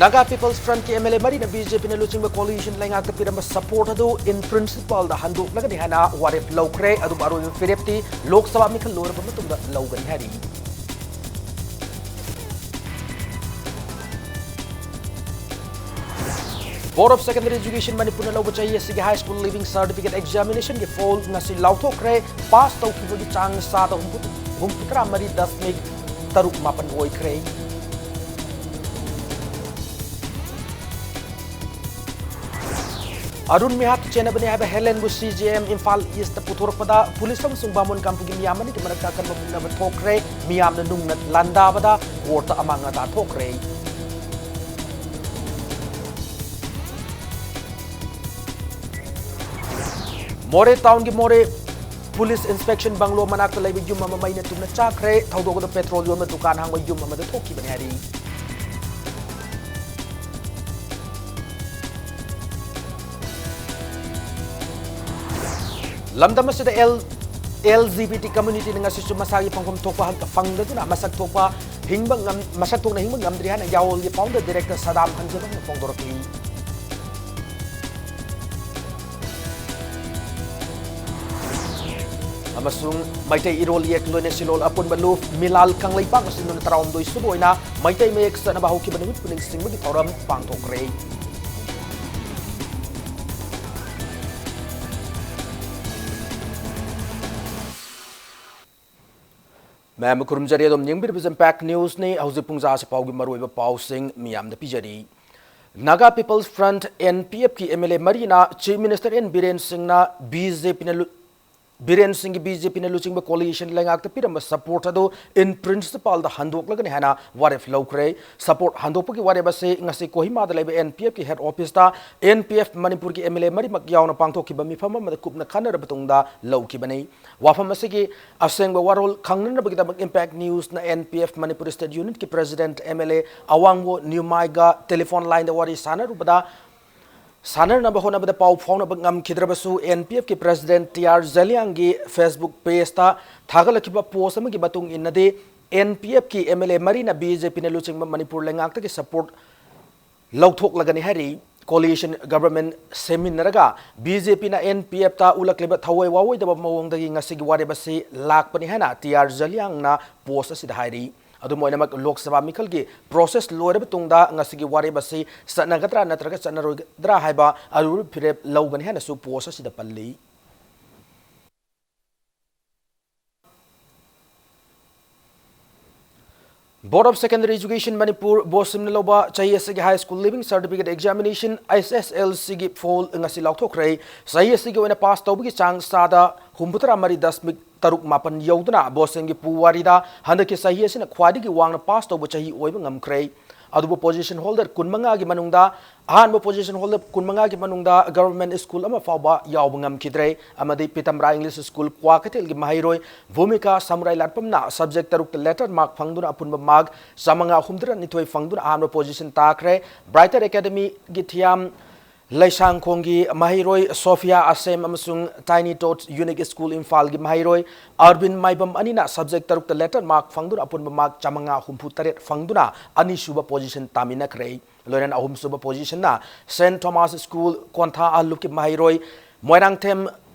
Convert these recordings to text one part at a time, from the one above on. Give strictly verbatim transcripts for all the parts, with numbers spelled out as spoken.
Naga People's Frontꯀꯤ M L A ꯃꯔꯤꯅ B J Pꯅ ꯂꯨꯆꯤꯡꯕ coalition ꯂꯩꯉꯥꯛꯇ ꯄꯤꯔꯝꯕ support ꯑꯗꯨ in principleꯗ ꯍꯟꯗꯣꯛꯂꯒꯅꯤ ꯍꯥꯏꯅ ꯋꯥꯔꯦꯞ ꯂꯧꯈ꯭ꯔꯦ꯫ ꯑꯗꯨꯕꯨ ꯑꯔꯣꯏꯕ ꯐꯤꯔꯦꯞꯇꯤ ꯂꯣꯛ ꯁꯚꯥ ꯃꯤꯈꯜ ꯂꯣꯏꯔꯕ ꯃꯇꯨꯡꯗ ꯂꯧꯒꯅꯤ ꯍꯥꯏꯔꯤ꯫ Board of Secondary Education ꯃꯅꯤꯄꯨꯔꯅ ꯂꯧꯕ ꯆꯍꯤ ꯑꯁꯤꯒꯤ high school leaving certificate examinationꯒꯤ poll ꯉꯁꯤ ꯂꯥꯎꯊꯣꯛꯈ꯭ꯔꯦ꯫ Pass ꯇꯧꯈꯤꯕꯒꯤ ꯆꯥꯡꯅ ꯆꯥꯗ ꯍꯨꯝꯐꯨ, ꯍꯨꯝꯐꯨꯇꯔꯥ ꯃꯔꯤ ꯗꯁꯃꯤꯛ ꯇꯔꯨꯛ ꯃꯥꯄꯟ ꯑꯣꯏꯈ꯭ꯔꯦ꯫ ꯑꯔꯨꯟ ꯃꯤꯍꯥꯠ ꯆꯦꯟꯅꯕꯅꯤ ꯍꯥꯏꯕ ꯍꯦꯂꯦꯟꯕꯨ C J M Imphal east ꯄꯨꯊꯣꯔꯛꯄꯗ ꯄꯨꯂꯤꯁ ꯑꯃꯁꯨꯡ ꯕꯥꯃꯣꯟ ꯀꯥꯡꯄꯨꯒꯤ ꯃꯤꯌꯥꯝ ꯑꯅꯤꯒꯤ ꯃꯔꯛꯇ ꯑꯀꯟꯕ ꯃꯨꯛꯅꯕ ꯊꯣꯛꯈ꯭ꯔꯦ꯫ ꯃꯤꯌꯥꯝꯅ ꯅꯨꯡꯅ ꯂꯥꯟꯗꯥꯕꯗ ꯀꯣꯔꯠꯇ ꯑꯃꯥꯡ ꯑꯇꯥ ꯊꯣꯛꯈ꯭ꯔꯦ꯫ ꯃꯣꯔꯦ ꯇꯥꯎꯟꯒꯤ ꯃꯣꯔꯦ ꯄꯨꯂꯤꯁ ꯏꯟꯁꯄꯦꯛꯁꯟ ꯕꯪꯂꯣ ꯃꯅꯥꯛꯇ ꯂꯩꯕ ꯌꯨꯝ ꯑꯃ ꯃꯩꯅ ꯇꯨꯝꯅ ꯆꯥꯛꯈ꯭ꯔꯦ꯫ ꯊꯧꯗꯣꯛ ꯑꯗꯨ ꯄꯦꯇ꯭ꯔꯣꯜ ꯌꯣꯟꯕ ꯗꯨꯀꯥꯟ ꯍꯥꯡꯕ ꯌꯨꯝ ꯑꯃꯗ ꯊꯣꯛꯈꯤꯕꯅꯤ ꯍꯥꯏꯔꯤ꯫ ꯂꯝꯗꯝ ꯑꯁꯤꯗ L, L G B T communityꯅ ꯉꯁꯤꯁꯨ ꯃꯁꯥꯒꯤ ꯐꯪꯐꯝ ꯊꯣꯛꯄ ꯍꯛ ꯐꯪꯗꯗꯨꯅ ꯃꯁꯛ ꯊꯣꯛꯄ ꯍꯤꯡꯕ ꯉꯝ-, ꯃꯁꯛ ꯊꯣꯛꯅ ꯍꯤꯡꯕ ꯉꯝꯗ꯭ꯔꯤ ꯍꯥꯏꯅ ꯌꯥꯑꯣꯜꯒꯤ founder director ꯁꯗꯥꯝ ꯍꯟꯖꯕꯝꯅ ꯐꯣꯡꯗꯣꯔꯛꯂꯤ꯫ ꯑꯃꯁꯨꯡ ꯃꯩꯇꯩ ꯏꯔꯣꯜ ꯏꯌꯦꯛ ꯂꯣꯏꯅ ꯁꯤꯂꯣꯜ ꯑꯄꯨꯟꯕ ꯂꯨꯞ ꯃꯤꯂꯥꯜ ꯀꯪꯂꯩꯄꯥꯛ ꯑꯁꯤ ꯅꯨꯃꯤꯠ ꯇꯔꯥꯍꯨꯝꯗꯣꯏ ꯁꯨꯕ ꯑꯣꯏꯅ ꯃꯩꯇꯩ ꯃꯌꯦꯛ ꯆꯠꯅꯕ ꯍꯧꯈꯤꯕ ꯅꯨꯃꯤꯠꯄꯨ ꯅꯤꯡꯁꯤꯡꯕꯒꯤ ꯊꯧꯔꯝ ꯄꯥꯡꯊꯣꯛꯈ꯭ꯔꯦ꯫ ꯃꯌꯥꯝꯕꯨ ꯈꯨꯔꯨꯝꯖꯔꯤ꯫ ꯑꯗꯨꯝ ꯌꯦꯡꯕꯤꯔꯤꯕꯁꯤ Impact Newsꯅꯤ꯫ ꯍꯧꯖꯤꯛ ꯄꯨꯡ ꯖꯥꯁꯤ ꯄꯥꯎꯒꯤ ꯃꯔꯨꯑꯣꯏꯕ ꯄꯥꯎꯁꯤꯡ ꯃꯤꯌꯥꯝꯗ ꯄꯤꯖꯔꯤ꯫ Naga People's Front, N P Fꯀꯤ M L A ꯃꯔꯤꯅ Chief Minister N ꯕꯤꯔꯦꯟ ꯁꯤꯡꯅ B J Pꯅ ꯂꯨ-, ꯕꯤꯔꯦꯟ ꯁꯤꯡꯒꯤ B J Pꯅ ꯂꯨꯆꯤꯡꯕ coalition ꯂꯩꯉꯥꯛꯇ ꯄꯤꯔꯝꯕ support ꯑꯗꯨ in principleꯗ ꯍꯟꯗꯣꯛꯂꯒꯅꯤ ꯍꯥꯏꯅ ꯋꯥꯔꯦꯞ ꯂꯧꯈ꯭ꯔꯦ꯫ Support ꯍꯟꯗꯣꯛꯄꯒꯤ ꯋꯥꯔꯦꯞ ꯑꯁꯤ ꯉꯁꯤ ꯀꯣꯍꯤꯃꯥꯗ ꯂꯩꯕ N P Fꯀꯤ head officeꯇ N P F ꯃꯅꯤꯄꯨꯔꯒꯤ M L A ꯃꯔꯤꯃꯛ ꯌꯥꯎꯅ ꯄꯥꯡꯊꯣꯛꯈꯤꯕ ꯃꯤꯐꯝ ꯑꯃꯗ ꯀꯨꯞꯅ ꯈꯟꯅꯔꯕ ꯃꯇꯨꯡꯗ ꯂꯧꯈꯤꯕꯅꯤ꯫ ꯋꯥꯐꯝ ꯑꯁꯤꯒꯤ ꯑꯁꯦꯡꯕ ꯋꯥꯔꯣꯜ ꯈꯪꯅꯅꯕꯒꯤꯗꯃꯛ Impact Newsꯅ N P F Manipur State Unitꯀꯤ President M L A ꯑꯋꯥꯡꯕꯣ ꯅ꯭ꯌꯨꯃꯥꯏꯒ telephone lineꯗ ꯋꯥꯔꯤ ꯁꯥꯟꯅꯔꯨꯕꯗ, ꯁꯥꯟꯅꯅꯕ ꯍꯣꯠꯅꯕꯗ ꯄꯥꯎ ꯐꯥꯎꯅꯕ ꯉꯝꯈꯤꯗ꯭ꯔꯕꯁꯨ, N P Fꯀꯤ President T R ꯖꯂꯤꯌꯥꯡꯒꯤ Facebook pageꯇ ꯊꯥꯒꯠꯂꯛꯈꯤꯕ post ꯑꯃꯒꯤ ꯃꯇꯨꯡ ꯏꯟꯅꯗꯤ, N P Fꯀꯤ M L A ꯃꯔꯤꯅ B J Pꯅ ꯂꯨꯆꯤꯡꯕ ꯃꯅꯤꯄꯨꯔ ꯂꯩꯉꯥꯛꯇꯒꯤ support ꯂꯧꯊꯣꯛꯂꯒꯅꯤ ꯍꯥꯏꯔꯤ꯫ Coalition government ꯁꯦꯝꯃꯤꯟꯅꯔꯒ ꯕꯤ ꯖꯦ ꯄꯤꯅ ꯑꯦꯟ ꯄꯤ ꯑꯦꯐꯇ ꯎꯠꯂꯛꯂꯤꯕ ꯊꯋꯥꯏ ꯋꯥꯑꯣꯏꯗꯕ ꯃꯑꯣꯡꯗꯒꯤ ꯉꯁꯤꯒꯤ ꯋꯥꯔꯦꯞ ꯑꯁꯤ ꯂꯥꯛꯄꯅꯤ ꯍꯥꯏꯅ ꯇꯤ ꯑꯥꯔ ꯖꯂꯤꯌꯥꯡꯅ post ꯑꯁꯤꯗ ꯍꯥꯏꯔꯤ꯫ ꯑꯗꯨꯝ ꯑꯣꯏꯅꯃꯛ, ꯂꯣꯛ ꯁꯚꯥ ꯃꯤꯈꯜꯒꯤ process ꯂꯣꯏꯔꯕ ꯇꯨꯡꯗ ꯉꯁꯤꯒꯤ ꯋꯥꯔꯦꯞ ꯑꯁꯤ ꯆꯠꯅꯒꯗ꯭ꯔꯥ ꯅꯠꯇ꯭ꯔꯒ ꯆꯠꯅꯔꯣꯏꯒꯗ꯭ꯔꯥ ꯍꯥꯏꯕ ꯑꯔꯨꯕ ꯐꯤꯔꯦꯞ ꯂꯧꯒꯅꯤ ꯍꯥꯏꯅꯁꯨ post ꯑꯁꯤꯗ ꯄꯜꯂꯤ꯫ Board of Secondary Education Manipur, ꯕꯣꯁꯤꯝꯅ ꯂꯧꯕ ꯆꯍꯤ ꯑꯁꯤꯒꯤ High School Leaving Certificate Examination, H S L C ꯒꯤ ꯐꯣꯜ ꯉꯁꯤ ꯂꯥꯎꯊꯣꯛꯈ꯭ꯔꯦ꯫ ꯆꯍꯤ ꯑꯁꯤꯒꯤ ꯑꯣꯏꯅ ꯄꯥꯁ ꯇꯧꯕꯒꯤ ꯆꯥꯡ ꯆꯥꯗ ꯍꯨꯝꯐꯨꯇꯔꯥ ꯃꯔꯤ ꯗꯁꯃꯤꯛ ꯇꯔꯨꯛ ꯃꯥꯄꯟ ꯌꯧꯗꯨꯅ ꯕꯣꯁꯤꯝꯒꯤ ꯄꯨꯋꯥꯔꯤꯗ ꯍꯟꯗꯛꯀꯤ ꯆꯍꯤ ꯑꯁꯤꯅ ꯈ꯭ꯋꯥꯏꯗꯒꯤ ꯋꯥꯡꯅ ꯄꯥꯁ ꯇꯧꯕ ꯆꯍꯤ ꯑꯣꯏꯕ ꯉꯝꯈ꯭ꯔꯦ꯫ ꯑꯗꯨꯕꯨ position holder ꯀꯨꯟꯃꯉꯥꯒꯤ ꯃꯅꯨꯡꯗ, ꯑꯍꯥꯟꯕ position holder ꯀꯨꯟꯃꯉꯥꯒꯤ ꯃꯅꯨꯡꯗ government school ꯑꯃ ꯐꯥꯎꯕ ꯌꯥꯎꯕ ꯉꯝꯈꯤꯗ꯭ꯔꯦ꯫ ꯑꯃꯗꯤ ꯄꯤꯇꯝꯕ꯭ꯔꯥ English School ꯀ꯭ꯋꯥꯀꯩꯊꯦꯜꯒꯤ ꯃꯍꯩꯔꯣꯏ ꯚꯨꯃꯤꯀꯥ ꯁꯃꯨꯔꯥꯏ ꯂꯥꯠꯄꯝꯅ subject ꯇꯔꯨꯛꯇ letter mark ꯐꯪꯗꯨꯅ ꯑꯄꯨꯟꯕ mark ꯆꯥꯃꯉꯥ ꯍꯨꯝꯐꯨꯇꯔꯥꯅꯤꯊꯣꯏ ꯐꯪꯗꯨꯅ ꯑꯍꯥꯟꯕ position ꯇꯥꯈ꯭ꯔꯦ꯫ Brighter Academyꯒꯤ ꯊꯤꯌꯥꯝ ꯂꯩꯁꯥꯡꯈꯣꯡꯒꯤ ꯃꯍꯩꯔꯣꯏ ꯁꯣꯐꯤꯌꯥ ꯑꯁꯦꯝ ꯑꯃꯁꯨꯡ Tiny Tots Unique School ꯏꯝꯐꯥꯜꯒꯤ ꯃꯍꯩꯔꯣꯏ ꯑꯔꯕꯤꯟ ꯃꯥꯏꯕꯝ ꯑꯅꯤꯅ subject ꯇꯔꯨꯛꯇ letter mark ꯐꯪꯗꯨꯅ ꯑꯄꯨꯟꯕ mark ꯆꯥꯃꯉꯥ ꯍꯨꯝꯐꯨꯇꯔꯦꯠ ꯐꯪꯗꯨꯅ ꯑꯅꯤꯁꯨꯕ position ꯇꯥꯃꯤꯟꯅꯈ꯭ꯔꯦ꯫ ꯂꯣꯏꯅꯅ ꯑꯍꯨꯝꯁꯨꯕ positionꯅ Saint Thomas School ꯀꯣꯟꯊꯥ ꯑꯍꯜꯂꯨꯞꯀꯤ ꯃꯍꯩꯔꯣꯏ ꯃꯣꯏꯔꯥꯡꯊꯦꯝ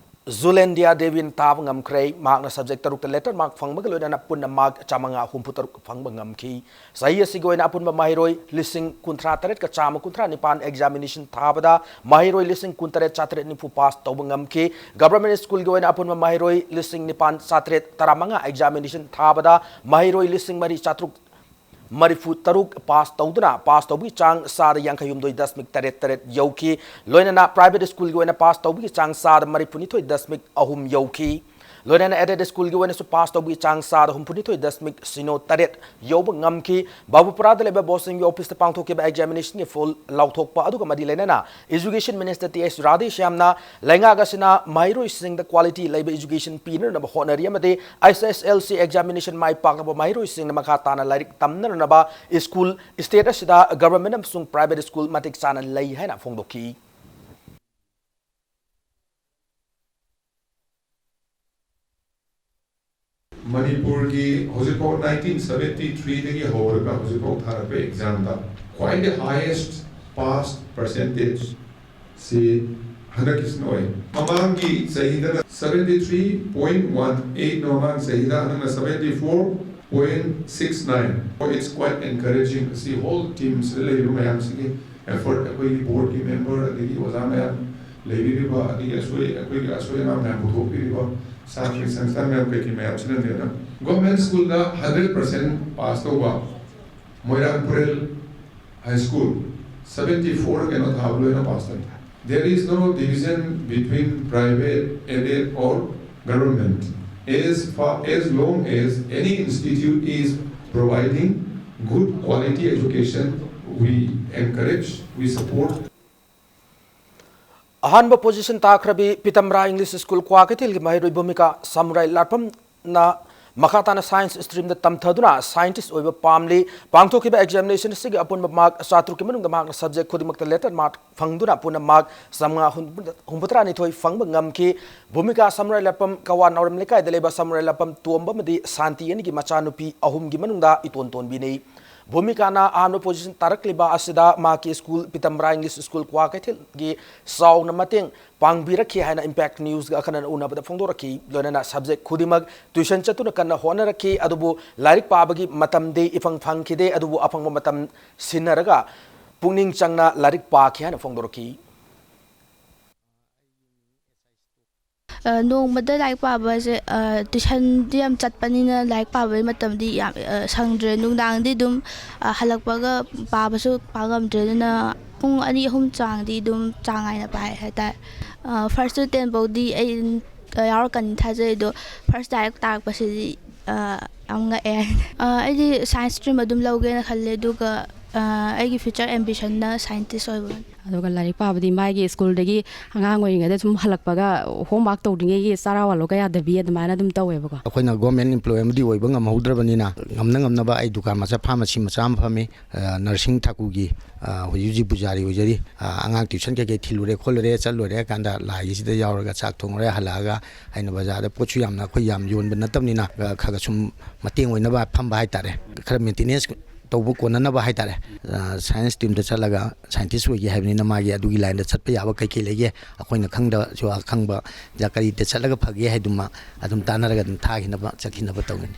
ꯖꯨꯂꯦꯟꯗꯤꯌꯥ ꯗꯦꯕꯤꯟ ꯇꯥꯕ ꯉꯝꯈ꯭ꯔꯦ꯫ ꯃꯍꯥꯛꯅ subject ꯇꯔꯨꯛꯇ letter mark ꯐꯪꯕꯒ ꯂꯣꯏꯅꯅ ꯄꯨꯟꯅ mark ꯆꯥꯃꯉꯥ ꯍꯨꯝꯐꯨꯇꯔꯨꯛ ꯐꯪꯕ ꯉꯝꯈꯤ꯫ ꯆꯍꯤ ꯑꯁꯤꯒꯤ ꯑꯣꯏꯅ ꯑꯄꯨꯟꯕ ꯃꯍꯩꯔꯣꯏ ꯂꯤꯁꯤꯡ ꯀꯨꯟꯊ꯭ꯔꯥ ꯇꯔꯦꯠꯀ ꯆꯥꯝꯃ ꯀꯨꯟꯊ꯭ꯔꯥ ꯅꯤꯄꯥꯟ examination ꯊꯥꯕꯗ ꯃꯍꯩꯔꯣꯏ ꯂꯤꯁꯤꯡ ꯀꯨꯟꯇꯔꯦꯠ ꯆꯥꯇ꯭ꯔꯦꯠ ꯅꯤꯐꯨ pass ꯇꯧꯕ ꯉꯝꯈꯤ꯫ Government Schoolꯒꯤ ꯑꯣꯏꯅ ꯑꯄꯨꯟꯕ ꯃꯍꯩꯔꯣꯏ ꯂꯤꯁꯤꯡ ꯅꯤꯄꯥꯟ ꯆꯥꯇ꯭ꯔꯦꯠ ꯇꯔꯥꯃꯉꯥ examination ꯊꯥꯕꯗ ꯃꯍꯩꯔꯣꯏ ꯂꯤꯁꯤꯡ ꯃꯔꯤ ꯆꯥꯇ꯭ꯔꯨꯛ ꯃꯔꯤꯐꯨ ꯇꯔꯨꯛ pass ꯇꯧꯗꯨꯅ pass ꯇꯧꯕꯒꯤ ꯆꯥꯡ ꯆꯥꯗ ꯌꯥꯡꯈꯩ ꯍꯨꯝꯗꯣꯏ ꯗꯁꯃꯤꯛ ꯇꯔꯦꯠ ꯇꯔꯦꯠ ꯌꯧꯈꯤ꯫ ꯂꯣꯏꯅꯅ private schoolꯒꯤ ꯑꯣꯏꯅ pass ꯇꯧꯕꯒꯤ ꯆꯥꯡ ꯆꯥꯗ ꯃꯔꯤꯐꯨꯅꯤꯊꯣꯏ ꯗꯁꯃꯤꯛ ꯑꯍꯨꯝ ꯌꯧꯈꯤ꯫ ꯂꯣꯏꯅꯅ aided schoolꯒꯤ ꯑꯣꯏꯅꯁꯨ pass ꯇꯧꯕꯒꯤ ꯆꯥꯡ ꯆꯥꯗ ꯍꯨꯝꯐꯨꯅꯤꯊꯣꯏ ꯗꯁꯃꯤꯛ ꯁꯤꯅꯣ ꯇꯔꯦꯠ ꯌꯧꯕ ꯉꯝꯈꯤ꯫ ꯕꯥꯕꯨꯄꯨꯔꯥꯗ ꯂꯩꯕ ꯕꯣꯁꯤꯝꯒꯤ officeꯇ ꯄꯥꯡꯊꯣꯛꯈꯤꯕ examinationꯒꯤ ꯐꯣꯜ ꯂꯥꯎꯊꯣꯛꯄ ꯑꯗꯨꯒ ꯃꯔꯤ ꯂꯩꯅꯅ Education Minister ꯇꯤ ꯑꯩꯆ ꯔꯥꯙꯦꯁ꯭ꯌꯥꯝꯅ ꯂꯩꯉꯥꯛ ꯑꯁꯤꯅ ꯃꯍꯩꯔꯣꯏꯁꯤꯡꯗ quality ꯂꯩꯕ education ꯄꯤꯅꯅꯕ ꯍꯣꯠꯅꯔꯤ ꯑꯃꯗꯤ H S L C examination ꯃꯥꯏ ꯄꯥꯛꯂꯕ ꯃꯍꯩꯔꯣꯏꯁꯤꯡꯅ ꯃꯈꯥ ꯇꯥꯅ ꯂꯥꯏꯔꯤꯛ ꯇꯝꯅꯅꯕ school state ꯑꯁꯤꯗ government ꯑꯃꯁꯨꯡ private school ꯃꯇꯤꯛ ꯆꯥꯅ ꯂꯩ ꯍꯥꯏꯅ ꯐꯣꯡꯗꯣꯛꯈꯤ꯫ ꯃꯅꯤꯄꯨꯔꯒꯤ ꯍꯧꯖꯤꯛꯐꯥꯎ nineteen seventy threeꯗꯒꯤ ꯍꯧꯔꯒ ꯍꯧꯖꯤꯛꯐꯥꯎ ꯊꯥꯔꯛꯄ examꯗ ꯈ꯭ꯋꯥꯏꯗꯒꯤ highest pass percentage ꯁꯤ ꯍꯟꯗꯛꯀꯤꯁꯤꯅ ꯑꯣꯏ꯫ ꯃꯃꯥꯡꯒꯤ ꯆꯍꯤꯗꯅ seventy three point one eight, ꯃꯃꯥꯡ ꯆꯍꯤꯗ, ꯍꯟꯗꯛꯅ seventy four point six nine꯫ It's quite encouraging꯫ ꯑꯁꯤ whole team ꯁꯤꯗ ꯂꯩꯔꯤꯕ ꯃꯌꯥꯝꯁꯤꯒꯤ effort, ꯑꯩꯈꯣꯏꯒꯤ board ꯀꯤ member, ꯑꯗꯒꯤ ꯑꯣꯖꯥ ꯃꯌꯥꯝ ꯂꯩꯕꯤꯔꯤꯕ, ꯑꯗꯒꯤ ꯑꯁꯣꯏ, ꯑꯩꯈꯣꯏꯒꯤ ꯑꯁꯣꯏ ꯑꯉꯥꯝ ꯃꯌꯥꯝ ꯄꯨꯊꯣꯛꯄꯤꯔꯤꯕ ꯁꯥꯇ꯭ꯔ ꯁꯪꯁꯊꯥꯟ ꯃꯌꯥꯝ, ꯀꯩꯀꯩ ꯃꯌꯥꯝꯁꯤꯅꯅꯦꯅ꯫ Government school ꯗ hundred percent pass ꯇꯧꯕ ꯃꯣꯏꯔꯥꯡ ꯄꯨꯔꯦꯜ High School, seventy four ꯀꯩꯅꯣ ꯊꯥꯕ ꯂꯣꯏꯅ pass ꯇꯧꯏ꯫ There is no division between private, aided or government. As far, as long as any institute is providing good quality education, we encourage, we support. ꯑꯍꯥꯟꯕ position ꯇꯥꯈ꯭ꯔꯕꯤ ꯄꯤꯇꯝꯕ꯭ꯔꯥ English School ꯀ꯭ꯋꯥꯀꯩꯊꯦꯜꯒꯤ ꯃꯍꯩꯔꯣꯏ ꯚꯨꯃꯤꯀꯥ ꯁꯝꯔꯥꯏ ꯂꯥꯠꯐꯝꯅ ꯃꯈꯥ ꯇꯥꯅ science stream ꯗ ꯇꯝꯊꯗꯨꯅ scientist ꯑꯣꯏꯕ ꯄꯥꯝꯂꯤ꯫ ꯄꯥꯡꯊꯣꯛꯈꯤꯕ examination ꯑꯁꯤꯒꯤ ꯑꯄꯨꯟꯕ mark ꯆꯥꯇ꯭ꯔꯨꯛꯀꯤ ꯃꯅꯨꯡꯗ ꯃꯍꯥꯛꯅ subject ꯈꯨꯗꯤꯡꯃꯛꯇ letter mark ꯐꯪꯗꯨꯅ ꯄꯨꯟꯅ mark ꯆꯥꯃꯉꯥ ꯍꯨꯝꯐꯨꯇꯔꯥꯅꯤꯊꯣꯏ ꯐꯪꯕ ꯉꯝꯈꯤ꯫ ꯚꯨꯃꯤꯀꯥ ꯁꯝꯔꯥꯏ ꯂꯥꯠꯐꯝ ꯀꯋꯥ ꯅꯥꯎꯔꯦꯝ ꯂꯩꯀꯥꯏꯗ ꯂꯩꯕ ꯁꯝꯔꯥꯏ ꯂꯥꯠꯐꯝ ꯇꯣꯝꯕ ꯑꯃꯗꯤ ꯁꯥꯟꯇꯤ ꯑꯅꯤꯒꯤ ꯃꯆꯥꯅꯨꯄꯤ ꯑꯍꯨꯝꯒꯤ ꯃꯅꯨꯡꯗ ꯏꯇꯣꯟ ꯇꯣꯟꯕꯤꯅꯤ꯫ ꯚꯨꯃꯤꯀꯥꯅ ꯑꯍꯥꯟꯕ position ꯇꯥꯔꯛꯂꯤꯕ ꯑꯁꯤꯗ ꯃꯍꯥꯛꯀꯤ school ꯄꯤꯇꯝꯕ꯭ꯔꯥ English School ꯀ꯭ꯋꯥꯀꯩꯊꯦꯜꯒꯤ ꯆꯥꯎꯅ ꯃꯇꯦꯡ ꯄꯥꯡꯕꯤꯔꯛꯈꯤ ꯍꯥꯏꯅ Impact News ꯒ ꯑꯈꯟꯅꯅ ꯎꯅꯕꯗ ꯐꯣꯡꯗꯣꯔꯛꯈꯤ꯫ ꯂꯣꯏꯅꯅ subject ꯈꯨꯗꯤꯡꯃꯛ tuition ꯆꯠꯇꯨꯅ ꯀꯟꯅ ꯍꯣꯠꯅꯔꯛꯈꯤ, ꯑꯗꯨꯕꯨ ꯂꯥꯏꯔꯤꯛ ꯄꯥꯕꯒꯤ ꯃꯇꯝꯗꯤ ꯏꯐꯪ ꯐꯪꯈꯤꯗꯦ꯫ ꯑꯗꯨꯕꯨ ꯑꯐꯪꯕ ꯃꯇꯝ ꯁꯤꯟꯅꯔꯒ ꯄꯨꯛꯅꯤꯡ ꯆꯪꯅ ꯂꯥꯏꯔꯤꯛ ꯄꯥꯈꯤ ꯍꯥꯏꯅ ꯐꯣꯡꯗꯣꯔꯛꯈꯤ꯫ ꯑ, ꯅꯣꯡꯃꯗ ꯂꯥꯏꯔꯤꯛ ꯄꯥꯕꯁꯦ, ꯑ, tuition ꯗꯤ ꯌꯥꯝ ꯆꯠꯄꯅꯤꯅ ꯂꯥꯏꯔꯤꯛ ꯄꯥꯕꯒꯤ ꯃꯇꯝꯗꯤ ꯌꯥꯝ, ꯑ, ꯁꯪꯗ꯭ꯔꯦ꯫ ꯅꯨꯡꯗꯥꯡꯗꯤ ꯑꯗꯨꯝ, ꯑ, ꯍꯜꯂꯛꯄꯒ ꯄꯥꯕꯁꯨ ꯄꯥ ꯉꯝꯗ꯭ꯔꯦ꯫ ꯑꯗꯨꯅ ꯄꯨꯡ ꯑꯅꯤ ꯑꯍꯨꯝ ꯆꯥꯡꯗꯤ ꯑꯗꯨꯝ ꯆꯥꯡ ꯅꯥꯏꯅ ꯄꯥꯏ ꯍꯥꯏꯇꯥꯔꯦ꯫ ꯑ, first to ten ꯐꯥꯎꯗꯤ ꯑꯩ, ꯑ, ꯌꯥꯎꯔꯛꯀꯅꯤ ꯊꯥꯖꯩ꯫ ꯑꯗꯣ first direct ꯇꯥꯔꯛꯄꯁꯤꯗꯤ, ꯑ, ꯌꯥꯝ ꯉꯛꯑꯦ ꯍꯥꯏꯗꯤ꯫ ꯑ, ꯑꯩꯗꯤ science stream ꯑꯗꯨꯝ ꯂꯧꯒꯦꯅ ꯈꯜꯂꯦ꯫ ꯑꯗꯨꯒ, ꯑ, ꯑꯩꯒꯤ future ambition ꯅ scientist ꯑꯣꯏꯕ꯫ ꯑꯗꯨꯒ ꯂꯥꯏꯔꯤꯛ ꯄꯥꯕꯗꯤ ꯃꯥꯒꯤ school ꯗꯒꯤ ꯑꯉꯥꯡ ꯑꯣꯏꯔꯤꯉꯩꯗ ꯁꯨꯝ ꯍꯜꯂꯛꯄꯒ homework ꯇꯧꯗ꯭ꯔꯤꯉꯩꯒꯤ ꯆꯔꯥ ꯋꯥꯜꯂꯣꯒ ꯌꯥꯗꯕꯤ ꯑꯗꯨꯃꯥꯏꯅ ꯑꯗꯨꯝ ꯇꯧꯋꯦꯕꯀꯣ꯫ ꯑꯩꯈꯣꯏꯅ government employee ꯑꯃꯗꯤ ꯑꯣꯏꯕ ꯉꯝꯍꯧꯗ꯭ꯔꯕꯅꯤꯅ, ꯉꯝꯅ ꯉꯝꯅꯕ ꯑꯩ ꯗꯨꯀꯥꯟ ꯃꯆꯥ, pharmacy ꯃꯆꯥ ꯑꯃ ꯐꯝꯃꯤ꯫ ꯑ, nursing ꯊꯥꯀꯨꯒꯤ, ꯑ, ꯍꯧꯖꯤꯛ ꯍꯧꯖꯤꯛ ꯄꯨꯖꯥꯔꯤ ꯑꯣꯏꯖꯔꯤ꯫ ꯑ, ꯑꯉꯥꯡ tuition ꯀꯩꯀꯩ ꯊꯤꯜꯂꯨꯔꯦ ꯈꯣꯠꯂꯨꯔꯦ ꯆꯠꯂꯨꯔꯦ ꯍꯥꯏ ꯀꯥꯟꯗ ꯂꯥꯏꯒꯤꯁꯤꯗ ꯌꯥꯎꯔꯒ ꯆꯥꯛ ꯊꯣꯡꯉꯨꯔꯦ, ꯍꯜꯂꯛꯑꯒ ꯑꯩꯅ ꯕꯖꯥꯔꯗ ꯄꯣꯠꯁꯨ ꯌꯥꯝꯅ ꯑꯩꯈꯣꯏ ꯌꯥꯝ ꯌꯣꯟꯕ ꯅꯠꯇꯕꯅꯤꯅ, ꯑ, ꯈꯔ ꯈꯔ ꯁꯨꯝ ꯃꯇꯦꯡ ꯑꯣꯏꯅꯕ ꯐꯝꯕ ꯍꯥꯏꯇꯥꯔꯦ꯫ ꯈꯔ maintenance ꯇꯧꯕ ꯀꯣꯟꯅꯅꯕ ꯍꯥꯏꯇꯥꯔꯦ꯫ ꯑ, ꯁꯥꯏꯟꯁ ꯁ꯭ꯇ꯭ꯔꯤꯝꯗ ꯆꯠꯂꯒ ꯁꯥꯏꯟꯇꯤꯁ ꯑꯣꯏꯒꯦ ꯍꯥꯏꯕꯅꯤꯅ ꯃꯥꯒꯤ ꯑꯗꯨꯒꯤ ꯂꯥꯏꯟꯗ ꯆꯠꯄ ꯌꯥꯕ ꯀꯩꯀꯩ ꯂꯩꯒꯦ, ꯑꯩꯈꯣꯏꯅ ꯈꯪꯗꯕꯁꯨ ꯑꯈꯪꯕ ꯖ-, ꯀꯔꯤꯗ ꯆꯠꯂꯒ ꯐꯒꯦ ꯍꯥꯏꯗꯨꯃ ꯑꯗꯨꯝ ꯇꯥꯟꯅꯔꯒ ꯑꯗꯨꯝ ꯊꯥꯈꯤꯅꯕ, ꯆꯠꯈꯤꯅꯕ ꯇꯧꯒꯅꯤ꯫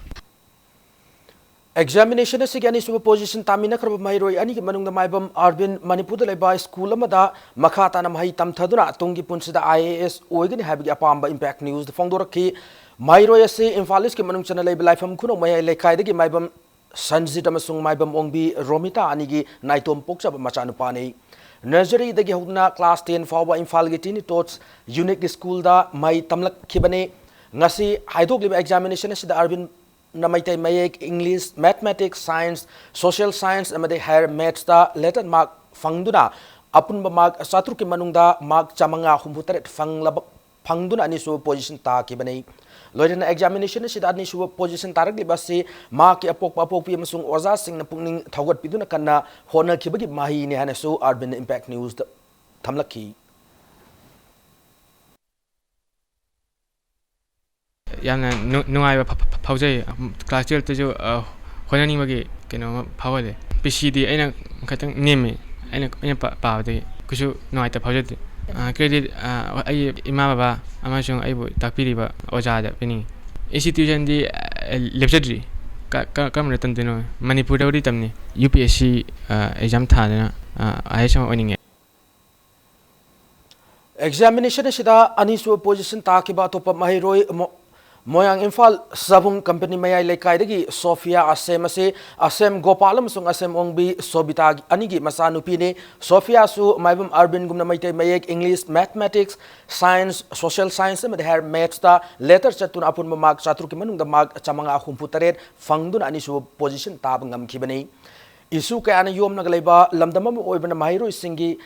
Examination ꯑꯁꯤꯒꯤ ꯑꯅꯤꯁꯨꯕ position ꯇꯥꯃꯤꯟꯅꯈ꯭ꯔꯕ ꯃꯍꯩꯔꯣꯏ ꯑꯅꯤꯒꯤ ꯃꯅꯨꯡꯗ ꯃꯥꯏꯕꯝ ꯑꯥꯔꯕꯤꯟ ꯃꯅꯤꯄꯨꯔꯗ ꯂꯩꯕ ꯁ꯭ꯀꯨꯜ ꯑꯃꯗ ꯃꯈꯥ ꯇꯥꯅ ꯃꯍꯩ ꯇꯝꯊꯗꯨꯅ ꯇꯨꯡꯒꯤ ꯄꯨꯟꯁꯤꯗ IAS ꯑꯣꯏꯒꯅꯤ ꯍꯥꯏꯕꯒꯤ ꯑꯄꯥꯝꯕ Impact Newsꯗ ꯐꯣꯡꯗꯣꯔꯛꯈꯤ꯫ ꯃꯍꯩꯔꯣꯏ ꯑꯁꯤ ꯏꯝꯐꯥꯜ ꯏꯁꯀꯤ ꯃꯅꯨꯡ ꯆꯟꯅ ꯂꯩꯕ ꯂꯥꯏꯐꯝ ꯈꯨꯅꯧ ꯃꯌꯥꯏ ꯂꯩꯀꯥꯏꯗꯒꯤ ꯃꯥꯏꯕꯝ ꯁꯟꯖꯤꯠ ꯑꯃꯁꯨꯡ ꯃꯥꯏꯕꯝ ꯑꯣꯡꯕꯤ ꯔꯣꯃꯤꯇꯥ ꯑꯅꯤꯒꯤ ꯅꯥꯏꯇꯣꯝ ꯄꯣꯛꯆꯕ ꯃꯆꯥꯅꯨꯄꯥꯅꯤ꯫ Nurseryꯗꯒꯤ ꯍꯧꯗꯨꯅ class ten ꯐꯥꯎꯕ ꯏꯝꯐꯥꯜꯒꯤ Tiny Tots Unique Schoolꯗ ꯃꯍꯩ ꯇꯝꯂꯛꯈꯤꯕꯅꯤ꯫ ꯉꯁꯤ ꯍꯥꯏꯗꯣꯛꯂꯤꯕ examination ꯑꯁꯤꯗ ꯑꯥꯔꯕꯤꯟꯅ ꯃꯩꯇꯩ ꯃꯌꯦꯛ, English, Mathematics, Science, Social Science ꯑꯃꯗꯤ Higher Mathsꯇ letter mark ꯐꯪꯗꯨꯅ ꯑꯄꯨꯟꯕ mark ꯆꯥꯇ꯭ꯔꯨꯛꯀꯤ ꯃꯅꯨꯡꯗ mark ꯆꯥꯃꯉꯥ ꯍꯨꯝꯐꯨ ꯇꯔꯦꯠ ꯐꯪꯂꯕ, ꯐꯪꯗꯨꯅ ꯑꯅꯤꯁꯨꯕ position ꯇꯥꯈꯤꯕꯅꯤ꯫ ꯂꯣꯏꯅꯅ examination ꯑꯁꯤꯗ ꯑꯅꯤꯁꯨꯕ position ꯇꯥꯔꯛꯂꯤꯕ ꯑꯁꯤ ꯃꯍꯥꯛꯀꯤ ꯑꯄꯣꯛꯄ ꯑꯄꯣꯛꯄꯤ ꯑꯃꯁꯨꯡ ꯑꯣꯖꯥꯁꯤꯡꯅ ꯄꯨꯛꯅꯤꯡ ꯊꯧꯒꯠꯄꯤꯗꯨꯅ ꯀꯟꯅ ꯍꯣꯠꯅꯈꯤꯕꯒꯤ ꯃꯍꯩꯅꯤ ꯍꯥꯏꯅꯁꯨ ꯑꯥꯔꯕꯤꯟꯅ Impact Newsꯗ ꯊꯝꯂꯛꯈꯤ꯫ ꯌꯥꯝꯅ ꯅꯨ-, ꯅꯨꯡꯉꯥꯏꯕ ꯐ-, ꯐ-, ꯐꯥꯎꯖꯩ꯫ ꯎꯝ, class twelveꯇꯁꯨ, ꯑ, ꯍꯣꯠꯅꯅꯤꯡꯕꯒꯤ ꯀꯩꯅꯣ ꯑꯃ ꯐꯥꯎꯍꯜꯂꯦ꯫ PCꯗꯤ ꯑꯩꯅ ꯈꯤꯇꯪ ꯅꯦꯝꯃꯤ꯫ ꯑꯩꯅ, ꯑꯩꯅ ꯄꯥ-, ꯄꯥꯕꯗꯒꯤ ꯀꯩꯁꯨ ꯅꯨꯡꯉꯥꯏꯇꯕ ꯐꯥꯎꯖꯗꯦ꯫ ꯑ, credit, ꯑ, ꯑꯩꯒꯤ ꯏꯃꯥ ꯕꯕꯥ ꯑꯃꯁꯨꯡ ꯑꯩꯕꯨ ꯇꯥꯛꯄꯤꯔꯤꯕ ꯑꯣꯖꯥꯗ ꯄꯤꯅꯤꯡꯉꯤ꯫ Institutionꯗꯤ, ꯑ, ꯂꯦꯞꯆꯗ꯭ꯔꯤ꯫ ꯀ-, ꯀ-, ꯀꯔꯝꯕꯗ ꯇꯝꯗꯣꯏꯅꯣ? ꯃꯅꯤꯄꯨꯔꯗꯕꯨꯗꯤ ꯇꯝꯅꯤ꯫ UPSC, ꯑ, exam ꯊꯥꯗꯨꯅ, ꯑ, IAS ꯑꯃ ꯑꯣꯏꯅꯤꯡꯉꯦ꯫ Examination ꯑꯁꯤꯗ ꯑꯅꯤꯁꯨꯕ position ꯇꯥꯈꯤꯕ ꯑꯇꯣꯞꯄ ꯃꯍꯩꯔꯣꯏ ꯃꯣ-, ꯃꯣꯏꯔꯥꯡ ꯏꯝꯐꯥꯜ ꯁꯕꯨꯡ ꯀꯝꯄꯅꯤ ꯃꯌꯥꯏ ꯂꯩꯀꯥꯏꯗꯒꯤ ꯁꯣꯐꯤꯌꯥ ꯑꯁꯦꯝ ꯑꯁꯤ ꯑꯁꯦꯝ ꯒꯣꯄꯥꯜ ꯑꯃꯁꯨꯡ ꯑꯁꯦꯝ ꯑꯣꯡꯕꯤ ꯁꯣꯕꯤꯇꯥ ꯑꯅꯤꯒꯤ ꯃꯆꯥꯅꯨꯄꯤꯅꯤ꯫ ꯁꯣꯐꯤꯌꯥꯁꯨ ꯃꯥꯏꯕꯝ ꯑꯥꯔꯕꯤꯟꯒꯨꯝꯅ ꯃꯩꯇꯩ ꯃꯌꯦꯛ, English, Mathematics, Science, Social Science ꯑꯃꯗꯤ Higher Mathsꯇ letter ꯆꯠꯇꯨꯅ ꯑꯄꯨꯟꯕ mark ꯆꯥꯇ꯭ꯔꯨꯛꯀꯤ ꯃꯅꯨꯡꯗ mark ꯆꯥꯃꯉꯥ ꯍꯨꯝꯐꯨ ꯇꯔꯦꯠ ꯐꯪꯗꯨꯅ ꯑꯅꯤꯁꯨꯕ position ꯇꯥꯕ ꯉꯝꯈꯤꯕꯅꯤ꯫ Issue ꯀꯌꯥꯅ ꯌꯣꯝꯂꯒ ꯂꯩꯕ ꯂꯝꯗꯝ ꯑꯃ ꯑꯣꯏꯕꯅ ꯃꯍꯩꯔꯣꯏꯁꯤꯡꯒꯤ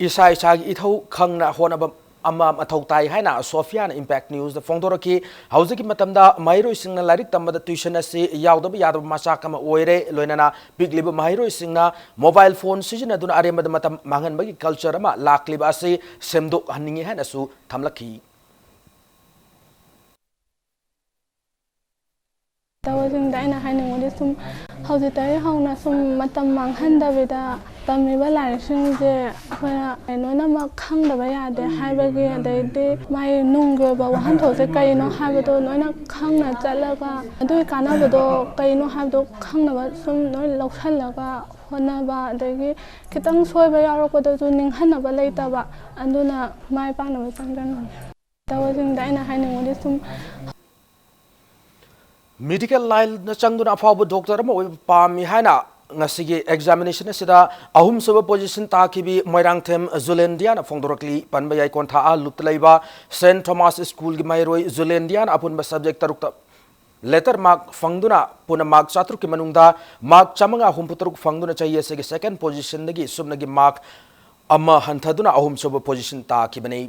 ꯏꯁꯥ ꯏꯁꯥꯒꯤ ꯏꯊꯧ ꯈꯪꯅ ꯍꯣꯠꯅꯕ ꯑꯃ ꯃꯊꯧ ꯇꯥꯏ ꯍꯥꯏꯅ ꯁꯣꯐꯤꯌꯥꯅ Impact Newsꯗ ꯐꯣꯡꯗꯣꯔꯛꯈꯤ꯫ ꯍꯧꯖꯤꯛꯀꯤ ꯃꯇꯝꯗ ꯃꯍꯩꯔꯣꯏꯁꯤꯡꯅ ꯂꯥꯏꯔꯤꯛ ꯇꯝꯕꯗ tuition ꯑꯁꯤ ꯌꯥꯎꯗꯕ ꯌꯥꯗꯕ ꯃꯆꯥꯛ ꯑꯃ ꯑꯣꯏꯔꯦ꯫ ꯂꯣꯏꯅꯅ ꯄꯤꯛꯂꯤꯕ ꯃꯍꯩꯔꯣꯏꯁꯤꯡꯅ mobile phone ꯁꯤꯖꯤꯟꯅꯗꯨꯅ ꯑꯔꯦꯝꯕꯗ ꯃꯇꯝ ꯃꯥꯡꯍꯟꯕꯒꯤ culture ꯑꯃ ꯂꯥꯛꯂꯤꯕ ꯑꯁꯤ ꯁꯦꯝꯗꯣꯛꯍꯟꯅꯤꯡꯏ ꯍꯥꯏꯅꯁꯨ ꯊꯝꯂꯛꯈꯤ꯫ ꯇꯧꯕꯁꯤꯡꯗ ꯑꯩꯅ ꯍꯥꯏꯅꯤꯡꯕꯗꯤ ꯁꯨꯝ ꯍꯧꯖꯤꯛꯇꯒꯤ ꯍꯧꯅ ꯁꯨꯝ ꯃꯇꯝ ꯃꯥꯡꯍꯟꯗꯕꯤꯗ ꯇꯝꯃꯤꯕ ꯂꯥꯏꯔꯤꯛꯁꯤꯡꯁꯦ ꯑꯩꯈꯣꯏꯅ ꯂꯣꯏꯅꯃꯛ ꯈꯪꯗꯕ ꯌꯥꯗꯦ ꯍꯥꯏꯕꯒꯤ, ꯑꯗꯩꯗꯤ ꯃꯥꯒꯤ ꯅꯨꯡꯒꯤ ꯑꯣꯏꯕ ꯋꯥꯍꯟꯊꯣꯛꯁꯦ ꯀꯩꯅꯣ ꯍꯥꯏꯕꯗꯣ ꯂꯣꯏꯅ ꯈꯪꯅ ꯆꯠꯂꯒ ꯑꯗꯨꯒꯤ ꯀꯥꯟꯅꯕꯗꯣ ꯀꯩꯅꯣ ꯍꯥꯏꯕꯗꯣ ꯈꯪꯅꯕ ꯁꯨꯝ ꯂꯣꯏ ꯂꯧꯁꯤꯜꯂꯒ ꯍꯣꯠꯅꯕ, ꯑꯗꯒꯤ ꯈꯤꯇꯪ ꯁꯣꯏꯕ ꯌꯥꯎꯔꯛꯄꯗꯁꯨ ꯅꯤꯡꯍꯟꯅꯕ ꯂꯩꯇꯕ, ꯑꯗꯨꯅ ꯃꯥꯏ ꯄꯥꯛꯅꯕ ꯆꯪꯖꯅꯤꯡꯉꯤ꯫ ꯇꯧꯕꯁꯤꯡꯗ ꯑꯩꯅ ꯍꯥꯏꯅꯤꯡꯕꯗꯤ ꯁꯨꯝ ꯃꯦꯗꯤꯀꯦꯜ ꯂꯥꯏꯟꯗ ꯆꯪꯗꯨꯅ ꯑꯐꯥꯎꯕ ꯗꯣꯛꯇꯔ ꯑꯃ ꯑꯣꯏꯕ ꯄꯥꯝꯃꯤ ꯍꯥꯏꯅ ꯉꯁꯤꯒꯤ ꯑꯦꯛꯖꯥꯃꯤꯅꯦꯁꯟ ꯑꯁꯤꯗ ꯑꯍꯨꯝꯁꯨꯕ ꯄꯣꯖꯤꯁꯟ ꯇꯥꯈꯤꯕꯤ ꯃꯣꯏꯔꯥꯡꯊꯦꯝ ꯖꯨꯂꯦꯟꯗꯤꯌꯥꯅ ꯐꯣꯡꯗꯣꯔꯛꯂꯤ꯫ ꯄꯟꯕ ꯌꯥꯏ, ꯀꯣꯟꯊꯥ ꯂꯨꯞꯇ ꯂꯩꯕ ꯁꯦꯟ ꯊꯣꯃꯥꯁ ꯁ꯭ꯀꯨꯜꯒꯤ ꯃꯍꯩꯔꯣꯏ ꯖꯨꯂꯦꯟꯗꯤꯌꯥꯅ ꯑꯄꯨꯟꯕ ꯁꯕꯖꯦꯛ ꯇꯔꯨꯛꯇ ꯂꯦꯇꯔ ꯃꯥꯔꯛ ꯐꯪꯗꯨꯅ ꯄꯨꯟꯅ ꯃꯥꯔꯛ ꯆꯥꯇ꯭ꯔꯨꯛꯀꯤ ꯃꯅꯨꯡꯗ ꯃꯥꯔꯛ ꯆꯥꯃꯉꯥ ꯍꯨꯝꯐꯨ ꯇꯔꯨꯛ ꯐꯪꯗꯨꯅ ꯆꯍꯤ ꯑꯁꯤꯒꯤ ꯁꯦꯀꯦꯟ ꯄꯣꯖꯤꯁꯟꯗꯒꯤ ꯁꯨꯞꯅꯒꯤ ꯃꯥꯔꯛ ꯑꯃ ꯍꯟꯊꯗꯨꯅ ꯑꯍꯨꯝꯁꯨꯕ ꯄꯣꯖꯤꯁꯟ ꯇꯥꯈꯤꯕꯅꯤ꯫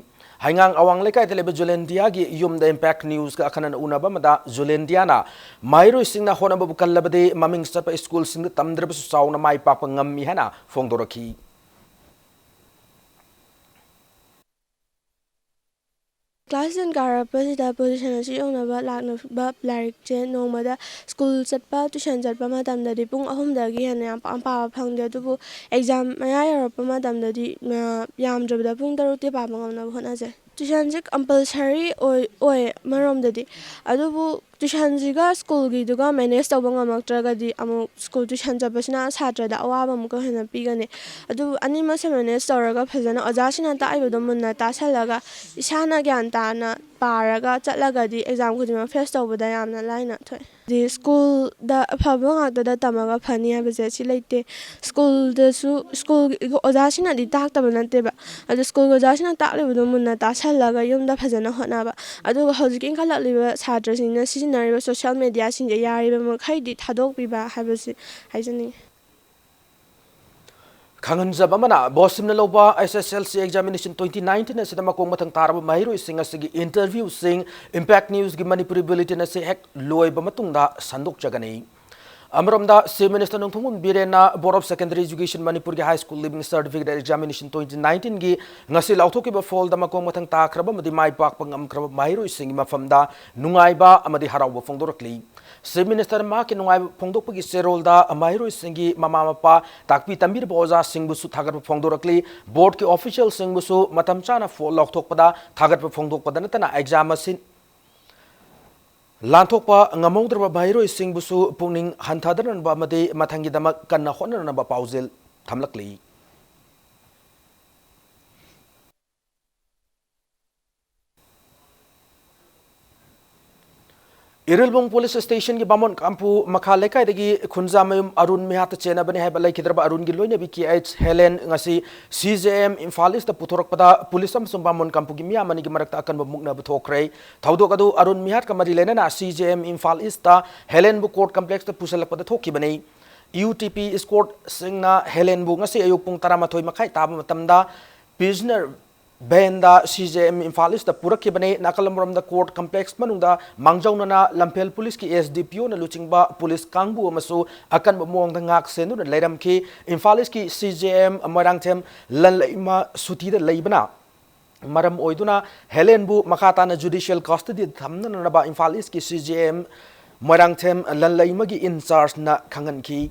ꯍꯩꯉꯥꯡ ꯑꯋꯥꯡ ꯂꯩꯀꯥꯏꯗ ꯂꯩꯕ ꯖꯨꯂꯦꯟꯗꯤꯌꯥꯒꯤ ꯌꯨꯝꯗ ꯏꯝꯄꯦꯛ ꯅ꯭ꯌꯨꯁꯀ ꯑꯈꯟꯅꯅ ꯎꯅꯕ ꯑꯃꯗ ꯖꯨꯂꯦꯟꯗꯤꯌꯥꯅ ꯃꯍꯩꯔꯣꯏꯁꯤꯡꯅ ꯍꯣꯠꯅꯕꯕꯨ ꯀꯜꯂꯕꯗꯤ ꯃꯃꯤꯡ ꯆꯠꯄ ꯁ꯭ꯀꯨꯜꯁꯤꯡꯗ ꯇꯝꯗ꯭ꯔꯕꯁꯨ ꯆꯥꯎꯅ ꯃꯥꯏ ꯄꯥꯛꯄ ꯉꯝꯃꯤ ꯍꯥꯏꯅ ꯐꯣꯡꯗꯣꯔꯛꯈꯤ꯫ ꯀ꯭ꯂꯥꯁ ꯇꯦꯟ ꯀꯥꯔꯛꯄꯁꯤꯗ ꯄꯣꯖꯤꯁꯟ ꯑꯁꯤ ꯌꯧꯅꯕ ꯂꯥꯛꯅꯕ ꯂꯥꯏꯔꯤꯛꯁꯦ ꯅꯣꯡꯃꯗ ꯁ꯭ꯀꯨꯜ ꯆꯠꯄ, ꯇ꯭ꯌꯨꯁꯟ ꯆꯠꯄ ꯃꯇꯝꯗꯗꯤ ꯄꯨꯡ ꯑꯍꯨꯝꯗꯒꯤ ꯍꯦꯟꯅ ꯌꯥꯝ ꯄꯥꯛꯅ ꯄꯥꯕ ꯐꯪꯗꯦ꯫ ꯑꯗꯨꯕꯨ ꯑꯦꯛꯖꯥꯝ ꯃꯌꯥ ꯌꯧꯔꯛꯄ ꯃꯇꯝꯗꯗꯤ, ꯑ, ꯌꯥꯝꯗ꯭ꯔꯕꯗ ꯄꯨꯡ ꯇꯔꯨꯛꯇꯤ ꯄꯥꯕ ꯉꯝꯅꯕ ꯍꯣꯠꯅꯖꯩ꯫ ꯇ꯭ꯌꯨꯁꯟꯁꯦ ꯀꯝꯄꯜꯁꯔꯤ ꯑꯣꯏ, ꯑꯣꯏ ꯑꯃꯔꯣꯝꯗꯗꯤ꯫ ꯑꯗꯨꯕꯨ ꯇ꯭ꯌꯨꯁꯟꯁꯤꯒ ꯁ꯭ꯀꯨꯜꯒꯤꯗꯨꯒ ꯃꯦꯅꯦꯖ ꯇꯧꯕ ꯉꯝꯃꯛꯇ꯭ꯔꯒꯗꯤ ꯑꯃꯨꯛ ꯁ꯭ꯀꯨꯜ ꯇ꯭ꯌꯨꯁꯟ ꯆꯠꯄꯁꯤꯅ ꯁꯥꯇ꯭ꯔꯗ ꯑꯋꯥꯕ ꯑꯃꯨꯛꯀ ꯍꯦꯟꯅ ꯄꯤꯒꯅꯤ꯫ ꯑꯗꯨ ꯑꯅꯤꯃꯛꯁꯦ ꯃꯦꯅꯦꯖ ꯇꯧꯔꯒ ꯐꯖꯅ ꯑꯣꯖꯥꯁꯤꯡꯅ ꯇꯥꯛꯏꯕꯗꯣ ꯃꯨꯟꯅ ꯇꯥꯁꯜꯂꯒ ꯏꯁꯥꯅ ꯒ꯭ꯌꯥꯟ ꯇꯥꯅ ꯄꯥꯔꯒ ꯆꯠꯂꯒꯗꯤ ꯑꯦꯛꯖꯥꯝ ꯈꯨꯗꯤꯡꯃꯛ ꯐꯦꯁ ꯇꯧꯕꯗ ꯌꯥꯝꯅ ꯂꯥꯏꯅ ꯊꯣꯛꯑꯦ꯫ ꯍꯥꯏꯗꯤ ꯁ꯭ꯀꯨꯜꯗ ꯑꯐꯕ ꯉꯥꯛꯇꯗ ꯇꯝꯃꯒ ꯐꯅꯤ ꯍꯥꯏꯕꯁꯦ ꯁꯤ ꯂꯩꯇꯦ꯫ ꯁ꯭ꯀꯨꯜꯗꯁꯨ, ꯁ꯭ꯀꯨꯜꯒꯤ ꯑꯣꯖꯥꯁꯤꯡꯅꯗꯤ ꯇꯥꯛꯇꯕ ꯅꯠꯇꯦꯕ, ꯑꯗꯣ ꯁ꯭ꯀꯨꯜꯒꯤ ꯑꯣꯖꯥꯁꯤꯡꯅ ꯇꯥꯛꯂꯤꯕꯗꯣ ꯃꯨꯟꯅ ꯇꯥꯁꯜꯂꯒ ꯌꯨꯝꯗ ꯐꯖꯅ ꯍꯣꯠꯅꯕ, ꯑꯗꯨꯒ ꯍꯧꯖꯤꯛꯀꯤ ꯏꯟꯈꯠꯂꯛꯂꯤꯕ ꯁꯥꯇ꯭ꯔꯁꯤꯡꯅ ꯁꯤꯖꯤꯟꯅꯔꯤꯕ ꯁꯣꯁꯤꯌꯦꯜ ꯃꯦꯗꯤꯌꯥꯁꯤꯡꯁꯦ ꯌꯥꯔꯤꯕ ꯃꯈꯩꯗꯤ ꯊꯥꯗꯣꯛꯄꯤꯕ ꯍꯥꯏꯕꯁꯤ ꯍꯥꯏꯖꯅꯤꯡꯉꯤ꯫ ꯈꯪꯍꯟꯖꯕ ꯑꯃꯅ, ꯕꯣꯁꯤꯝꯅ ꯂꯧꯕ S S L C examination twenty nineteen ꯑꯁꯤꯗ ꯃꯀꯣꯛ ꯃꯊꯪ ꯇꯥꯔꯕ ꯃꯍꯩꯔꯣꯏꯁꯤꯡ ꯑꯁꯤꯒꯤ ꯏꯟꯇꯔꯚ꯭ꯌꯨꯁꯤꯡ ꯏꯝꯄꯦꯛ ꯅ꯭ꯌꯨꯁꯀꯤ ꯃꯅꯤꯄꯨꯔꯤ ꯕꯨꯂꯦꯇꯤꯟ ꯑꯁꯤ ꯍꯦꯛ ꯂꯣꯏꯕ ꯃꯇꯨꯡꯗ ꯁꯟꯗꯣꯛꯆꯒꯅꯤ꯫ ꯑꯃꯔꯣꯝꯗ, ꯆꯤꯐ ꯃꯤꯅꯤꯁꯇꯔ ꯅꯣꯡꯊꯣꯝꯕꯝ ꯕꯤꯔꯦꯟꯅ ꯕꯣꯔꯗ ꯑꯣꯐ ꯁꯦꯀꯦꯟꯗꯔꯤ ꯏꯖꯨꯀꯦꯁꯟ ꯃꯅꯤꯄꯨꯔꯒꯤ high school leaving certificate examination twenty ꯅꯥꯏꯟꯇꯤꯟꯒꯤ ꯉꯁꯤ ꯂꯥꯎꯊꯣꯛꯈꯤꯕ ꯐꯣꯜꯗ ꯃꯀꯣꯛ ꯃꯊꯪ ꯇꯥꯈ꯭ꯔꯕ ꯑꯃꯗꯤ ꯃꯥꯏ ꯄꯥꯛꯄ ꯉꯝꯈ꯭ꯔꯕ ꯃꯍꯩꯔꯣꯏꯁꯤꯡꯒꯤ ꯃꯐꯝꯗ ꯅꯨꯡꯉꯥꯏꯕ ꯑꯃꯗꯤ ꯍꯔꯥꯎꯕ ꯐꯣꯡꯗꯣꯔꯛꯂꯤ꯫ Chief Minister ꯃꯍꯥꯛꯀꯤ ꯅꯨꯡꯉꯥꯏꯕ ꯐꯣꯡꯗꯣꯛꯄꯒꯤ ꯆꯦꯔꯣꯜꯗ ꯃꯍꯩꯔꯣꯏꯁꯤꯡꯒꯤ ꯃꯃꯥ ꯃꯄꯥ, ꯇꯥꯛꯄꯤ ꯇꯝꯕꯤꯔꯤꯕ ꯑꯣꯖꯥꯁꯤꯡꯕꯨꯁꯨ ꯊꯥꯒꯠꯄ ꯐꯣꯡꯗꯣꯔꯛꯂꯤ꯫ Board ꯀꯤ official ꯁꯤꯡꯕꯨꯁꯨ ꯃꯇꯝ ꯆꯥꯅ ꯐꯣꯟ ꯂꯥꯎꯊꯣꯛꯄꯗ ꯊꯥꯒꯠꯄ ꯐꯣꯡꯗꯣꯛꯄꯗ ꯅꯠꯇꯅ exam ꯑꯁꯤ ꯂꯥꯟꯊꯣꯛꯄ ꯉꯝꯍꯧꯗ꯭ꯔꯕ ꯃꯍꯩꯔꯣꯏꯁꯤꯡꯕꯨꯁꯨ ꯄꯨꯛꯅꯤꯡ ꯍꯟꯊꯗꯅꯕ ꯑꯃꯗꯤ ꯃꯊꯪꯒꯤꯗꯃꯛ ꯀꯟꯅ ꯍꯣꯠꯅꯅꯕ ꯄꯥꯎꯖꯦꯜ ꯊꯝꯂꯛꯂꯤ꯫ ꯏꯔꯤꯜꯕꯨꯡ police station ꯒꯤ ꯕꯥꯃꯣꯟ ꯀꯥꯝꯄꯨ ꯃꯈꯥ ꯂꯩꯀꯥꯏꯗꯒꯤ ꯈꯨꯟꯖꯥꯃꯌꯨꯝ ꯑꯔꯨꯟ ꯃꯤꯍꯥꯠꯇ ꯆꯦꯟꯅꯕꯅꯤ ꯍꯥꯏꯕ ꯂꯩꯈꯤꯗ꯭ꯔꯕ ꯑꯔꯨꯟꯒꯤ ꯂꯣꯏꯅꯕꯤ ꯀꯦ ꯑꯩꯆ ꯍꯦꯂꯦꯟ ꯉꯁꯤ C J M Imphal east ꯄꯨꯊꯣꯔꯛꯄꯗ ꯄꯨꯂꯤꯁ ꯑꯃꯁꯨꯡ ꯕꯥꯃꯣꯟ ꯀꯥꯝꯄꯨꯒꯤ ꯃꯤꯌꯥꯝ ꯑꯅꯤꯒꯤ ꯃꯔꯛꯇ ꯑꯀꯟꯕ ꯃꯨꯛꯅꯕ ꯊꯣꯛꯈ꯭ꯔꯦ꯫ ꯊꯧꯗꯣꯛ ꯑꯗꯨ ꯑꯔꯨꯟ ꯃꯤꯍꯥꯠꯀ ꯃꯔꯤ ꯂꯩꯅꯅ C J M Imphal east ꯍꯦꯂꯦꯟꯕꯨ court complex ꯇ ꯄꯨꯁꯤꯜꯂꯛꯄꯗ ꯊꯣꯛꯈꯤꯕꯅꯤ꯫ ꯌꯨ ꯇꯤ ꯄꯤ escort ꯁꯤꯡꯅ ꯍꯦꯂꯦꯟꯕꯨ ꯉꯁꯤ ꯑꯌꯨꯛ ꯄꯨꯡ ꯇꯔꯥꯃꯥꯊꯣꯏ ꯃꯈꯥꯏ ꯇꯥꯕ ꯃꯇꯝꯗ prisoner van ꯗ ꯁꯤ ꯖꯦ ꯑꯦꯝ ꯏꯝꯐꯥꯜ ꯏꯁꯇ ꯄꯨꯔꯛꯈꯤꯕꯅꯤ꯫ ꯅꯥꯀꯜ ꯑꯃꯔꯣꯝꯗ court complex ꯃꯅꯨꯡꯗ ꯃꯥꯡꯖꯧꯅꯅ ꯂꯝꯐꯦꯜ ꯄꯨꯂꯤꯁ ꯀꯤ ꯑꯦꯁ ꯗꯤ ꯄꯤ ꯑꯣ ꯅ ꯂꯨꯆꯤꯡꯕ ꯄꯨꯂꯤꯁ ꯀꯥꯡꯕꯨ ꯑꯃꯁꯨ ꯑꯀꯟꯕ ꯃꯑꯣꯡꯗ ꯉꯥꯛ ꯁꯦꯟꯗꯨꯅ ꯂꯩꯔꯝꯈꯤ꯫ ꯏꯝꯐꯥꯜ ꯏꯁꯀꯤ ꯁꯤ ꯖꯦ ꯑꯦꯝ ꯃꯣꯏꯔꯥꯡꯊꯦꯝ ꯂꯟꯂꯩꯃ ꯁꯨꯇꯤꯗ ꯂꯩꯕꯅ ꯃꯔꯝ ꯑꯣꯏꯗꯨꯅ ꯍꯦꯂꯦꯟꯕꯨ ꯃꯈꯥ ꯇꯥꯅ judicial custody ꯗ ꯊꯝꯅꯅꯕ ꯏꯝꯐꯥꯜ ꯏꯁꯀꯤ ꯁꯤ ꯖꯦ ꯑꯦꯝ ꯃꯣꯏꯔꯥꯡꯊꯦꯝ ꯂꯟꯂꯩꯃꯒꯤ in charge ꯅ ꯈꯪꯍꯟꯈꯤ꯫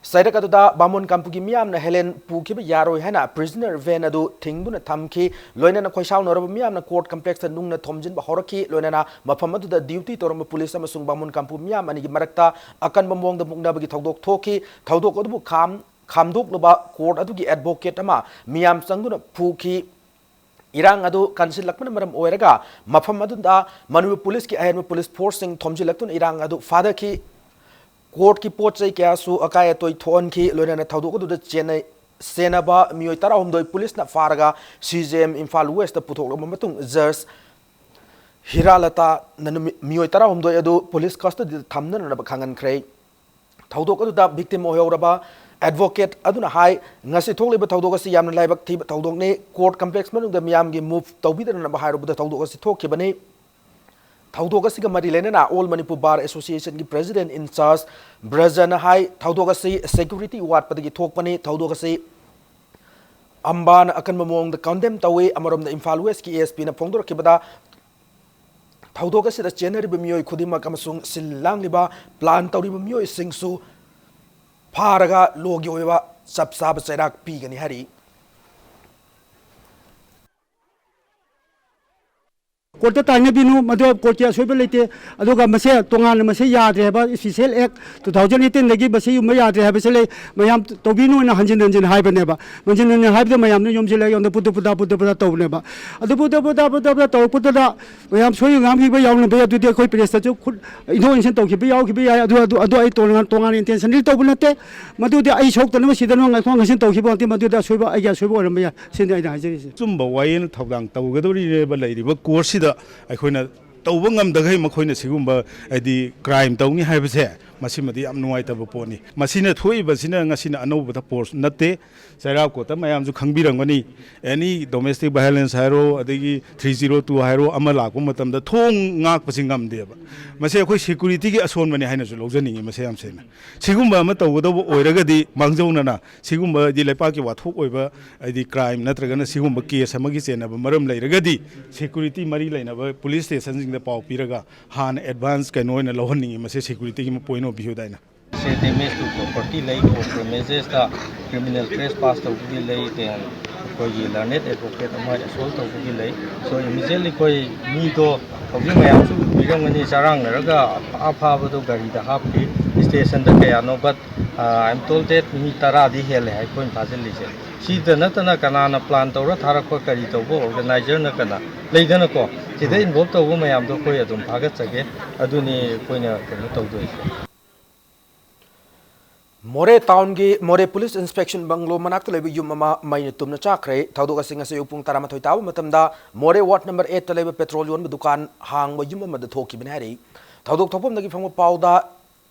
ꯆꯩꯔꯛ ꯑꯗꯨꯗ ꯕꯥꯃꯣꯟ ꯀꯥꯝꯄꯨꯒꯤ ꯃꯤꯌꯥꯝꯅ ꯍꯦꯂꯦꯟ ꯄꯨꯈꯤꯕ ꯌꯥꯔꯣꯏ ꯍꯥꯏꯅ prisoner van ꯑꯗꯨ ꯊꯤꯡꯗꯨꯅ ꯊꯝꯈꯤ꯫ ꯂꯣꯏꯅꯅ ꯈꯣꯏꯁꯥꯎꯅꯔꯕ ꯃꯤꯌꯥꯝꯅ court complex ꯇ ꯅꯨꯡꯅ ꯊꯣꯝꯖꯤꯟꯕ ꯍꯧꯔꯛꯈꯤ꯫ ꯂꯣꯏꯅꯅ ꯃꯐꯝ ꯑꯗꯨꯗ duty ꯇꯧꯔꯝꯕ ꯄꯨꯂꯤꯁ ꯑꯃꯁꯨꯡ ꯕꯥꯃꯣꯟ ꯀꯥꯝꯄꯨ ꯃꯤꯌꯥꯝ ꯑꯅꯤꯒꯤ ꯃꯔꯛꯇ ꯑꯀꯟꯕ ꯃꯑꯣꯡꯗ ꯃꯨꯛꯅꯕꯒꯤ ꯊꯧꯗꯣꯛ ꯊꯣꯛꯈꯤ꯫ ꯊꯧꯗꯣꯛ ꯑꯗꯨꯕꯨ ꯈꯥꯝ-, ꯈꯥꯝꯗꯣꯛꯅꯕ court ꯑꯗꯨꯒꯤ advocate ꯑꯃ ꯃꯤꯌꯥꯝ ꯆꯪꯗꯨꯅ ꯐꯨꯈꯤ꯫ ꯏꯔꯥꯡ ꯑꯗꯨ ꯀꯟꯁꯤꯜꯂꯛꯄꯅ ꯃꯔꯝ ꯑꯣꯏꯔꯒ ꯃꯐꯝ ꯑꯗꯨꯗ ꯃꯅꯤꯄꯨꯔ ꯄꯨꯂꯤꯁꯀꯤ ꯑꯍꯦꯟꯕ ꯄꯨꯂꯤꯁ ꯐꯣꯔꯁꯁꯤꯡ ꯊꯣꯝꯖꯤꯜꯂꯛꯇꯨꯅ ꯏꯔꯥꯡ ꯑꯗꯨ ꯐꯥꯊꯈꯤ꯫ Court ꯀꯤ ꯄꯣꯠ ꯆꯩ ꯀꯌꯥꯁꯨ ꯑꯀꯥꯏ ꯑꯇꯣꯏ ꯊꯣꯛꯍꯟꯈꯤ꯫ ꯂꯣꯏꯅꯅ ꯊꯧꯗꯣꯛ ꯑꯗꯨꯗ ꯆꯦꯟꯅꯩ-, ꯆꯦꯟꯅꯕ ꯃꯤꯑꯣꯏ ꯇꯔꯥꯍꯨꯝꯗꯣꯏ ꯄꯨꯂꯤꯁꯅ ꯐꯥꯔꯒ ꯁꯤ ꯖꯦ ꯑꯦꯝ ꯏꯝꯐꯥꯜ ꯋꯦꯁꯇ ꯄꯨꯊꯣꯛꯂꯕ ꯃꯇꯨꯡ, ꯖꯖ ꯍꯤꯔꯥꯂꯇꯥꯅ ꯅꯨꯃꯤꯠ, ꯃꯤꯑꯣꯏ ꯇꯔꯥꯍꯨꯝꯗꯣꯏ ꯑꯗꯨ ꯄꯨꯂꯤꯁ custody ꯗ ꯊꯝꯅꯅꯕ ꯈꯪꯍꯟꯈ꯭ꯔꯦ꯫ ꯊꯧꯗꯣꯛ ꯑꯗꯨꯗ victim ꯑꯣꯏꯍꯧꯔꯕ advocate ꯑꯗꯨꯅ ꯍꯥꯏ, "ꯉꯁꯤ ꯊꯣꯛꯂꯤꯕ ꯊꯧꯗꯣꯛ ꯑꯁꯤ ꯌꯥꯝꯅ ꯂꯥꯏꯕꯛ ꯊꯤꯕ ꯊꯧꯗꯣꯛꯅꯤ꯫ Court complex ꯃꯅꯨꯡꯗ ꯃꯤꯌꯥꯝꯒꯤ move ꯇꯧꯕꯤꯗꯅꯕ ꯍꯥꯏꯔꯨꯕꯗ ꯊꯧꯗꯣꯛ ꯑꯁꯤ ꯊꯣꯛꯈꯤꯕꯅꯤ꯫" ꯊꯧꯗꯣꯛ ꯑꯁꯤꯒ ꯃꯔꯤ ꯂꯩꯅꯅ All Manipur Bar Association ꯒꯤ president in charge ꯕ꯭ꯔꯖꯅ ꯍꯥꯏ, "ꯊꯧꯗꯣꯛ ꯑꯁꯤ security ꯋꯥꯠꯄꯗꯒꯤ ꯊꯣꯛꯄꯅꯤ꯫ ꯊꯧꯗꯣꯛ ꯑꯁꯤ ꯑꯝꯕꯥꯅ ꯑꯀꯟꯕ ꯃꯑꯣꯡꯗ condemn ꯇꯧꯏ꯫" ꯑꯃꯔꯣꯝꯗ ꯏꯝꯐꯥꯜ ꯋꯦꯁꯀꯤ ꯑꯦ ꯑꯦꯁ ꯄꯤꯅ ꯐꯣꯡꯗꯣꯔꯛꯈꯤꯕꯗ, ꯊꯧꯗꯣꯛ ꯑꯁꯤꯗ ꯆꯦꯟꯅꯔꯤꯕ ꯃꯤꯑꯣꯏ ꯈꯨꯗꯤꯡꯃꯛ ꯑꯃꯁꯨꯡ ꯁꯤꯜ ꯂꯥꯡꯂꯤꯕ, ꯄ꯭ꯂꯥꯟ ꯇꯧꯔꯤꯕ ꯃꯤꯑꯣꯏꯁꯤꯡꯁꯨ ꯐꯥꯔꯒ ꯂꯣꯒꯤ ꯑꯣꯏꯕ ꯆꯞ ꯆꯥꯕ ꯆꯩꯔꯥꯛ ꯄꯤꯒꯅꯤ ꯍꯥꯏꯔꯤ꯫ ꯀꯣꯔꯠꯇ ꯇꯥꯏꯅꯕꯤꯅꯨ, ꯃꯗꯨ ꯀꯣꯔꯠꯀꯤ ꯑꯁꯣꯏꯕ ꯂꯩꯇꯦ꯫ ꯑꯗꯨꯒ ꯃꯁꯦ ꯇꯣꯉꯥꯟꯅ ꯃꯁꯦ ꯌꯥꯗ꯭ꯔꯦ ꯍꯥꯏꯕ special act two thousand eighteen ꯗꯒꯤ ꯃꯁꯤ ꯌꯨꯝꯕ ꯌꯥꯗ꯭ꯔꯦ ꯍꯥꯏꯕꯁꯦ ꯂꯩ꯫ ꯃꯌꯥꯝ ꯇꯧꯕꯤꯅꯨ ꯍꯥꯏꯅ ꯍꯟꯖꯤꯟ ꯍꯟꯖꯤꯟ ꯍꯥꯏꯕꯅꯦꯕ꯫ ꯍꯟꯖꯤꯟ ꯍꯟꯖꯤꯟ ꯍꯥꯏꯕꯗ ꯃꯌꯥꯝꯅ ꯌꯣꯝꯁꯤꯜꯂꯒ ꯑꯩꯉꯣꯟꯗ ꯄꯨꯗ ꯄꯨꯗ ꯄꯨꯗ ꯄꯨꯗ ꯇꯧꯕꯅꯦꯕ꯫ ꯑꯗꯨ ꯄꯨꯗ ꯄꯨꯗ ꯄꯨꯗ ꯄꯨꯗ ꯇꯧꯔꯛꯄꯗꯨꯗ ꯃꯌꯥꯝ ꯁꯣꯏ ꯉꯥꯝꯈꯤꯕ ꯌꯥꯎꯅꯕ ꯑꯗꯨꯗꯤ ꯑꯩꯈꯣꯏ press ꯇꯁꯨ ꯈꯨꯠ ꯏꯟꯊꯣꯛ ꯏꯟꯁꯤꯟ ꯇꯧꯈꯤꯕ ꯌꯥꯎꯈꯤꯕ ꯌꯥꯏ꯫ ꯑꯗꯨ, ꯑꯗꯨ, ꯑꯗꯨ ꯑꯩ ꯇꯣꯉꯥꯟ, ꯇꯣꯉꯥꯟꯅ intentionally ꯇꯧꯕ ꯅꯠꯇꯦ꯫ ꯃꯗꯨꯗꯤ ꯑꯩ ꯁꯣꯛꯇꯅꯕ ꯁꯤꯗꯅꯕ ꯉꯥꯛꯊꯣꯛ ꯉꯥꯏꯁꯤꯟ ꯇꯧꯈꯤꯕ ꯅꯠꯇꯦ꯫ ꯃꯗꯨꯗꯤ ꯑꯁꯣꯏꯕ, ꯑꯩꯒꯤ ꯑꯁꯣꯏꯕ ꯑꯣꯏꯔꯝꯕ ꯌꯥꯏ꯫ ꯁꯤꯅꯤ ꯑꯩꯅ ꯍꯥꯏꯖꯔꯤꯁꯦ꯫ ꯑꯆꯨꯝꯕ ꯋꯥꯌꯦꯜ ꯊꯧꯗꯥꯡ ꯇꯧꯒꯗꯧꯔꯤꯕ ꯂꯩꯔꯤꯕ courtꯁꯤꯗ ꯑꯩꯈꯣꯏꯅ ꯇꯧꯕ ꯉꯝꯗꯈꯩ ꯃꯈꯣꯏꯅ ꯁꯤꯒꯨꯝꯕ ꯍꯥꯏꯗꯤ crime ꯇꯧꯅꯤ ꯍꯥꯏꯕꯁꯦ ꯃꯁꯤꯃꯗꯤ ꯌꯥꯝ ꯅꯨꯡꯉꯥꯏꯇꯕ ꯄꯣꯠꯅꯤ꯫ ꯃꯁꯤꯅ ꯊꯣꯛꯏꯕꯁꯤꯅ ꯉꯁꯤꯅ ꯑꯅꯧꯕꯗ force ꯅꯠꯇꯦ꯫ ꯆꯩꯔꯥꯎ courtꯇ ꯃꯌꯥꯝꯁꯨ ꯈꯪꯕꯤꯔꯝꯒꯅꯤ꯫ Any domestic violence ꯍꯥꯏꯔꯣ, ꯑꯗꯒꯤ three zero two ꯍꯥꯏꯔꯣ, ꯑꯃ ꯂꯥꯛꯄ ꯃꯇꯝꯗ ꯊꯣꯡ ꯉꯥꯛꯄꯁꯤ ꯉꯝꯗꯦꯕ꯫ ꯃꯁꯤ ꯑꯩꯈꯣꯏ securityꯒꯤ ꯑꯁꯣꯟꯕꯅꯤ ꯍꯥꯏꯅꯁꯨ ꯂꯧꯖꯅꯤꯡꯉꯤ꯫ ꯃꯁꯤ ꯌꯥꯝ ꯁꯦꯡꯅ ꯁꯤꯒꯨꯝꯕ ꯑꯃ ꯇꯧꯒꯗꯧꯕ ꯑꯣꯏꯔꯒꯗꯤ ꯃꯥꯡꯖꯧꯅꯅ ꯁꯤꯒꯨꯝꯕ ꯍꯥꯏꯗꯤ ꯂꯩꯄꯥꯛꯀꯤ ꯋꯥꯊꯣꯛ ꯑꯣꯏꯕ ꯍꯥꯏꯗꯤ crime ꯅꯠꯇ꯭ꯔꯒꯅ ꯁꯤꯒꯨꯝꯕ case ꯑꯃꯒꯤ ꯆꯦꯟꯅꯕ ꯃꯔꯝ ꯂꯩꯔꯒꯗꯤ security ꯃꯔꯤ ꯂꯩꯅꯕ police stationꯁꯤꯡꯗ ꯄꯥꯎ ꯄꯤꯔꯒ ꯍꯥꯟꯅ advance ꯀꯩꯅꯣ ꯑꯣꯏꯅ ꯂꯧꯍꯟꯅꯤꯡꯉꯤ꯫ ꯃꯁꯤ securityꯒꯤ point of viewꯗ ꯑꯩꯅ꯫ ꯁꯦ damage to property ꯂꯩ, compromiseꯇ criminal trespass ꯇꯧꯕꯒꯤ ꯂꯩ, then ꯑꯩꯈꯣꯏꯒꯤ learned advocate ꯑꯃ assault ꯇꯧꯕꯒꯤ ꯂꯩ꯫ So immediately ꯑꯩꯈꯣꯏ ꯃꯤꯗꯣ ꯍꯧꯖꯤꯛ ꯃꯌꯥꯝꯁꯨ ꯎꯕꯤꯔꯝꯒꯅꯤ, ꯆꯔꯥꯡꯅꯔꯒ ꯑꯐꯥ ꯑꯐꯥꯕꯗꯣ ꯒꯥꯔꯤꯗ ꯍꯥꯞꯈꯤ꯫ Stationꯗ ꯀꯌꯥꯅꯣ, but, uh, I am told that ꯃꯤ ꯇꯔꯥꯗꯤ ꯍꯦꯜꯂꯦ ꯍꯥꯏ ꯑꯩꯈꯣꯏꯅ ꯐꯥꯖꯤꯜꯂꯤꯁꯦ꯫ ꯁꯤꯗ ꯅꯠꯇꯅ ꯀꯅꯥꯅ plan ꯇꯧꯔ ꯊꯥꯔꯛꯄ, ꯀꯔꯤ ꯇꯧꯕ, organizerꯅ ꯀꯅꯥ ꯂꯩꯗꯅꯀꯣ, ꯁꯤꯗ involve ꯇꯧꯕ ꯃꯌꯥꯝꯗꯣ ꯑꯩꯈꯣꯏ ꯑꯗꯨꯝ ꯐꯥꯒꯠꯆꯒꯦ꯫ ꯑꯗꯨꯅꯤ ꯑꯩꯈꯣꯏꯅ ꯀꯩꯅꯣ ꯇꯧꯗꯣꯏꯁꯦ꯫ ꯃꯣꯔꯦ townꯒꯤ ꯃꯣꯔꯦ police inspection bungalow ꯃꯅꯥꯛꯇ ꯂꯩꯕ ꯌꯨꯝ ꯑꯃ ꯃꯩꯅ ꯇꯨꯝꯅ ꯆꯥꯛꯈ꯭ꯔꯦ꯫ ꯊꯧꯗꯣꯛ ꯑꯁꯤ ꯉꯁꯤ ꯑꯌꯨꯛ ꯄꯨꯡ ꯇꯔꯥꯃꯥꯊꯣꯏ ꯇꯥꯕ ꯃꯇꯝꯗ ꯃꯣꯔꯦ ward number eightꯇ ꯂꯩꯕ petrol ꯌꯣꯟꯕ ꯗꯨꯀꯥꯟ ꯍꯥꯡꯕ ꯌꯨꯝ ꯑꯃꯗ ꯊꯣꯛꯈꯤꯕꯅꯤ ꯍꯥꯏꯔꯤ꯫ ꯊꯧꯗꯣꯛ ꯊꯣꯛꯐꯝꯗꯒꯤ ꯐꯪꯕ ꯄꯥꯎꯗ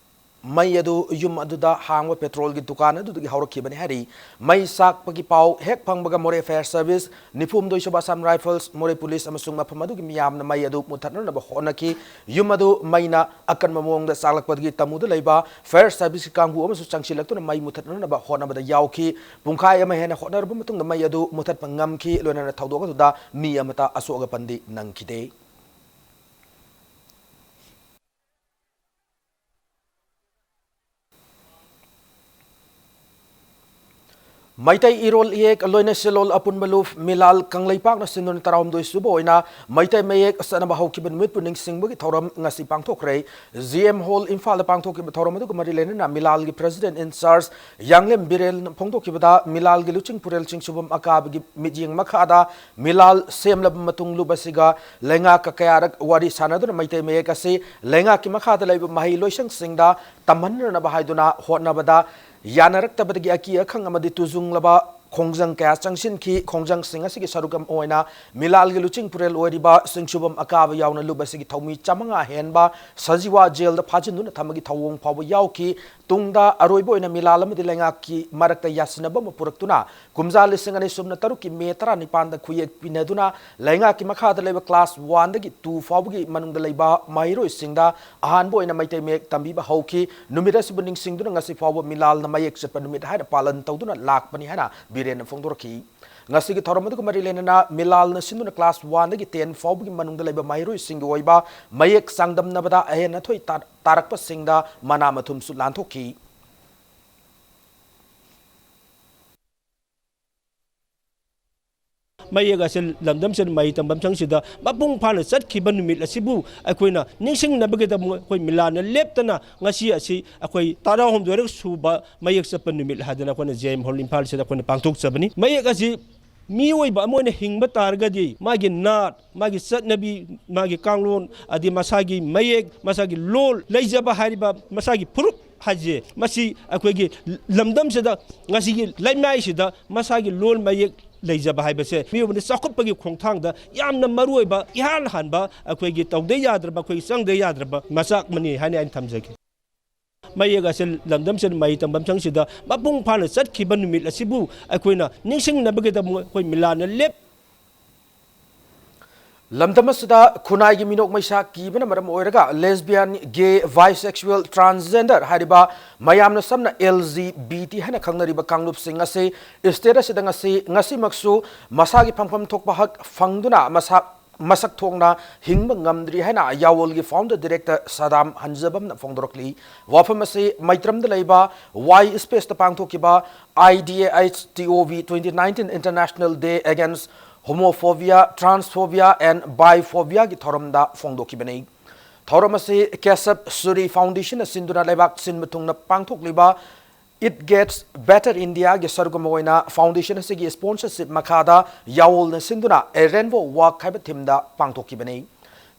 ꯃꯩ ꯑꯗꯨ ꯌꯨꯝ ꯑꯗꯨꯗ ꯍꯥꯡꯕ petrolꯒꯤ ꯗꯨꯀꯥꯟ ꯑꯗꯨꯗꯒꯤ ꯍꯧꯔꯛꯈꯤꯕꯅꯤ ꯍꯥꯏꯔꯤ꯫ ꯃꯩ ꯆꯥꯛꯄꯒꯤ ꯄꯥꯎ ꯍꯦꯛ ꯐꯪꯕꯒ ꯃꯣꯔꯦ fire service, ꯅꯤꯐꯨ ꯍꯨꯝꯗꯣꯏ ꯁꯨꯕ Assam Rifles, ꯃꯣꯔꯦ police ꯑꯃꯁꯨꯡ ꯃꯐꯝ ꯑꯗꯨꯒꯤ ꯃꯤꯌꯥꯝꯅ ꯃꯩ ꯑꯗꯨ ꯃꯨꯊꯠꯅꯅꯕ ꯍꯣꯠꯅꯈꯤ꯫ ꯌꯨꯝ ꯑꯗꯨ ꯃꯩꯅ ꯑꯀꯟꯕ ꯃꯑꯣꯡꯗ ꯆꯥꯛꯂꯛꯄꯗꯒꯤ ꯇꯃꯨꯗ ꯂꯩꯕ fire serviceꯀꯤ ꯀꯥꯡꯕꯨ ꯑꯃꯁꯨ ꯆꯪꯁꯤꯜꯂꯛꯇꯨꯅ ꯃꯩ ꯃꯨꯊꯠꯅꯅꯕ ꯍꯣꯠꯅꯕꯗ ꯌꯥꯎꯈꯤ꯫ ꯄꯨꯡꯈꯥꯏ ꯑꯃ ꯍꯦꯟꯅ ꯍꯣꯠꯅꯔꯕ ꯃꯇꯨꯡꯗ ꯃꯩ ꯑꯗꯨ ꯃꯨꯊꯠꯄ ꯉꯝꯈꯤ꯫ ꯂꯣꯏꯅꯅ ꯊꯧꯗꯣꯛ ꯑꯗꯨꯗ ꯃꯤ ꯑꯃꯠꯇ ꯑꯁꯣꯛ ꯑꯄꯟꯗꯤ ꯅꯪꯈꯤꯗꯦ꯫ ꯃꯩꯇꯩ ꯏꯔꯣꯜ ꯏꯌꯦꯛ ꯂꯣꯏꯅ ꯁꯤꯂꯣꯜ ꯑꯄꯨꯟꯕ ꯂꯨꯞ ꯃꯤꯂꯥꯜ ꯀꯪꯂꯩꯄꯥꯛꯅ ꯁꯤꯟꯗꯨꯅ ꯇꯔꯥꯍꯨꯝꯗꯣꯏ ꯁꯨꯕ ꯑꯣꯏꯅ ꯃꯩꯇꯩ ꯃꯌꯦꯛ ꯆꯠꯅꯕ ꯍꯧꯈꯤꯕ ꯅꯨꯃꯤꯠꯄꯨ ꯅꯤꯡꯁꯤꯡꯕꯒꯤ ꯊꯧꯔꯝ ꯉꯁꯤ ꯄꯥꯡꯊꯣꯛꯈ꯭ꯔꯦ꯫ ꯖꯤ ꯑꯦꯝ ꯍꯣꯜ ꯏꯝꯐꯥꯜꯗ ꯄꯥꯡꯊꯣꯛꯈꯤꯕ ꯊꯧꯔꯝ ꯑꯗꯨꯒ ꯃꯔꯤ ꯂꯩꯅꯅ ꯃꯤꯂꯥꯜꯒꯤ president in charge ꯌꯥꯡꯂꯦꯝ ꯕꯤꯔꯦꯟ ꯐꯣꯡꯗꯣꯛꯈꯤꯕꯗ, ꯃꯤꯂꯥꯜꯒꯤ ꯂꯨꯆꯤꯡ ꯄꯨꯔꯦꯜ ꯆꯤꯡꯁꯨꯕꯝ ꯑꯀꯥꯕꯒꯤ ꯃꯤꯠꯌꯦꯡ ꯃꯈꯥꯗ ꯃꯤꯂꯥꯜ ꯁꯦꯝꯂꯕ ꯃꯇꯨꯡ ꯂꯨꯞ ꯑꯁꯤꯒ ꯂꯩꯉꯥꯛꯀ ꯀꯌꯥꯔꯛ ꯋꯥꯔꯤ ꯁꯥꯟꯅꯗꯨꯅ ꯃꯩꯇꯩ ꯃꯌꯦꯛ ꯑꯁꯤ ꯂꯩꯉꯥꯛꯀꯤ ꯃꯈꯥꯗ ꯂꯩꯕ ꯃꯍꯩ ꯂꯣꯏꯁꯪꯁꯤꯡꯗ ꯇꯝꯍꯟꯅꯅꯕ ꯍꯥꯏꯗꯨꯅ ꯍꯣꯠꯅꯕꯗ, ꯌꯥꯅꯔꯛꯇꯕꯗꯒꯤ ꯑꯀꯤ ꯑꯈꯪ ꯑꯃꯗꯤ ꯇꯨꯖꯨꯡꯂꯕ ꯈꯣꯡꯖꯪ ꯀꯌꯥ ꯆꯪꯁꯤꯟꯈꯤ꯫ ꯈꯣꯡꯖꯪꯁꯤꯡ ꯑꯁꯤꯒꯤ ꯁꯔꯨꯛ ꯑꯃ ꯑꯣꯏꯅ ꯃꯤꯂꯥꯜꯒꯤ ꯂꯨꯆꯤꯡ ꯄꯨꯔꯦꯜ ꯑꯣꯏꯔꯤꯕ ꯆꯤꯡꯁꯨꯕꯝ ꯑꯀꯥꯕ ꯌꯥꯎꯅ ꯂꯨꯞ ꯑꯁꯤꯒꯤ ꯊꯧꯃꯤ ꯆꯥꯃꯉꯥ ꯍꯦꯟꯕ ꯁꯖꯤꯋꯥ ꯖꯦꯜꯗ ꯐꯥꯖꯤꯟꯗꯨꯅ ꯊꯝꯕꯒꯤ ꯊꯧꯑꯣꯡ ꯐꯥꯎꯕ ꯌꯥꯎꯈꯤ꯫ ꯇꯨꯡꯗ ꯑꯔꯣꯏꯕ ꯑꯣꯏꯅ ꯃꯤꯂꯥꯜ ꯑꯃꯗꯤ ꯂꯩꯉꯥꯛꯀꯤ ꯃꯔꯛꯇ ꯌꯥꯁꯤꯟꯅꯕ ꯑꯃ ꯄꯨꯔꯛꯇꯨꯅ ꯀꯨꯝꯖꯥ ꯂꯤꯁꯤꯡ ꯑꯅꯤ ꯁꯨꯞꯅ ꯇꯔꯨꯛꯀꯤ ꯃꯦ ꯇꯔꯥꯅꯤꯄꯥꯟꯗ ꯈꯨꯌꯦꯛ ꯄꯤꯅꯗꯨꯅ ꯂꯩꯉꯥꯛꯀꯤ ꯃꯈꯥꯗ ꯂꯩꯕ class one ꯗꯒꯤ two ꯐꯥꯎꯕꯒꯤ ꯃꯅꯨꯡꯗ ꯂꯩꯕ ꯃꯍꯩꯔꯣꯏꯁꯤꯡꯗ ꯑꯍꯥꯟꯕ ꯑꯣꯏꯅ ꯃꯩꯇꯩ ꯃꯌꯦꯛ ꯇꯝꯕꯤꯕ ꯍꯧꯈꯤ꯫ ꯅꯨꯃꯤꯠ ꯑꯁꯤꯕꯨ ꯅꯤꯡꯁꯤꯡꯗꯨꯅ ꯉꯁꯤ ꯐꯥꯎꯕ ꯃꯤꯂꯥꯜꯅ ꯃꯌꯦꯛ ꯆꯠꯄ ꯅꯨꯃꯤꯠ ꯍꯥꯏꯅ ꯄꯥꯂꯟ ꯇꯧꯗꯨꯅ ꯂꯥꯛꯄꯅꯤ ꯍꯥꯏꯅ ꯕꯤꯔꯦꯟꯅ ꯐꯣꯡꯗꯣꯔꯛꯈꯤ꯫ ꯉꯁꯤꯒꯤ ꯊꯧꯔꯝ ꯑꯗꯨꯒ ꯃꯔꯤ ꯂꯩꯅꯅ ꯃꯤꯂꯥꯜꯅ ꯁꯤꯟꯗꯨꯅ class one ꯗꯒꯤ ten ꯐꯥꯎꯕꯒꯤ ꯃꯅꯨꯡꯗ ꯂꯩꯕ ꯃꯍꯩꯔꯣꯏꯁꯤꯡꯒꯤ ꯑꯣꯏꯕ ꯃꯌꯦꯛ ꯆꯥꯡꯗꯝꯅꯕꯗ ꯑꯍꯦꯟ ꯑꯊꯣꯏ ꯇꯥ-, ꯇꯥꯔꯛꯄꯁꯤꯡꯗ ꯃꯅꯥ ꯃꯊꯨꯝꯁꯨ ꯂꯥꯟꯊꯣꯛꯈꯤ꯫ ꯃꯌꯦꯛ ꯑꯁꯤ ꯂꯝꯗꯝꯁꯤꯗ ꯃꯍꯩ ꯇꯝꯐꯝ ꯁꯪꯁꯤꯗ ꯃꯄꯨꯡ ꯐꯥꯅ ꯆꯠꯈꯤꯕ ꯅꯨꯃꯤꯠ ꯑꯁꯤꯕꯨ ꯑꯩꯈꯣꯏꯅ ꯅꯤꯡꯁꯤꯡꯅꯕꯒꯤꯗꯃꯛ ꯑꯩꯈꯣꯏ ꯃꯤꯂꯥꯟꯅ ꯂꯦꯞꯇꯅ ꯉꯁꯤ ꯑꯁꯤ ꯑꯩꯈꯣꯏ ꯇꯔꯥꯍꯨꯝꯗꯣꯏꯔꯛ ꯁꯨꯕ ꯃꯌꯦꯛ ꯆꯠꯄ ꯅꯨꯃꯤꯠ ꯍꯥꯏꯗꯅ ꯑꯩꯈꯣꯏꯅ ꯖꯤ ꯑꯦꯝ ꯍꯣꯜ ꯏꯝꯐꯥꯜꯁꯤꯗ ꯑꯩꯈꯣꯏꯅ ꯄꯥꯡꯊꯣꯛꯆꯕꯅꯤ꯫ ꯃꯌꯦꯛ ꯑꯁꯤ ꯃꯤꯑꯣꯏꯕ ꯑꯃ ꯑꯣꯏꯅ ꯍꯤꯡꯕ ꯇꯥꯔꯒꯗꯤ ꯃꯥꯒꯤ ꯅꯥꯠ, ꯃꯥꯒꯤ ꯆꯠꯅꯕꯤ, ꯃꯥꯒꯤ ꯀꯥꯡꯂꯣꯟ, ꯑꯗꯤ ꯃꯁꯥꯒꯤ ꯃꯌꯦꯛ, ꯃꯁꯥꯒꯤ ꯂꯣꯜ ꯂꯩꯖꯕ ꯍꯥꯏꯔꯤꯕ ꯃꯁꯥꯒꯤ ꯐꯨꯔꯨꯞ ꯍꯥꯏꯁꯦ, ꯃꯁꯤ ꯑꯩꯈꯣꯏꯒꯤ ꯂꯝꯗꯝꯁꯤꯗ, ꯉꯁꯤꯒꯤ ꯂꯩꯃꯥꯏꯁꯤꯗ ꯃꯁꯥꯒꯤ ꯂꯣꯜ ꯃꯌꯦꯛ ꯂꯩꯖꯕ ꯍꯥꯏꯕꯁꯦ ꯃꯤꯑꯣꯏꯕꯅ ꯆꯥꯎꯈꯠꯄꯒꯤ ꯈꯣꯡꯊꯥꯡꯗ ꯌꯥꯝꯅ ꯃꯔꯨꯑꯣꯏꯕ, ꯏꯍꯥꯟ ꯍꯥꯟꯕ ꯑꯩꯈꯣꯏꯒꯤ ꯇꯧꯗ ꯌꯥꯗ꯭ꯔꯕ, ꯑꯩꯈꯣꯏꯒꯤ ꯆꯪꯗ ꯌꯥꯗ꯭ꯔꯕ ꯃꯆꯥꯛ ꯑꯃꯅꯤ ꯍꯥꯏꯅ ꯑꯩꯅ ꯊꯝꯖꯒꯦ꯫ ꯃꯌꯦꯛ ꯑꯁꯤ ꯂꯝꯗꯝꯁꯤꯗ ꯃꯍꯩ ꯇꯝꯐꯝ ꯁꯪꯁꯤꯗ ꯃꯄꯨꯡ ꯐꯥꯅ ꯆꯠꯈꯤꯕ ꯅꯨꯃꯤꯠ ꯑꯁꯤꯕꯨ ꯑꯩꯈꯣꯏꯅ ꯅꯤꯡꯁꯤꯡꯅꯕꯒꯤꯗꯃꯛ ꯑꯩꯈꯣꯏ ꯃꯤꯂꯥꯟꯅ ꯂꯦꯞ ꯂꯝꯗꯝ ꯑꯁꯤꯗ ꯈꯨꯟꯅꯥꯏꯒꯤ ꯃꯤꯅꯣꯛ ꯃꯩꯁꯥ ꯀꯤꯕꯅ ꯃꯔꯝ ꯑꯣꯏꯔꯒ lesbian, gay, bisexual, transgender ꯍꯥꯏꯔꯤꯕ ꯃꯌꯥꯝꯅ ꯁꯝꯅ L G B T ꯍꯥꯏꯅ ꯈꯪꯅꯔꯤꯕ ꯀꯥꯡꯂꯨꯞꯁꯤꯡ ꯑꯁꯤ state ꯑꯁꯤꯗ ꯉꯁꯤ, ꯉꯁꯤꯃꯛꯁꯨ ꯃꯁꯥꯒꯤ ꯐꯪꯐꯝ ꯊꯣꯛꯄ ꯍꯛ ꯐꯪꯗꯨꯅ ꯃꯁꯥ ꯃꯁꯛ ꯊꯣꯛꯅ ꯍꯤꯡꯕ ꯉꯝꯗ꯭ꯔꯤ ꯍꯥꯏꯅ ꯌꯥꯋꯣꯜꯒꯤ founder director ꯁꯗꯥꯝ ꯍꯟꯖꯕꯝꯅ ꯐꯣꯡꯗꯣꯔꯛꯂꯤ꯫ ꯋꯥꯐꯝ ꯑꯁꯤ ꯃꯩꯇ꯭ꯔꯝꯗ ꯂꯩꯕ ꯋꯥꯏ ꯁ꯭ꯄꯦꯁꯇ ꯄꯥꯡꯊꯣꯛꯈꯤꯕ IDAHTOV twenty nineteen International Day Against Homophobia, Transphobia and Biphobiaꯒꯤ ꯊꯧꯔꯝꯗ ꯐꯣꯡꯗꯣꯛꯈꯤꯕꯅꯤ꯫ ꯊꯧꯔꯝ ꯑꯁꯤ ꯀꯦꯁꯕ ꯁꯨꯔꯤ Foundationꯅ ꯁꯤꯟꯗꯨꯅ ꯂꯩꯕꯥꯛ ꯁꯤꯟꯕ ꯊꯨꯡꯅ ꯄꯥꯡꯊꯣꯛꯂꯤꯕ It Gets Better Indiaꯒꯤ ꯁꯔꯨꯛ ꯑꯃ ꯑꯣꯏꯅ foundation ꯑꯁꯤꯒꯤ sponsorship ꯃꯈꯥꯗ ꯌꯥꯋꯣꯜꯅ ꯁꯤꯟꯗꯨꯅ A Rainbow Walk ꯍꯥꯏꯕ themeꯗ ꯄꯥꯡꯊꯣꯛꯈꯤꯕꯅꯤ꯫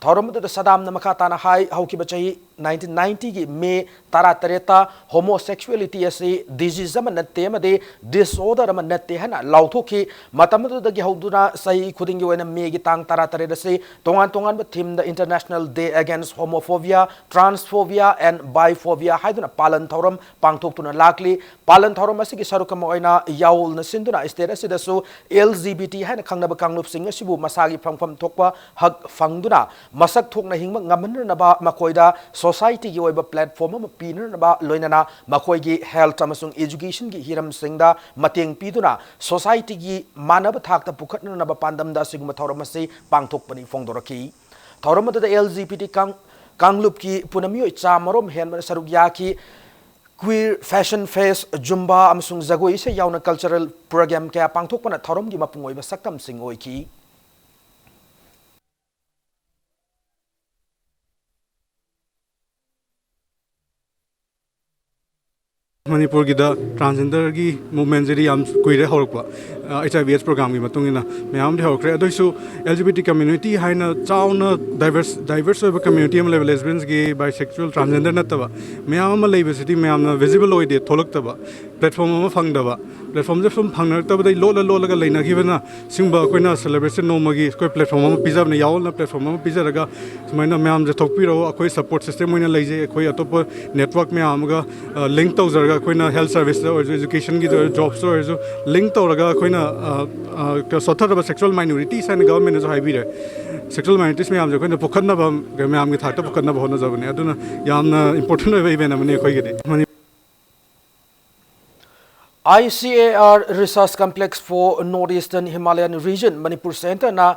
ꯊꯧꯔꯝ ꯑꯗꯨꯗ ꯁꯗꯥꯝꯅ ꯃꯈꯥ ꯇꯥꯅ ꯍꯥꯏ, ꯍꯧꯈꯤꯕ ꯆꯍꯤ nineteen ninetyꯒꯤ May ꯇꯔꯥꯇꯔꯦꯠꯇ homosexuality ꯑꯁꯤ disease ꯑꯃ ꯅꯠꯇꯦ ꯑꯃꯗꯤ disorder ꯑꯃ ꯅꯠꯇꯦ ꯍꯥꯏꯅ ꯂꯥꯎꯊꯣꯛꯈꯤ꯫ ꯃꯇꯝ ꯑꯗꯨꯗꯒꯤ ꯍꯧꯗꯨꯅ ꯆꯍꯤ ꯈꯨꯗꯤꯡꯒꯤ ꯑꯣꯏꯅ Mayꯒꯤ ꯇꯥꯡ ꯇꯔꯥꯇꯔꯦꯠ ꯑꯁꯤ ꯇꯣꯉꯥꯟ ꯇꯣꯉꯥꯟꯕ themeꯗ International Day Against Homophobia, Transphobia and Biphobia ꯍꯥꯏꯗꯨꯅ ꯄꯥꯂꯟ ꯊꯧꯔꯝ ꯄꯥꯡꯊꯣꯛꯇꯨꯅ ꯂꯥꯛꯂꯤ꯫ ꯄꯥꯂꯟ ꯊꯧꯔꯝ ꯑꯁꯤꯒꯤ ꯁꯔꯨꯛ ꯑꯃ ꯑꯣꯏꯅ ꯌꯥꯋꯣꯜꯅ ꯁꯤꯟꯗꯨꯅ state ꯑꯁꯤꯗꯁꯨ LGBT ꯍꯥꯏꯅ ꯈꯪꯅꯕ ꯀꯥꯡꯂꯨꯞꯁꯤꯡ ꯑꯁꯤꯕꯨ ꯃꯁꯥꯒꯤ ꯐꯪꯐꯝ ꯊꯣꯛꯄ ꯍꯛ ꯐꯪꯗꯨꯅ ꯃꯁꯛ ꯊꯣꯛꯅ ꯍꯤꯡꯕ ꯉꯝꯍꯟꯅꯅꯕ ꯃꯈꯣꯏꯗ societyꯒꯤ ꯑꯣꯏꯕ platform ꯑꯃ ꯄꯤꯅꯅꯕ, ꯂꯣꯏꯅꯅ ꯃꯈꯣꯏꯒꯤ health ꯑꯃꯁꯨꯡ educationꯒꯤ ꯍꯤꯔꯝꯁꯤꯡꯗ ꯃꯇꯦꯡ ꯄꯤꯗꯨꯅ societyꯒꯤ ꯃꯥꯟꯅꯕ ꯊꯥꯛꯇ ꯄꯨꯈꯠꯅꯅꯕ ꯄꯥꯟꯗꯝꯗ ꯑꯁꯤꯒꯨꯝꯕ ꯊꯧꯔꯝ ꯑꯁꯤ ꯄꯥꯡꯊꯣꯛꯄꯅꯤ ꯐꯣꯡꯗꯣꯔꯛꯈꯤ꯫ ꯊꯧꯔꯝ ꯑꯗꯨꯗ LGBT ꯀꯥꯡ-, ꯀꯥꯡꯂꯨꯞꯀꯤ ꯄꯨꯟꯅ ꯃꯤꯑꯣꯏ ꯆꯥꯃꯔꯣꯝ ꯍꯦꯟꯕꯅ ꯁꯔꯨꯛ ꯌꯥꯈꯤ꯫ Queer, fashion, fest, Zumba ꯑꯃꯁꯨꯡ ꯖꯒꯣꯏ ꯏꯁꯩ ꯌꯥꯎꯅ cultural program ꯀꯌꯥ ꯄꯥꯡꯊꯣꯛꯄꯅ ꯊꯧꯔꯝꯒꯤ ꯃꯄꯨꯡ ꯑꯣꯏꯕ ꯁꯛꯇꯝꯁꯤꯡ ꯑꯣꯏꯈꯤ꯫ ꯃꯅꯤꯄꯨꯔꯒꯤꯗ transgenderꯒꯤ movementꯁꯤꯗꯤ ꯌꯥꯝ ꯀꯨꯏꯔꯦ ꯍꯧꯔꯛꯄ꯫ ꯑ, HIV AIDS programꯒꯤ ꯃꯇꯨꯡ ꯏꯟꯅ ꯃꯌꯥꯝ ꯑꯃꯗꯤ ꯍꯧꯔꯛꯈ꯭ꯔꯦ꯫ ꯑꯗꯨꯏꯁꯨ LGBT community ꯍꯥꯏꯅ ꯆꯥꯎꯅ diverse, diverse ꯑꯣꯏꯕ community ꯑꯃ ꯂꯩꯕ, lesbiansꯒꯤ, bisexual, transgender ꯅꯠꯇꯕ ꯃꯌꯥꯝ ꯑꯃ ꯂꯩꯕꯁꯤꯗꯤ ꯃꯌꯥꯝꯅ visible ꯑꯣꯏꯗꯦ, ꯊꯣꯛꯂꯛꯇꯕ, platform ꯑꯃ ꯐꯪꯗꯕ, platformꯁꯦ ꯁꯨꯝ ꯐꯪꯅꯔꯛꯇꯕꯗꯒꯤ ꯂꯣꯠꯂ ꯂꯣꯠꯂꯒ ꯂꯩꯅꯈꯤꯕꯅ ꯁꯤꯒꯨꯝꯕ ꯑꯩꯈꯣꯏꯅ celebration ꯅꯣꯡꯃꯒꯤ ꯑꯩꯈꯣꯏ platform ꯑꯃ ꯄꯤꯖꯕꯅꯦ, ꯌꯥꯋꯣꯜꯅ platform ꯑꯃ ꯄꯤꯖꯔꯒ ꯁꯨꯃꯥꯏꯅ ꯃꯌꯥꯝꯁꯦ ꯊꯣꯛꯄꯤꯔꯛꯑꯣ, ꯑꯩꯈꯣꯏ support system ꯑꯣꯏꯅ ꯂꯩꯖꯩ, ꯑꯩꯈꯣꯏ ꯑꯇꯣꯞꯄ network ꯃꯌꯥꯝ ꯑꯃꯒ, ꯑ, link ꯇꯧꯖꯔꯒ ꯑꯩꯈꯣꯏꯅ health serviceꯇ ꯑꯣꯏꯔꯁꯨ, educationꯒꯤꯗ ꯑꯣꯏꯔꯁꯨ, jobsꯇ ꯑꯣꯏꯔꯁꯨ link ꯇꯧꯔꯒ ꯑꯩꯈꯣꯏꯅ, ꯑ, ꯑ, ꯁꯣꯠꯊꯔꯕ sexual minorities ꯍꯥꯏꯅ governmentꯅꯁꯨ ꯍꯥꯏꯕꯤꯔꯦ, sexual minorities ꯃꯌꯥꯝꯁꯦ ꯑꯩꯈꯣꯏꯅ ꯄꯨꯈꯠꯅꯕ, ꯃꯌꯥꯝꯒꯤ ꯊꯥꯛꯇ ꯄꯨꯈꯠꯅꯕ ꯍꯣꯠꯅꯖꯕꯅꯦ꯫ ꯑꯗꯨꯅ ꯌꯥꯝꯅ important ꯑꯣꯏꯕ event ꯑꯃꯅꯤ ꯑꯩꯈꯣꯏꯒꯤꯗꯤ꯫ ꯃꯅꯤ- ICAR Research Complex for North Eastern Himalayan Region, Manipur Centreꯅ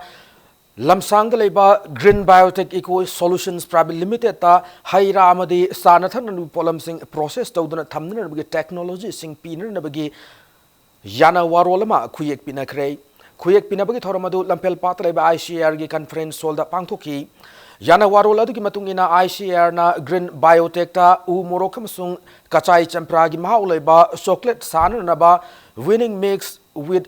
ꯂꯝꯁꯥꯡꯗ ꯂꯩꯕ Green Biotech Eco Solutions Private Limited ꯇ ꯍꯩ ꯔꯥ ꯑꯃꯗꯤ ꯆꯥꯅ ꯊꯛꯅꯕ ꯄꯣꯠꯂꯝꯁꯤꯡ process ꯇꯧꯗꯨꯅ ꯊꯝꯅꯅꯕꯒꯤ technology ꯁꯤꯡ ꯄꯤꯅꯅꯕꯒꯤ ꯌꯥꯅ ꯋꯥꯔꯣꯜ ꯑꯃ ꯈꯨꯌꯦꯛ ꯄꯤꯅꯈ꯭ꯔꯦ꯫ ꯈꯨꯌꯦꯛ ꯄꯤꯅꯕꯒꯤ ꯊꯧꯔꯝ ꯑꯗꯨ ꯂꯝꯐꯦꯜꯄꯥꯠꯇ ꯂꯩꯕ I C A R ꯒꯤ conference hall ꯗ ꯄꯥꯡꯊꯣꯛꯈꯤ꯫ ꯌꯥꯅ ꯋꯥꯔꯣꯜ ꯑꯗꯨꯒꯤ ꯃꯇꯨꯡ ꯏꯟꯅ, I C A R ꯅ Green Biotech ꯇ ꯎ ꯃꯣꯔꯣꯛ ꯑꯃꯁꯨꯡ ꯀꯆꯥꯏ ꯆꯝꯄ꯭ꯔꯥꯒꯤ ꯃꯍꯥꯎ ꯂꯩꯕ chocolate ꯁꯥꯅꯅꯕ Winning Mix with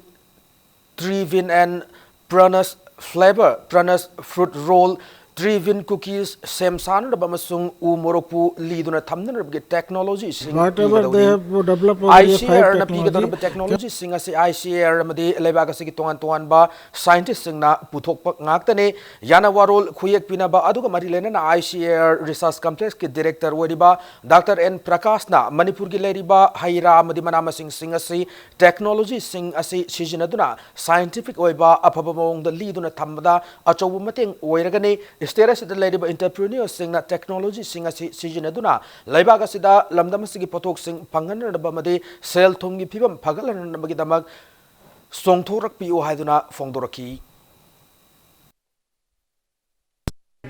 Trivin and Prunus Flavor, Prunus Fruit Roll, Trivin Cookies ꯁꯦꯝ ꯁꯥꯅꯅꯕ ꯑꯃꯁꯨꯡ ꯎ ꯃꯣꯔꯣꯛꯄꯨ ꯂꯤꯗꯨꯅ ꯊꯝꯅꯅꯕꯒꯤ technology ꯁꯤꯡ Whatever they ꯄꯤꯒꯗꯧꯔꯤ꯫ Have developed over here, five I C A R ꯅ technology, ꯄꯤꯒꯗꯧꯔꯤꯕ technology ꯁꯤꯡ ꯑꯁꯤ I C A R ꯑꯃꯗꯤ ꯂꯩꯕꯥꯛ ꯑꯁꯤꯒꯤ ꯇꯣꯉꯥꯟ ꯇꯣꯉꯥꯟꯕ scientist ꯁꯤꯡꯅ ꯄꯨꯊꯣꯛꯄ ꯉꯥꯛꯇꯅꯤ꯫ ꯌꯥꯅ ꯋꯥꯔꯣꯜ ꯈꯨꯌꯦꯛ ꯄꯤꯅꯕ ꯑꯗꯨꯒ ꯃꯔꯤ ꯂꯩꯅꯅ I C A R Research Complex ꯀꯤ director ꯑꯣꯏꯔꯤꯕ Doctor N ꯄ꯭ꯔꯀꯥꯁꯅ ꯃꯅꯤꯄꯨꯔꯒꯤ ꯂꯩꯔꯤꯕ ꯍꯩ ꯔꯥ ꯑꯃꯗꯤ ꯃꯅꯥ ꯃꯁꯤꯡꯁꯤꯡ ꯑꯁꯤ technology ꯁꯤꯡ ꯑꯁꯤ ꯁꯤꯖꯤꯟꯅꯗꯨꯅ scientific ꯑꯣꯏꯕ ꯑꯐꯕ ꯃꯑꯣꯡꯗ ꯂꯤꯗꯨꯅ ꯊꯝꯕꯗ ꯑꯆꯧꯕ ꯃꯇꯦꯡ ꯑꯣꯏꯔꯒꯅꯤ꯫ State ꯑꯁꯤꯗ ꯂꯩꯔꯤꯕ entrepreneur ꯁꯤꯡꯅ technology ꯁꯤꯡ ꯑꯁꯤ ꯁꯤꯖꯤꯟꯅꯗꯨꯅ ꯂꯩꯕꯥꯛ ꯑꯁꯤꯗ ꯂꯝꯗꯝ ꯑꯁꯤꯒꯤ ꯄꯣꯠꯊꯣꯛꯁꯤꯡ ꯐꯪꯍꯟꯅꯅꯕ ꯑꯃꯗꯤ ꯁꯦꯜ ꯊꯨꯝꯒꯤ ꯐꯤꯕꯝ ꯐꯒꯠꯍꯟꯅꯕꯒꯤꯗꯃꯛ ꯆꯣꯡꯊꯣꯔꯛꯄꯤꯌꯨ ꯍꯥꯏꯗꯨꯅ ꯐꯣꯡꯗꯣꯔꯛꯈꯤ꯫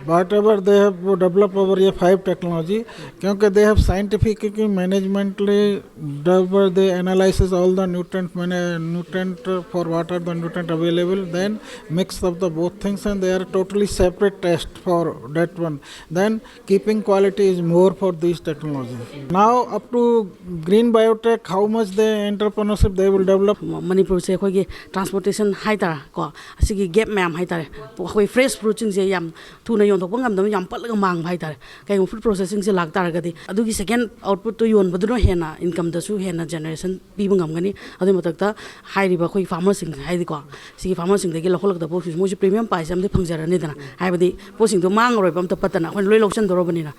Whatever they have developed over here, five technology, क्योंकि they have scientifically, managementally, whatever they analysis all the nutrient, मैंने nutrient for what are the nutrient available, then mix of the both things, and they are totally separate test for that one. Then keeping quality is more for these technologies. Now up to Green Biotech, how much the entrepreneurship they will develop? ꯃꯅꯤꯄꯨꯔꯁꯦ ꯑꯩꯈꯣꯏꯒꯤ transportation ꯍꯥꯏꯇꯥꯔꯦꯀꯣ, ꯑꯁꯤꯒꯤ gap ꯃꯌꯥꯝ ꯍꯥꯏꯇꯥꯔꯦ, ꯑꯩꯈꯣꯏ fresh fruitꯁꯤꯡꯁꯦ ꯌꯥꯝ ꯊꯨꯅ ꯌꯣꯟꯊꯣꯛꯄ ꯉꯝꯗꯕ, ꯌꯥꯝ ꯄꯠꯂꯒ ꯃꯥꯡꯕ ꯍꯥꯏꯇꯥꯔꯦ꯫ ꯀꯩꯒꯨꯝꯕ food processingꯁꯦ ꯂꯥꯛ ꯇꯥꯔꯒꯗꯤ, ꯑꯗꯨꯒꯤ second outputꯇꯨ ꯌꯣꯟꯕꯗꯨꯅ ꯍꯦꯟꯅ incomeꯗꯁꯨ ꯍꯦꯟꯅ generation ꯄꯤꯕ ꯉꯝꯒꯅꯤ꯫ ꯑꯗꯨꯒꯤ ꯃꯊꯛꯇ ꯍꯥꯏꯔꯤꯕ ꯑꯩꯈꯣꯏꯒꯤ farmerꯁꯤꯡ ꯍꯥꯏꯗꯤꯀꯣ, ꯁꯤꯒꯤ farmerꯁꯤꯡꯗꯒꯤ ꯂꯧꯈꯠꯂꯛꯀꯗꯕ ꯄꯣꯠꯁꯤꯡꯁꯦ ꯃꯣꯏꯁꯨ premium price ꯑꯃꯗꯤ ꯐꯪꯖꯔꯅꯤꯗꯅ, ꯍꯥꯏꯕꯗꯤ ꯄꯣꯠꯁꯤꯡꯗꯣ ꯃꯥꯡꯉꯔꯣꯏꯕ, ꯑꯝꯇ ꯄꯠꯇꯅ ꯑꯩꯈꯣꯏꯅ ꯂꯣꯏ ꯂꯧꯁꯤꯟꯗꯧꯔꯕꯅꯤꯅ꯫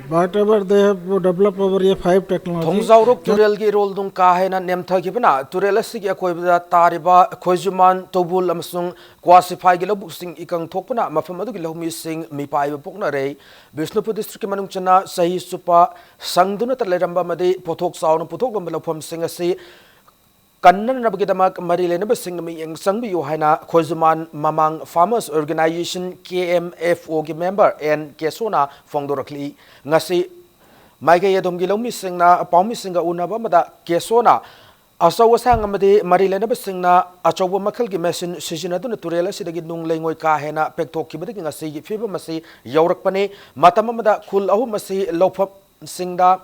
Whatever they have developed over here, five technology. ꯊꯣꯡꯖꯥꯎꯔꯣꯛ ꯇꯨꯔꯦꯜꯒꯤ ꯏꯔꯣꯜ ꯅꯨꯡ ꯀꯥ ꯍꯦꯟꯅ ꯅꯦꯝꯊꯈꯤꯕꯅ ꯇꯨꯔꯦꯜ ꯑꯁꯤꯒꯤ ꯑꯀꯣꯏꯕꯗ ꯇꯥꯔꯤꯕ ꯈꯣꯏꯖꯨꯃꯥꯟ, ꯇꯧꯕꯨꯜ ꯑꯃꯁꯨꯡ ꯀ꯭ꯋꯥꯁꯤꯐꯥꯏꯒꯤ ꯂꯧꯕꯨꯛꯁꯤꯡ ꯏꯀꯪ ꯊꯣꯛꯄꯅ ꯃꯐꯝ ꯑꯗꯨꯒꯤ ꯂꯧꯃꯤꯁꯤꯡ ꯃꯤꯄꯥꯏꯕ ꯄꯣꯛꯅꯔꯦ꯫ ꯕꯤꯁꯅꯨꯄꯨꯔ districtꯀꯤ ꯃꯅꯨꯡ ꯆꯟꯅ ꯆꯍꯤ ꯆꯨꯞꯄ ꯁꯪꯗꯨꯅꯇ ꯂꯩꯔꯝꯕ ꯑꯃꯗꯤ ꯄꯣꯠꯊꯣꯛ ꯆꯥꯎꯅ ꯄꯨꯊꯣꯛꯂꯝꯕ ꯂꯧꯐꯝꯁꯤꯡ ꯑꯁꯤ ꯀꯟꯅꯅꯕꯒꯤꯗꯃꯛ ꯃꯔꯤ ꯂꯩꯅꯕꯁꯤꯡꯅ ꯃꯤꯠꯌꯦꯡ ꯆꯪꯕꯤꯌꯨ ꯍꯥꯏꯅ ꯈꯣꯏꯖꯨꯃꯥꯟ ꯃꯃꯥꯡ Farmers Organization, K M F O, ꯒꯤ member N ꯀꯦꯁꯣꯅ ꯐꯣꯡꯗꯣꯔꯛꯂꯤ꯫ ꯉꯁꯤ ꯃꯥꯏꯀꯩ ꯑꯗꯨꯝꯒꯤ ꯂꯧꯃꯤꯁꯤꯡꯅ ꯄꯥꯎꯃꯤꯁꯤꯡꯒ ꯎꯅꯕ ꯑꯃꯗ ꯀꯦꯁꯣꯅ ꯑꯆꯧ ꯑꯁꯥꯡ ꯑꯃꯗꯤ ꯃꯔꯤ ꯂꯩꯅꯕꯁꯤꯡꯅ ꯑꯆꯧꯕ ꯃꯈꯜꯒꯤ machine ꯁꯤꯖꯤꯟꯅꯗꯨꯅ ꯇꯨꯔꯦꯜ ꯑꯁꯤꯗꯒꯤ ꯅꯨꯡ ꯂꯩꯉꯣꯏ ꯀꯥ ꯍꯦꯟꯅ ꯄꯦꯛꯊꯣꯛꯈꯤꯕꯗꯒꯤ ꯉꯁꯤꯒꯤ ꯐꯤꯕꯝ ꯑꯁꯤ ꯌꯧꯔꯛꯄꯅꯤ꯫ ꯃꯇꯝ ꯑꯃꯗ ꯈꯨꯜ ꯑꯍꯨꯝ ꯑꯁꯤ ꯂꯧꯐꯝꯁꯤꯡꯗ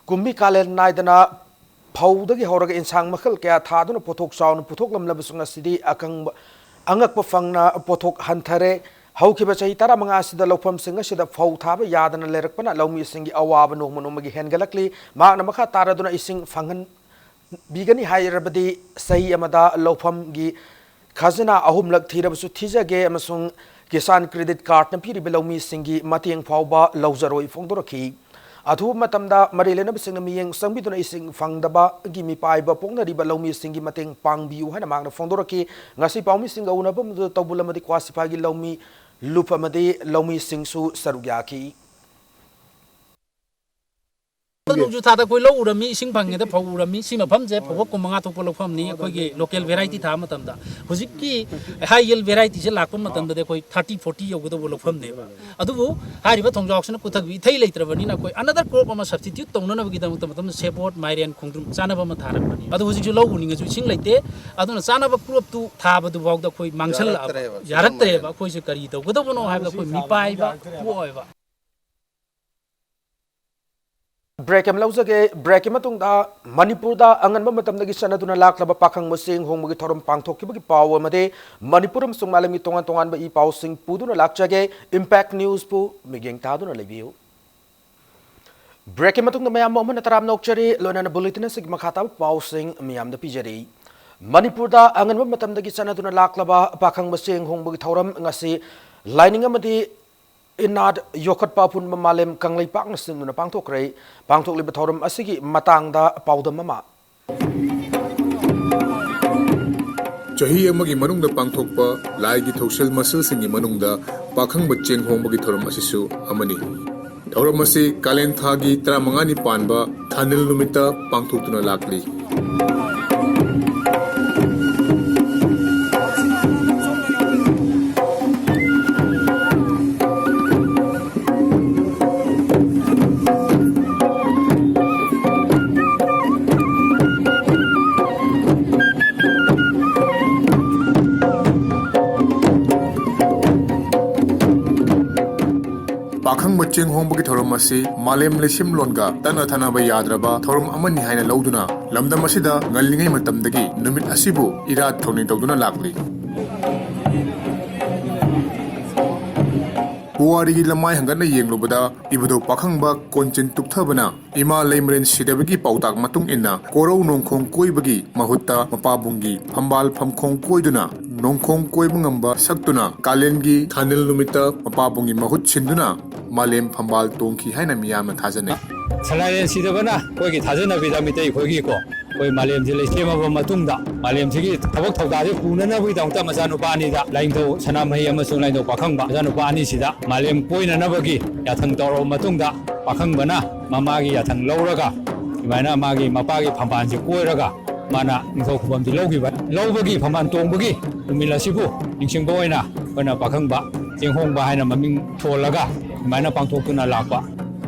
ꯀꯨꯝꯃꯤ ꯀꯥꯂꯦꯟ ꯅꯥꯏꯗꯅ ꯐꯧꯗꯒꯤ ꯍꯧꯔꯒ ꯏꯟꯁꯥꯡ ꯃꯈꯜ ꯀꯌꯥ ꯊꯥꯗꯨꯅ ꯄꯣꯠꯊꯣꯛ ꯆꯥꯎꯅ ꯄꯨꯊꯣꯛꯂꯝꯂꯕꯁꯨ ꯉꯁꯤꯗꯤ ꯑꯀꯪꯕ, ꯑꯉꯛꯄ ꯐꯪꯅ ꯄꯣꯠꯊꯣꯛ ꯍꯟꯊꯔꯦ꯫ ꯍꯧꯈꯤꯕ ꯆꯍꯤ ꯇꯔꯥꯃꯉꯥ ꯑꯁꯤꯗ ꯂꯧꯐꯝꯁꯤꯡ ꯑꯁꯤꯗ ꯐꯧ ꯊꯥꯕ ꯌꯥꯗꯅ ꯂꯩꯔꯛꯄꯅ ꯂꯧꯃꯤꯁꯤꯡꯒꯤ ꯑꯋꯥꯕ ꯅꯣꯡꯃ ꯅꯣꯡꯃꯒꯤ ꯍꯦꯟꯒꯠꯂꯛꯂꯤ꯫ ꯃꯍꯥꯛꯅ ꯃꯈꯥ ꯇꯥꯔꯗꯨꯅ ꯏꯁꯤꯡ ꯐꯪꯍꯟꯕꯤꯒꯅꯤ ꯍꯥꯏꯔꯕꯗꯤ ꯆꯍꯤ ꯑꯃꯗ ꯂꯧꯐꯝꯒꯤ ꯈꯖꯅꯥ ꯑꯍꯨꯝꯂꯛ ꯊꯤꯔꯕꯁꯨ ꯊꯤꯖꯒꯦ ꯑꯃꯁꯨꯡ ꯀꯤꯁꯥꯟ credit cardꯅ ꯄꯤꯔꯤꯕ ꯂꯧꯃꯤꯁꯤꯡꯒꯤ ꯃꯇꯦꯡ ꯐꯥꯎꯕ ꯂꯧꯖꯔꯣꯏ ꯐꯣꯡꯗꯣꯔꯛꯈꯤ꯫ ꯑꯊꯨꯕ ꯃꯇꯝꯗ ꯃꯔꯤ ꯂꯩꯅꯕꯁꯤꯡꯅ ꯃꯤꯠꯌꯦꯡ ꯆꯪꯕꯤꯗꯨꯅ ꯏꯁꯤꯡ ꯐꯪꯗꯕꯒꯤ ꯃꯤꯄꯥꯏꯕ ꯄꯣꯛꯅꯔꯤꯕ ꯂꯧꯃꯤꯁꯤꯡꯒꯤ ꯃꯇꯦꯡ ꯄꯥꯡꯕꯤꯌꯨ ꯍꯥꯏꯅ ꯃꯍꯥꯛꯅ ꯐꯣꯡꯗꯣꯔꯛꯈꯤ꯫ ꯉꯁꯤ ꯄꯥꯎꯃꯤꯁꯤꯡꯒ ꯎꯅꯕ ꯑꯃꯗ ꯇꯧꯕꯨꯜ ꯑꯃꯗꯤ ꯀ꯭ꯋꯥ ꯁꯤꯐꯥꯏꯒꯤ ꯂꯧꯃꯤ ꯂꯨꯞ ꯑꯃꯗꯤ ꯂꯧꯃꯤꯁꯤꯡꯁꯨ ꯁꯔꯨꯛ ꯌꯥꯈꯤ꯫ ꯅꯣꯡꯖꯨ ꯊꯥꯗ ꯑꯩꯈꯣꯏ ꯂꯧ ꯎꯔꯝꯃꯤ, ꯏꯁꯤꯡ ꯐꯪꯉꯦꯗ ꯐꯧ ꯎꯔꯝꯃꯤ꯫ ꯁꯤ ꯃꯐꯝꯁꯦ ꯐꯧꯕꯣꯠ ꯀꯨꯟꯃꯉꯥ ꯊꯣꯛꯄ ꯂꯧꯐꯝꯅꯤ꯫ ꯑꯩꯈꯣꯏꯒꯤ local variety ꯊꯥꯕ ꯃꯇꯝꯗ, ꯍꯧꯖꯤꯛꯀꯤ high yield varietyꯁꯦ ꯂꯥꯛꯄ ꯃꯇꯝꯗꯗꯤ ꯑꯩꯈꯣꯏ thirty forty ꯌꯧꯒꯗꯧꯕ ꯂꯧꯐꯝꯅꯦꯕ꯫ ꯑꯗꯨꯕꯨ ꯍꯥꯏꯔꯤꯕ ꯊꯣꯡꯖꯥꯎꯁꯤꯅ ꯄꯨꯊꯕꯤ ꯏꯊꯩ ꯂꯩꯇ꯭ꯔꯕꯅꯤꯅ ꯑꯩꯈꯣꯏ another crop ꯑꯃ substitute ꯇꯧꯅꯅꯕꯒꯤꯗꯃꯛꯇ ꯃꯇꯝꯗ ꯁꯦꯕꯣꯠ, ꯃꯥꯏꯔꯦꯟ, ꯈꯣꯡꯗ꯭ꯔꯨꯝ ꯆꯥꯅꯕ ꯑꯃ ꯊꯥꯔꯛꯄꯅꯤ꯫ ꯑꯗꯣ ꯍꯧꯖꯤꯛꯁꯨ ꯂꯧ ꯎꯅꯤꯡꯉꯁꯨ ꯏꯁꯤꯡ ꯂꯩꯇꯦ꯫ ꯑꯗꯨꯅ ꯆꯥꯅꯕ cropꯇꯨ ꯊꯥꯕꯗꯨ ꯐꯥꯎꯗ ꯑꯩꯈꯣꯏ ꯃꯥꯡꯁꯜꯂꯛꯑꯕ, ꯌꯥꯔꯛꯇ꯭ꯔꯦꯕ꯫ ꯌꯥꯔꯛꯇ꯭ꯔꯦꯕ꯫ ꯑꯩꯈꯣꯏꯁꯦ ꯀꯔꯤ ꯇꯧꯒꯗꯕꯅꯣ ꯍꯥꯏꯕꯗ ꯑꯩꯈꯣꯏ ꯃꯤꯄꯥꯏꯕ ꯄꯣꯛꯑꯣꯏꯕ꯫ Break ꯑꯃ ꯂꯧꯖꯒꯦ꯫ Breakꯀꯤ ꯃꯇꯨꯡꯗ ꯃꯅꯤꯄꯨꯔꯗ ꯑꯉꯟꯕ ꯃꯇꯝꯗꯒꯤ ꯆꯠꯅꯗꯨꯅ ꯂꯥꯛꯂꯕ ꯄꯥꯈꯪꯕ ꯆꯦꯡ ꯍꯣꯡꯕꯒꯤ ꯊꯧꯔꯝ ꯄꯥꯡꯊꯣꯛꯈꯤꯕꯒꯤ ꯄꯥꯎ ꯑꯃꯗꯤ ꯃꯅꯤꯄꯨꯔ ꯑꯃꯁꯨꯡ ꯃꯥꯂꯦꯝꯒꯤ ꯇꯣꯉꯥꯟ ꯇꯣꯉꯥꯟꯕ ꯏ ꯄꯥꯎꯁꯤꯡ ꯄꯨꯗꯨꯅ ꯂꯥꯛꯆꯒꯦ꯫ Impact Newsꯄꯨ ꯃꯤꯠꯌꯦꯡ ꯇꯥꯗꯨꯅ ꯂꯩꯕꯤꯌꯨ꯫ Breakꯀꯤ ꯃꯇꯨꯡꯗ ꯃꯌꯥꯝꯕꯨ ꯑꯃꯨꯛ ꯍꯟꯅ ꯇꯔꯥꯝꯅ ꯑꯣꯛꯆꯔꯤ꯫ ꯂꯣꯏꯅꯅ bulletin ꯑꯁꯤꯒꯤ ꯃꯈꯥ ꯇꯥꯕ ꯄꯥꯎꯁꯤꯡ ꯃꯤꯌꯥꯝꯗ ꯄꯤꯖꯔꯤ꯫ ꯃꯅꯤꯄꯨꯔꯗ ꯑꯉꯟꯕ ꯃꯇꯝꯗꯒꯤ ꯆꯠꯅꯗꯨꯅ ꯂꯥꯛꯂꯕ ꯄꯥꯈꯪꯕ ꯆꯦꯡ ꯍꯣꯡꯕꯒꯤ ꯊꯧꯔꯝ ꯉꯁꯤ ꯂꯥꯏꯅꯤꯡ ꯑꯃꯗꯤ ꯏꯅꯥꯠ ꯌꯣꯛꯈꯠꯄ ꯑꯄꯨꯟꯕ ꯃꯥꯂꯦꯝ ꯀꯪꯂꯩꯄꯥꯛꯅ ꯁꯤꯟꯗꯨꯅ ꯄꯥꯡꯊꯣꯛꯈ꯭ꯔꯦ꯫ ꯄꯥꯡꯊꯣꯛꯂꯤꯕ ꯊꯧꯔꯝ ꯑꯁꯤꯒꯤ ꯃꯇꯥꯡꯗ ꯄꯥꯎꯗꯝ ꯑꯃ꯫ ꯆꯍꯤ ꯑꯃꯒꯤ ꯃꯅꯨꯡꯗ ꯄꯥꯡꯊꯣꯛꯄ ꯂꯥꯏꯒꯤ ꯊꯧꯁꯤꯜ ꯃꯁꯤꯜꯁꯤꯡꯒꯤ ꯃꯅꯨꯡꯗ ꯄꯥꯈꯪꯕ ꯆꯦꯡ ꯍꯣꯡꯕꯒꯤ ꯊꯧꯔꯝ ꯑꯁꯤꯁꯨ ꯑꯃꯅꯤ꯫ ꯊꯧꯔꯝ ꯑꯁꯤ ꯀꯥꯂꯦꯟ ꯊꯥꯒꯤ ꯇꯔꯥꯃꯉꯥꯅꯤ ꯄꯥꯟꯕ ꯊꯥꯅꯤꯜ ꯅꯨꯃꯤꯠꯇ ꯄꯥꯡꯊꯣꯛꯇꯨꯅ ꯂꯥꯛꯂꯤ꯫ ꯈꯪꯕ ꯆꯦꯡ ꯍꯣꯡꯕꯒꯤ ꯊꯧꯔꯝ ꯑꯁꯤ ꯃꯥꯂꯦꯝ ꯂꯩꯁꯦꯝꯂꯣꯟꯒ ꯇꯠꯅ ꯊꯥꯅꯕ ꯌꯥꯗ꯭ꯔꯕ ꯊꯧꯔꯝ ꯑꯃꯅꯤ ꯍꯥꯏꯅ ꯂꯧꯗꯨꯅ ꯂꯝꯗꯝ ꯑꯁꯤꯗ ꯉꯜꯂꯤꯉꯩ ꯃꯇꯝꯗꯒꯤ ꯅꯨꯃꯤꯠ ꯑꯁꯤꯕꯨ ꯏꯔꯥꯠ ꯊꯧꯅꯤ ꯇꯧꯗꯨꯅ ꯂꯥꯛꯂꯤ꯫ ꯄꯨꯋꯥꯔꯤꯒꯤ ꯂꯃꯥꯏ ꯍꯪꯒꯠꯅ ꯌꯦꯡꯂꯨꯕꯗ ꯏꯕꯨꯙꯧ ꯄꯥꯈꯪꯕ ꯀꯣꯟꯆꯤꯟ ꯇꯨꯛꯊꯕꯅ ꯏꯃꯥ ꯂꯩꯃꯔꯦꯟ ꯁꯤꯗꯕꯒꯤ ꯄꯥꯎꯇꯥꯛ ꯃꯇꯨꯡ ꯏꯟꯅ ꯀꯣꯔꯧ ꯅꯣꯡꯈꯣꯡ ꯀꯣꯏꯕꯒꯤ ꯃꯍꯨꯠꯇ ꯃꯄꯥꯕꯨꯡꯒꯤ ꯐꯝꯕꯥꯜ ꯐꯝꯈꯣꯡ ꯀꯣꯏꯗꯨꯅ ꯅꯣꯡꯈꯣꯡ ꯀꯣꯏꯕ ꯉꯝꯕ ꯁꯛꯇꯨꯅ ꯀꯥꯂꯦꯟꯒꯤ ꯊꯥꯅꯤꯜ ꯅꯨꯃꯤꯠꯇ ꯃꯄꯥꯕꯨꯡꯒꯤ ꯃꯍꯨꯠ ꯁꯤꯟꯗꯨꯅ ꯃꯥꯂꯦꯝ ꯐꯝꯕꯥꯜ ꯇꯣꯡꯈꯤ ꯍꯥꯏꯅ ꯃꯤꯌꯥꯝꯅ ꯊꯥꯖꯅꯩ꯫ ꯁꯂꯥꯏꯔꯦꯟ ꯁꯤꯗꯕꯅ ꯑꯩꯈꯣꯏꯒꯤ ꯊꯥꯖꯅꯕꯤꯗ ꯃꯤꯇꯩ ꯑꯩꯈꯣꯏꯒꯤꯀꯣ, ꯑꯩꯈꯣꯏ ꯃꯥꯂꯦꯝꯁꯦ ꯂꯩꯁꯦꯝꯃꯕ ꯃꯇꯨꯡꯗ ꯃꯥꯂꯦꯝꯁꯤꯒꯤ ꯊꯕꯛ ꯊꯧꯗꯥꯁꯦ ꯄꯨꯅꯅꯕꯒꯤꯗꯃꯛꯇ ꯃꯆꯥꯅꯨꯄꯥ ꯑꯅꯤꯗ ꯂꯥꯏꯅꯤꯡꯊꯧ ꯁꯅꯥꯃꯍꯤ ꯑꯃꯁꯨꯡ ꯂꯥꯏꯅꯤꯡꯊꯧ ꯄꯥꯈꯪꯕ ꯃꯆꯥꯅꯨꯄꯥ ꯑꯅꯤꯁꯤꯗ ꯃꯥꯂꯦꯝ ꯀꯣꯏꯅꯅꯕꯒꯤ ꯌꯥꯊꯪ ꯇꯧꯔꯕ ꯃꯇꯨꯡꯗ ꯄꯥꯈꯪꯕꯅ ꯃꯃꯥꯒꯤ ꯌꯥꯊꯪ ꯂꯧꯔꯒ ꯁꯨꯃꯥꯏꯅ ꯃꯥꯒꯤ ꯃꯄꯥꯒꯤ ꯐꯝꯕꯥꯜꯁꯦ ꯀꯣꯏꯔꯒ ꯃꯥꯅ ꯅꯤꯡꯊꯧ ꯈꯨꯕꯝꯁꯤ ꯂꯧꯈꯤꯕ꯫ ꯂꯧꯕꯒꯤ ꯐꯝꯕꯥꯜ ꯇꯣꯡꯕꯒꯤ ꯅꯨꯃꯤꯠ ꯑꯁꯤꯕꯨ ꯅꯤꯡꯁꯤꯡꯕ ꯑꯣꯏꯅ ꯑꯩꯈꯣꯏꯅ ꯄꯥꯈꯪꯕ ꯆꯦꯡꯍꯣꯡꯕ ꯍꯥꯏꯅ ꯃꯃꯤꯡ ꯊꯣꯜꯂꯒ ꯑꯗꯨꯃꯥꯏꯅ ꯄꯥꯡꯊꯣꯛꯇꯨꯅ ꯂꯥꯛꯄ꯫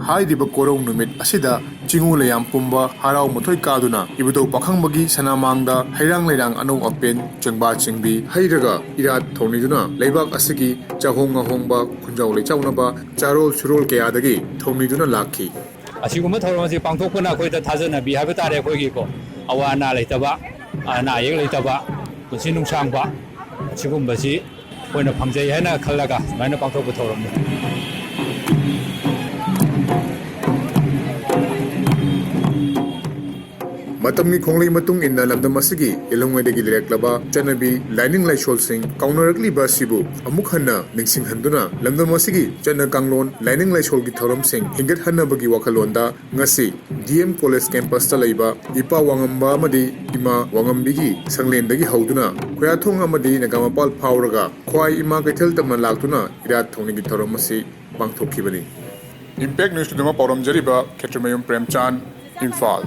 ꯍꯥꯏꯔꯤꯕ ꯀꯣꯔꯧ ꯅꯨꯃꯤꯠ ꯑꯁꯤꯗ ꯆꯤꯡꯉꯨ ꯂꯩꯌꯥꯝ ꯄꯨꯝꯕ ꯍꯔꯥꯎ ꯃꯊꯣꯏ ꯀꯥꯗꯨꯅ ꯏꯕꯨꯙꯧ ꯄꯥꯈꯪꯕꯒꯤ ꯁꯅꯥꯃꯥꯡꯗ ꯍꯩꯔꯥꯡ ꯂꯩꯔꯥꯡ ꯑꯅꯧ ꯑꯄꯦꯟ ꯆꯦꯡꯕꯥ ꯆꯦꯡꯕꯤ ꯍꯩꯔꯒ ꯏꯔꯥꯠ ꯊꯧꯅꯤꯗꯨꯅ ꯂꯩꯕꯥꯛ ꯑꯁꯤꯒꯤ ꯆꯥꯍꯣꯡ ꯉꯥꯍꯣꯡꯕ ꯈꯨꯟꯖꯥꯎ ꯂꯩꯆꯥꯎꯅꯕ ꯆꯥꯔꯣꯜ ꯁꯨꯔꯣꯜ ꯀꯌꯥꯗꯒꯤ ꯊꯧꯅꯤꯗꯨꯅ ꯂꯥꯛꯈꯤ꯫ ꯑꯁꯤꯒꯨꯝꯕ ꯊꯧꯔꯝ ꯑꯁꯤ ꯄꯥꯡꯊꯣꯛꯄꯅ ꯑꯩꯈꯣꯏꯗ ꯊꯥꯖꯅꯕꯤ ꯍꯥꯏꯕ ꯇꯥꯔꯦ꯫ ꯑꯩꯈꯣꯏꯒꯤꯀꯣ, ꯑꯋꯥ ꯑꯅꯥ ꯂꯩꯇꯕ, ꯑꯅꯥ ꯑꯌꯦꯛ ꯂꯩꯇꯕ, ꯄꯨꯟꯁꯤ ꯅꯨꯡꯁꯥꯡꯕ, ꯁꯤꯒꯨꯝꯕꯁꯤ ꯑꯩꯈꯣꯏꯅ ꯐꯪꯖꯩ ꯍꯥꯏꯅ ꯈꯜꯂꯒ ꯁꯨꯃꯥꯏꯅ ꯄꯥꯡꯊꯣꯛꯄ ꯊꯧꯔꯝꯅꯤ꯫ ꯃꯇꯝꯒꯤ ꯈꯣꯡꯂꯩ ꯃꯇꯨꯡ ꯏꯟꯅ ꯂꯝꯗꯝ ꯑꯁꯤꯒꯤ ꯌꯦꯜꯍꯧꯉꯩꯗꯒꯤ ꯂꯩꯔꯛꯂꯕ ꯆꯠꯅꯕꯤ, ꯂꯥꯏꯅꯤꯡ ꯂꯥꯏꯁꯣꯜꯁꯤꯡ ꯀꯥꯎꯅꯔꯛꯂꯤꯕ ꯑꯁꯤꯕꯨ ꯑꯃꯨꯛ ꯍꯟꯅ ꯅꯤꯡꯁꯤꯡꯍꯟꯗꯨꯅ ꯂꯝꯗꯝ ꯑꯁꯤꯒꯤ ꯆꯠꯅ ꯀꯥꯡꯂꯣꯟ, ꯂꯥꯏꯅꯤꯡ ꯂꯥꯏꯁꯣꯜꯒꯤ ꯊꯧꯔꯝꯁꯤꯡ ꯍꯦꯟꯒꯠꯍꯟꯅꯕꯒꯤ ꯋꯥꯈꯜꯂꯣꯟꯗ ꯉꯁꯤ ꯗꯤ ꯑꯦꯝ ꯀꯣꯂꯦꯖ ꯀꯦꯝꯄꯁꯇ ꯂꯩꯕ ꯏꯄꯥ ꯋꯥꯉꯝꯕ ꯑꯃꯗꯤ ꯏꯃꯥ ꯋꯥꯉꯝꯕꯤꯒꯤ ꯁꯪꯂꯦꯟꯗꯒꯤ ꯍꯧꯗꯨꯅ ꯈꯣꯌꯥꯊꯣꯡ ꯑꯃꯗꯤ ꯅꯒꯥꯃꯄꯥꯜ ꯐꯥꯎꯔꯒ ꯈ꯭ꯋꯥꯏ ꯏꯃꯥ ꯀꯩꯊꯦꯜ ꯇꯝꯅ ꯂꯥꯛꯇꯨꯅ ꯏꯔꯥꯠ ꯊꯧꯅꯤꯒꯤ ꯊꯧꯔꯝ ꯑꯁꯤ ꯄꯥꯡꯊꯣꯛꯈꯤꯕꯅꯤ꯫ ꯏꯝꯄꯦꯛ ꯅ꯭ꯌꯨꯁꯀꯤꯗꯃꯛ ꯄꯥꯎꯔꯝꯖꯔꯤꯕ Khetrimayum Premchand, Imphal.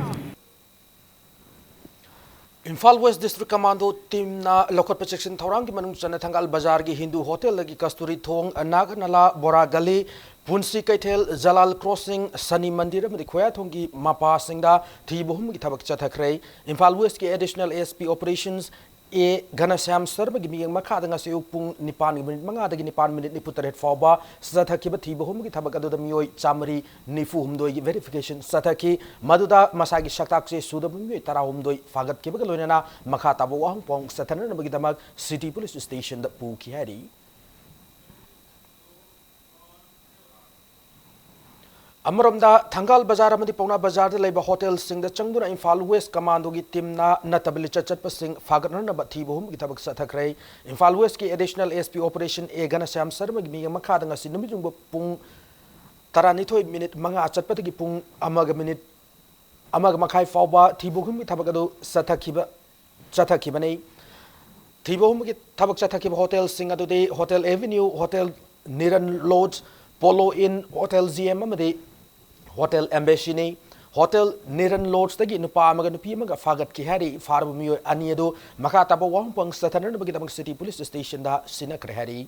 Imphal west district commando ꯇꯤꯝꯅ ꯂꯧꯈꯠꯄ ꯆꯦꯛꯁꯤꯟ ꯊꯧꯔꯥꯡꯒꯤ ꯃꯅꯨꯡ ꯆꯟꯅ ꯊꯪꯒꯥꯜ ꯕꯖꯥꯔꯒꯤ ꯍꯤꯟꯗꯨ ꯍꯣꯇꯦꯜꯗꯒꯤ ꯀꯁꯇꯨꯔꯤ ꯊꯣꯡ, ꯅꯥꯒꯅꯂꯥ, ꯕꯣꯔꯥ ꯒꯂꯤ, ꯄꯨꯟꯁꯤ ꯀꯩꯊꯦꯜ, ꯖꯂꯥꯜ ꯀ꯭ꯔꯣꯁꯤꯡ, ꯁꯅꯤ ꯃꯟꯗꯤꯔ ꯑꯃꯗꯤ ꯈꯣꯌꯥꯊꯣꯡꯒꯤ ꯃꯄꯥꯁꯤꯡꯗ ꯊꯤꯕ ꯍꯨꯝꯕꯒꯤ ꯊꯕꯛ ꯆꯠꯊꯈ꯭ꯔꯦ꯫ ꯏꯝꯐꯥꯜ ꯋꯦꯁꯀꯤ ꯑꯦꯗꯤꯁꯅꯦꯜ ꯑꯦꯁ ꯄꯤ ꯑꯣꯄꯔꯦꯁꯟꯁ ꯑꯦ ꯘꯅꯁ꯭ꯌꯥꯝ ꯁꯔꯃꯒꯤ ꯃꯤꯠꯌꯦꯡ ꯃꯈꯥꯗ ꯉꯁꯤ ꯑꯌꯨꯛ ꯄꯨꯡ ꯅꯤꯄꯥꯟꯒꯤ ꯃꯤꯅꯤꯠ ꯃꯉꯥꯗꯒꯤ ꯅꯤꯄꯥꯟ ꯃꯤꯅꯤꯠ ꯅꯤꯐꯨ ꯇꯔꯦꯠ ꯐꯥꯎꯕ ꯆꯠꯊꯈꯤꯕ ꯊꯤꯕ ꯍꯨꯝꯕꯒꯤ ꯊꯕꯛ ꯑꯗꯨꯗ ꯃꯤꯑꯣꯏ ꯆꯥꯃꯔꯤ ꯅꯤꯐꯨ ꯍꯨꯝꯗꯣꯏꯒꯤ verification ꯆꯠꯊꯈꯤ꯫ ꯃꯗꯨꯗ ꯃꯁꯥꯒꯤ ꯁꯛꯇꯥꯛꯁꯦ ꯁꯨꯗꯕ ꯃꯤꯑꯣꯏ ꯇꯔꯥꯍꯨꯝꯗꯣꯏ ꯐꯥꯒꯠꯈꯤꯕꯒ ꯂꯣꯏꯅꯅ ꯃꯈꯥ ꯇꯥꯕ ꯋꯥꯍꯪ ꯄꯥꯎꯍꯪ ꯆꯠꯊꯅꯅꯕꯒꯤꯗꯃꯛ city police stationꯗ ꯄꯨꯈꯤ ꯍꯥꯏꯔꯤ꯫ ꯑꯃꯔꯣꯝꯗ, ꯊꯪꯒꯥꯜ ꯕꯖꯥꯔ ꯑꯃꯗꯤ ꯄꯥꯎꯅꯥ ꯕꯖꯥꯔꯗ ꯂꯩꯕ ꯍꯣꯇꯦꯜꯁꯤꯡꯗ ꯆꯪꯗꯨꯅ ꯏꯝꯐꯥꯜ ꯋꯦꯁ ꯀꯃꯥꯟꯗꯣꯒꯤ ꯇꯤꯝꯅ ꯅꯠꯇꯕ ꯂꯤꯆꯠ ꯆꯠꯄꯁꯤꯡ ꯐꯥꯒꯠꯅꯅꯕ ꯊꯤꯕ ꯍꯨꯝꯕꯒꯤ ꯊꯕꯛ ꯆꯠꯊꯈ꯭ꯔꯦ꯫ ꯏꯝꯐꯥꯜ ꯋꯦꯁꯀꯤ additional SP operation A ꯘꯅꯁ꯭ꯌꯥꯝ ꯁꯔꯃꯒꯤ ꯃꯤꯠꯌꯦꯡ ꯃꯈꯥꯗ ꯉꯁꯤ ꯅꯨꯃꯤꯠ ꯌꯨꯡꯕ ꯄꯨꯡ ꯇꯔꯥꯅꯤꯊꯣꯏ ꯃꯤꯅꯤꯠ ꯃꯉꯥ ꯆꯠꯄꯗꯒꯤ ꯄꯨꯡ ꯑꯃꯒ ꯃꯤꯅꯤꯠ ꯑꯃꯒ ꯃꯈꯥꯏ ꯐꯥꯎꯕ ꯊꯤꯕ ꯍꯨꯝꯕꯒꯤ ꯊꯕꯛ ꯑꯗꯨ ꯆꯠꯊꯈꯤꯕ ꯆꯠꯊꯈꯤꯕꯅꯤ꯫ ꯊꯤꯕ ꯍꯨꯝꯕꯒꯤ ꯊꯕꯛ ꯆꯠꯊꯈꯤꯕ ꯍꯣꯇꯦꯜꯁꯤꯡ ꯑꯗꯨꯗꯤ hotel avenue, hotel Niran lodge, polo inn, hotel G M ꯑꯃꯗꯤ ꯍꯣꯇꯦꯜ ꯑꯦꯝꯕꯦꯁꯤꯅꯤ꯫ ꯍꯣꯇꯦꯜ ꯅꯤꯔꯟ ꯂꯣꯖꯇꯒꯤ ꯅꯨꯄꯥ ꯑꯃꯒ ꯅꯨꯄꯤ ꯑꯃꯒ ꯐꯥꯒꯠꯈꯤ ꯍꯥꯏꯔꯤ꯫ ꯐꯥꯔꯕ ꯃꯤꯑꯣꯏ ꯑꯅꯤ ꯑꯗꯨ ꯃꯈꯥ ꯇꯥꯕ ꯋꯥꯍꯪ ꯄꯥꯎꯍꯪ ꯆꯠꯊꯅꯅꯕꯒꯤꯗꯃꯛ city police stationꯗ ꯁꯤꯟꯅꯈ꯭ꯔꯦ ꯍꯥꯏꯔꯤ꯫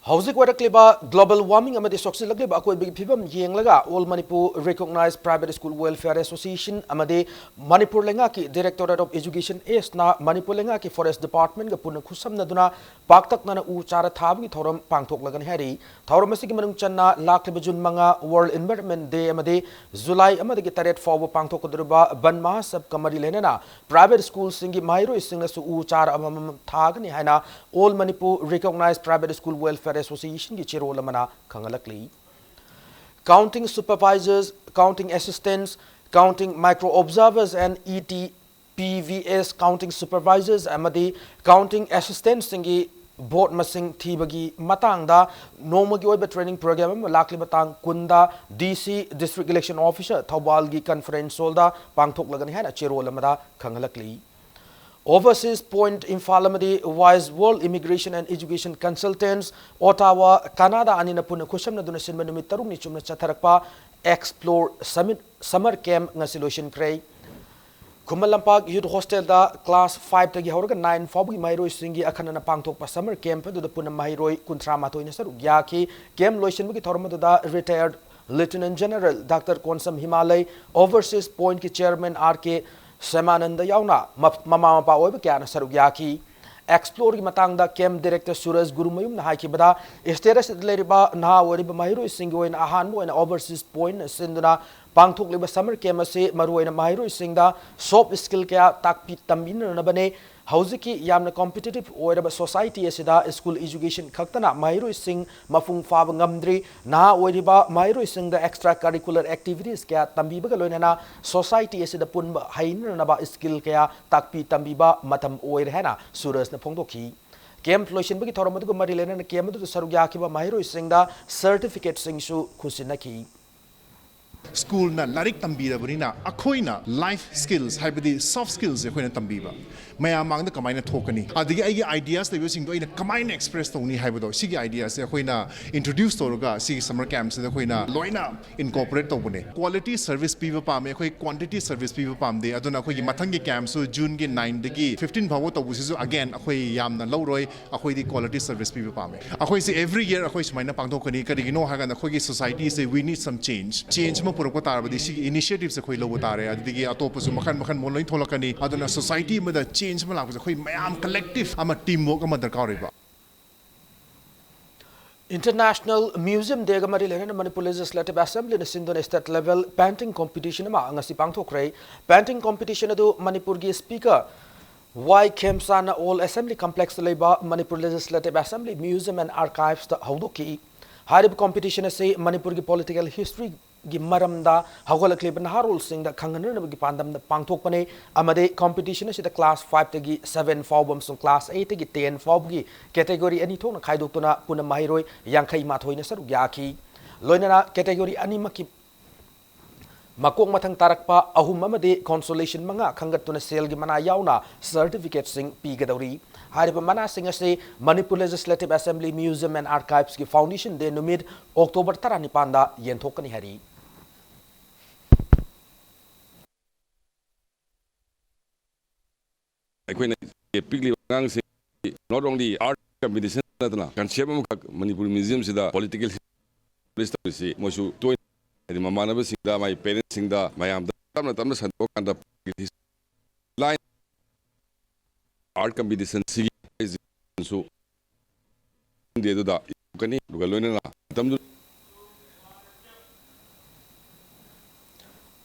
ꯍꯧꯖꯤꯛ ꯑꯣꯏꯔꯛꯂꯤꯕ global warming ꯑꯃꯗꯤ ꯁꯣꯛꯆꯤꯜꯂꯛꯂꯤꯕ ꯑꯀꯣꯏꯕꯒꯤ ꯐꯤꯕꯝ ꯌꯦꯡꯂꯒ All Manipur Recognized Private School Welfare Association ꯑꯃꯗꯤ ꯃꯅꯤꯄꯨꯔ ꯂꯩꯉꯥꯛꯀꯤ Directorate of Education Eastꯅ ꯃꯅꯤꯄꯨꯔ ꯂꯩꯉꯥꯛꯀꯤ Forest Departmentꯒ ꯄꯨꯟꯅ ꯈꯨꯠꯁꯝꯅꯗꯨꯅ ꯄꯥꯛꯇꯛꯅꯅ ꯎ ꯆꯥꯔ ꯊꯥꯕꯒꯤ ꯊꯧꯔꯝ ꯄꯥꯡꯊꯣꯛꯂꯒꯅꯤ ꯍꯥꯏꯔꯤ꯫ ꯊꯧꯔꯝ ꯑꯁꯤꯒꯤ ꯃꯅꯨꯡ ꯆꯟꯅ ꯂꯥꯛꯂꯤꯕ ꯖꯨꯟ ꯃꯉꯥ World Environment Day ꯑꯃꯗꯤ ꯖꯨꯂꯥꯏ ꯑꯃꯗꯒꯤ ꯇꯔꯦꯠ ꯐꯥꯎꯕ ꯄꯥꯡꯊꯣꯛꯀꯗꯧꯔꯤꯕ ꯕꯟ ꯃꯍꯥꯁꯕꯀ ꯃꯔꯤ ꯂꯩꯅꯅ private schoolꯁꯤꯡꯒꯤ ꯃꯍꯩꯔꯣꯏꯁꯤꯡꯅꯁꯨ ꯎ ꯆꯥꯔ ꯑꯃꯃꯝ ꯊꯥꯒꯅꯤ ꯍꯥꯏꯅ All Manipur Recognized Private School Welfare Associationꯒꯤ ꯆꯦꯔꯣꯜ ꯑꯃꯅ ꯈꯪꯍꯜꯂꯛꯂꯤ꯫ Counting supervisors, counting assistants, counting micro observers and E T P V S counting supervisors ꯑꯃꯗꯤ counting assistantꯁꯤꯡꯒꯤ vote ꯃꯁꯤꯡ ꯊꯤꯕꯒꯤ ꯃꯇꯥꯡꯗ ꯅꯣꯡꯃꯒꯤ ꯑꯣꯏꯕ training program ꯑꯃ ꯂꯥꯛꯂꯤꯕ ꯇꯥꯡ ꯀꯨꯟꯗ D C, District Election Officer, ꯊꯧꯕꯥꯜꯒꯤ conference hallꯗ ꯄꯥꯡꯊꯣꯛꯂꯒꯅꯤ ꯍꯥꯏꯅ ꯆꯦꯔꯣꯜ ꯑꯃꯗ ꯈꯪꯍꯜꯂꯛꯂꯤ꯫ Overseas Point Imphal ꯑꯃꯗꯤ Wise World Immigration and Education Consultants, Ottawa, Canada ꯑꯅꯤꯅ ꯄꯨꯟꯅ ꯈꯨꯠꯁꯝꯅꯗꯨꯅ ꯁꯤꯟꯕ ꯅꯨꯃꯤꯠ ꯇꯔꯨꯛꯅꯤ ꯆꯨꯞꯅ ꯆꯠꯊꯔꯛꯄ Explore Summit Summer Camp ꯉꯁꯤ ꯂꯣꯏꯁꯤꯟꯈ꯭ꯔꯦ꯫ ꯈꯨꯃꯟ ꯂꯝꯄꯥꯛ ꯌꯨꯠ ꯍꯣꯁꯇꯦꯜꯗ ꯀ꯭ꯂꯥꯁ ꯐꯥꯏꯚꯇꯒꯤ ꯍꯧꯔꯒ ꯅꯥꯏꯟ ꯐꯥꯎꯕꯒꯤ ꯃꯍꯩꯔꯣꯏꯁꯤꯡꯒꯤ ꯑꯈꯟꯅꯅ ꯄꯥꯡꯊꯣꯛꯄ ꯁꯝꯃꯔ ꯀꯦꯝꯞ ꯑꯗꯨꯗ ꯄꯨꯟꯅ ꯃꯍꯩꯔꯣꯏ ꯀꯨꯟꯊ꯭ꯔꯥ ꯃꯥꯊꯣꯏꯅ ꯁꯔꯨꯛ ꯌꯥꯈꯤ꯫ ꯀꯦꯝꯞ ꯂꯣꯏꯁꯤꯟꯕꯒꯤ ꯊꯧꯔꯝ ꯑꯗꯨꯗ retired lieutenant general doctor Konsam Himalay, overseas ꯄꯣꯏꯟꯠꯀꯤ ꯆꯦꯌꯔꯃꯦꯟ ꯑꯥꯔ ꯀꯦ ꯁꯦꯃꯥꯅꯟꯗ ꯌꯥꯎꯅ ꯃ-, ꯃꯃꯥ ꯃꯄꯥ ꯑꯣꯏꯕ ꯀꯌꯥꯅ ꯁꯔꯨꯛ ꯌꯥꯈꯤ꯫ ꯑꯦꯛꯁꯄ꯭ꯂꯣꯔꯒꯤ ꯃꯇꯥꯡꯗ ꯀꯦꯝꯞ ꯗꯥꯏꯔꯦꯛꯇꯔ ꯁꯨꯔꯖ ꯒꯨꯔꯨꯃꯌꯨꯝꯅ ꯍꯥꯏꯈꯤꯕꯗ, ꯁ꯭ꯇꯦꯠ ꯑꯁꯤꯗ ꯂꯩꯔꯤꯕ ꯅꯍꯥ ꯑꯣꯏꯔꯤꯕ ꯃꯍꯩꯔꯣꯏꯁꯤꯡꯒꯤ ꯑꯣꯏꯅ ꯑꯍꯥꯟꯕ ꯑꯣꯏꯅ ꯑꯣꯚꯔꯁꯤꯁ ꯄꯣꯏꯟꯠꯅ ꯁꯤꯟꯗꯨꯅ ꯄꯥꯡꯊꯣꯛꯂꯤꯕ ꯁꯝꯃꯔ ꯀꯦꯝꯞ ꯑꯁꯤ ꯃꯔꯨꯑꯣꯏꯅ ꯃꯍꯩꯔꯣꯏꯁꯤꯡꯗ ꯁꯣꯐ꯭ꯠ ꯁ꯭ꯀꯤꯜ ꯀꯌꯥ ꯇꯥꯛꯄꯤ ꯇꯝꯕꯤꯅꯅꯕꯅꯤ꯫ ꯍꯧꯖꯤꯛꯀꯤ ꯌꯥꯝꯅ ꯀꯝꯄꯤꯇꯤꯇꯤꯚ ꯑꯣꯏꯔꯕ ꯁꯣꯁꯥꯏꯇꯤ ꯑꯁꯤꯗ ꯁ꯭ꯀꯨꯜ ꯑꯦꯖꯨꯀꯦꯁꯟ ꯈꯛꯇꯅ ꯃꯍꯩꯔꯣꯏꯁꯤꯡ ꯃꯄꯨꯡ ꯐꯥꯕ ꯉꯝꯗ꯭ꯔꯤ꯫ ꯅꯍꯥ ꯑꯣꯏꯔꯤꯕ ꯃꯍꯩꯔꯣꯏꯁꯤꯡꯗ ꯑꯦꯛꯁꯇ꯭ꯔꯥ ꯀꯔꯤꯀꯨꯂꯔ ꯑꯦꯛꯇꯤꯚꯤꯇꯤꯁ ꯀꯌꯥ ꯇꯝꯕꯤꯕꯒ ꯂꯣꯏꯅꯅ ꯁꯣꯁꯥꯏꯇꯤ ꯑꯁꯤꯗ ꯄꯨꯟꯕ ꯍꯩꯅꯅꯕ ꯁ꯭ꯀꯤꯜ ꯀꯌꯥ ꯇꯥꯛꯄꯤ ꯇꯝꯕꯤꯕ ꯃꯇꯝ ꯑꯣꯏꯔꯦ ꯍꯥꯏꯅ ꯁꯨꯔꯖꯅ ꯐꯣꯡꯗꯣꯛꯈꯤ꯫ ꯀꯦꯝꯞ ꯂꯣꯏꯁꯤꯟꯕꯒꯤ ꯊꯧꯔꯝ ꯑꯗꯨꯒ ꯃꯔꯤ ꯂꯩꯅꯅ ꯀꯦꯝꯞ ꯑꯗꯨꯗ ꯁꯔꯨꯛ ꯌꯥꯈꯤꯕ ꯃꯍꯩꯔꯣꯏꯁꯤꯡꯗ ꯁꯔꯇꯤꯐꯤꯀꯦꯠꯁꯤꯡꯁꯨ ꯈꯨꯠꯁꯤꯟꯅꯈꯤ꯫ ꯁ꯭ꯀꯨꯜꯅ ꯂꯥꯏꯔꯤꯛ ꯇꯝꯕꯤꯔꯕꯅꯤꯅ ꯑꯩꯈꯣꯏꯅ ꯂꯥꯏꯐ ꯁ꯭ꯀꯤꯜꯁ, ꯍꯥꯏꯕꯗꯤ ꯁꯣꯐ꯭ꯠ ꯁ꯭ꯀꯤꯜꯁꯁꯦ ꯑꯩꯈꯣꯏꯅ ꯇꯝꯕꯤꯕ, ꯃꯌꯥꯝ ꯃꯥꯡꯗ ꯀꯃꯥꯏꯅ ꯊꯣꯛꯀꯅꯤ, ꯑꯗꯒꯤ ꯑꯩꯒꯤ ꯑꯥꯏꯗꯤꯌꯥꯁ ꯂꯩꯕꯁꯤꯡꯗꯣ ꯑꯩꯅ ꯀꯃꯥꯏꯅ ꯑꯦꯛꯁꯄ꯭ꯔꯦꯁ ꯇꯧꯅꯤ ꯍꯥꯏꯕꯗꯣ, ꯁꯤꯒꯤ ꯑꯥꯏꯗꯤꯌꯥꯁꯦ ꯑꯩꯈꯣꯏꯅ ꯏꯟꯇ꯭ꯔꯣꯗ꯭ꯌꯨꯁ ꯇꯧꯔꯒ ꯁꯤꯒꯤ ꯁꯝꯃꯔ ꯀꯦꯝꯞꯁꯤꯗ ꯑꯩꯈꯣꯏꯅ ꯂꯣꯏꯅ ꯏꯟꯀꯣꯔꯄꯣꯔꯦꯠ ꯇꯧꯕꯅꯦ꯫ ꯀ꯭ꯋꯥꯂꯤꯇꯤ ꯁꯔꯚꯤꯁ ꯄꯤꯕ ꯄꯥꯝꯃꯦ, ꯑꯩꯈꯣꯏ ꯀ꯭ꯋꯥꯟꯇꯤꯇꯤ ꯁꯔꯚꯤꯁ ꯄꯤꯕ ꯄꯥꯝꯗꯦ꯫ ꯑꯗꯨꯅ ꯑꯩꯈꯣꯏꯒꯤ ꯃꯊꯪꯒꯤ ꯀꯦꯝꯞꯁꯨ ꯖꯨꯟꯒꯤ ꯅꯥꯏꯟꯗꯒꯤ ꯐꯤꯐꯇꯤꯟ ꯐꯥꯎꯕ ꯇꯧꯕꯁꯤꯁꯨ, ꯑꯒꯦꯟ, ꯑꯩꯈꯣꯏ ꯌꯥꯝꯅ ꯂꯧꯔꯣꯏ꯫ ꯑꯩꯈꯣꯏꯗꯤ ꯀ꯭ꯋꯥꯂꯤꯇꯤ ꯁꯔꯚꯤꯁ ꯄꯤꯕ ꯄꯥꯝꯃꯦ꯫ ꯑꯩꯈꯣꯏꯁꯦ ꯑꯦꯚ꯭ꯔꯤ ꯌꯔ ꯑꯩꯈꯣꯏ ꯁꯨꯃꯥꯏꯅ ꯄꯥꯡꯊꯣꯛꯀꯅꯤ꯫ ꯀꯔꯤꯒꯤꯅꯣ ꯍꯥꯏꯔꯀꯥꯟꯗ ꯑꯩꯈꯣꯏꯒꯤ ꯁꯣꯁꯥꯏꯇꯤꯁꯦ, we need some change, change ꯑꯃ ꯄꯨꯔꯛꯄ ꯇꯥꯔꯕꯗꯤ ꯁꯤꯒꯤ ꯏꯅꯤꯁꯤꯌꯦꯇꯤꯚꯁꯦ ꯑꯩꯈꯣꯏ ꯂꯧꯕ ꯇꯥꯔꯦ꯫ ꯑꯗꯨꯗꯒꯤ ꯑꯇꯣꯞꯄꯁꯨ ꯃꯈꯜ ꯃꯈꯜ ꯃꯣꯏ ꯂꯣꯏ ꯊꯣꯛꯂꯛꯀꯅꯤ꯫ ꯑꯗꯨꯅ ꯁꯣꯁꯥꯏꯇꯤ ꯑꯃꯗ ꯆꯦꯟꯖ ꯑꯃ ꯂꯥꯛꯄꯁꯦ ꯑꯩꯈꯣꯏ ꯃꯌꯥꯝ ꯀꯂꯦꯛꯇꯤꯚ ꯑꯃ, ꯇꯤꯝ ꯋꯥꯔꯛ ꯑꯃ ꯗꯔꯀꯥꯔ ꯑꯣꯏꯕ꯫ ꯏꯟꯇꯔꯅꯦꯁꯅꯦꯜ ꯃ꯭ꯌꯨꯖꯤꯌꯝ ꯗꯦꯒ ꯃꯔꯤ ꯂꯩꯅꯅ ꯃꯅꯤꯄꯨꯔ ꯂꯦꯖꯤꯁꯂꯦꯇꯤꯚ ꯑꯦꯁꯦꯝꯕ꯭ꯂꯤꯅ ꯁꯤꯟꯗꯨꯅ ꯁ꯭ꯇꯦꯠ ꯂꯦꯚꯦꯜ ꯄꯦꯟꯇꯤꯡ ꯀꯣꯝꯄꯤꯇꯤꯁꯟ ꯑꯃ ꯉꯁꯤ ꯄꯥꯡꯊꯣꯛꯈ꯭ꯔꯦ꯫ ꯄꯦꯟꯇꯤꯡ ꯀꯣꯝꯄꯤꯇꯤꯁꯟ ꯑꯗꯨ ꯃꯅꯤꯄꯨꯔꯒꯤ ꯁ꯭ꯄꯤꯀꯔ ꯋꯥꯏ ꯈꯦꯝꯆꯥꯟꯅ ꯑꯣꯜ ꯑꯦꯁꯦꯝꯕ꯭ꯂꯤ ꯀꯝꯄ꯭ꯂꯦꯛꯁꯇ ꯂꯩꯕ Manipur legislative assembly museum and ꯑꯥꯔꯀꯥꯏꯚꯁꯇ ꯍꯧꯗꯣꯛꯈꯤ꯫ ꯍꯥꯏꯔꯤꯕ ꯀꯣꯝꯄꯤꯇꯤꯁꯟ ꯑꯁꯤ ꯃꯅꯤꯄꯨꯔꯒꯤ ꯄꯣꯂꯤꯇꯤꯀꯦꯜ ꯍꯤꯁꯇ꯭ꯔꯤꯒꯤ ꯃꯔꯝꯗ ꯍꯧꯒꯠꯂꯛꯂꯤꯕ ꯅꯍꯥꯔꯣꯜꯁꯤꯡꯗ ꯈꯪꯍꯟꯅꯅꯕꯒꯤ ꯄꯥꯟꯗꯝꯗ ꯄꯥꯡꯊꯣꯛꯄꯅꯤ꯫ ꯑꯃꯗꯤ ꯀꯣꯝꯄꯤꯇꯤꯁꯟ ꯑꯁꯤꯗ ꯀ꯭ꯂꯥꯁ ꯐꯥꯏꯚꯇꯒꯤ ꯁꯚꯦꯟ ꯐꯥꯎꯕ ꯑꯃꯁꯨꯡ ꯀ꯭ꯂꯥꯁ ꯑꯩꯠꯇꯒꯤ ꯇꯦꯟ ꯐꯥꯎꯕꯒꯤ ꯀꯦꯇꯦꯒꯣꯔꯤ ꯑꯅꯤ ꯊꯣꯛꯅ ꯈꯥꯏꯗꯣꯛꯇꯨꯅ ꯄꯨꯟꯅ ꯃꯍꯩꯔꯣꯏ ꯌꯥꯡꯈꯩ ꯃꯥꯊꯣꯏꯅ ꯁꯔꯨꯛ ꯌꯥꯈꯤ꯫ ꯂꯣꯏꯅꯅ ꯀꯦꯇꯦꯒꯣꯔꯤ ꯑꯅꯤꯃꯛꯀꯤ ꯃꯀꯣꯛ ꯃꯊꯪ ꯇꯥꯔꯛꯄ ꯑꯍꯨꯝ ꯑꯃꯗꯤ ꯀꯣꯟꯁꯣꯂꯦꯁꯟ ꯃꯉꯥ ꯈꯟꯒꯠꯇꯨꯅ ꯁꯦꯜꯒꯤ ꯃꯅꯥ ꯌꯥꯎꯅ ꯁꯔꯇꯤꯐꯤꯀꯦꯠꯁꯤꯡ ꯄꯤꯒꯗꯧꯔꯤ꯫ ꯍꯥꯏꯔꯤꯕ ꯃꯅꯥꯁꯤꯡ ꯑꯁꯤ Manipur legislative assembly museum and ꯑꯥꯔꯀꯥꯏꯚꯁꯀꯤ ꯐꯥꯎꯟꯗꯦꯁꯟ ꯗꯦ ꯅꯨꯃꯤꯠ ꯑꯣꯛꯇꯣꯕꯔ ꯇꯔꯥꯅꯤꯄꯥꯟꯗ ꯌꯦꯟꯊꯣꯛꯀꯅꯤ ꯍꯥꯏꯔꯤ꯫ ꯑꯩꯈꯣꯏꯅ ꯄꯤꯛꯂꯤꯕ ꯑꯉꯥꯡꯁꯤꯡ not only art competition ꯅꯠꯇꯅ concept ꯑꯃꯈꯛ ꯃꯅꯤꯄꯨꯔ museum ꯁꯤꯗ political place ꯇꯧꯔꯤꯁꯤ ꯃꯣꯏꯁꯨ ꯇꯣꯏꯅ ꯍꯥꯏꯗꯤ ꯃꯃꯥꯟꯅꯕꯁꯤꯡꯗ ꯃꯥꯏ parents ꯁꯤꯡꯗ ꯃꯌꯥꯝꯗ ꯇꯞꯅ ꯇꯞꯅ ꯁꯟꯗꯣꯛꯑꯀꯥꯟꯗ line art competition ꯁꯤꯒꯤ ꯁꯨ ꯈꯪꯗꯦ ꯑꯗꯨꯗ ꯀꯅꯤ ꯑꯗꯨꯒ ꯂꯣꯏꯅꯅ ꯃꯇꯝꯗꯨ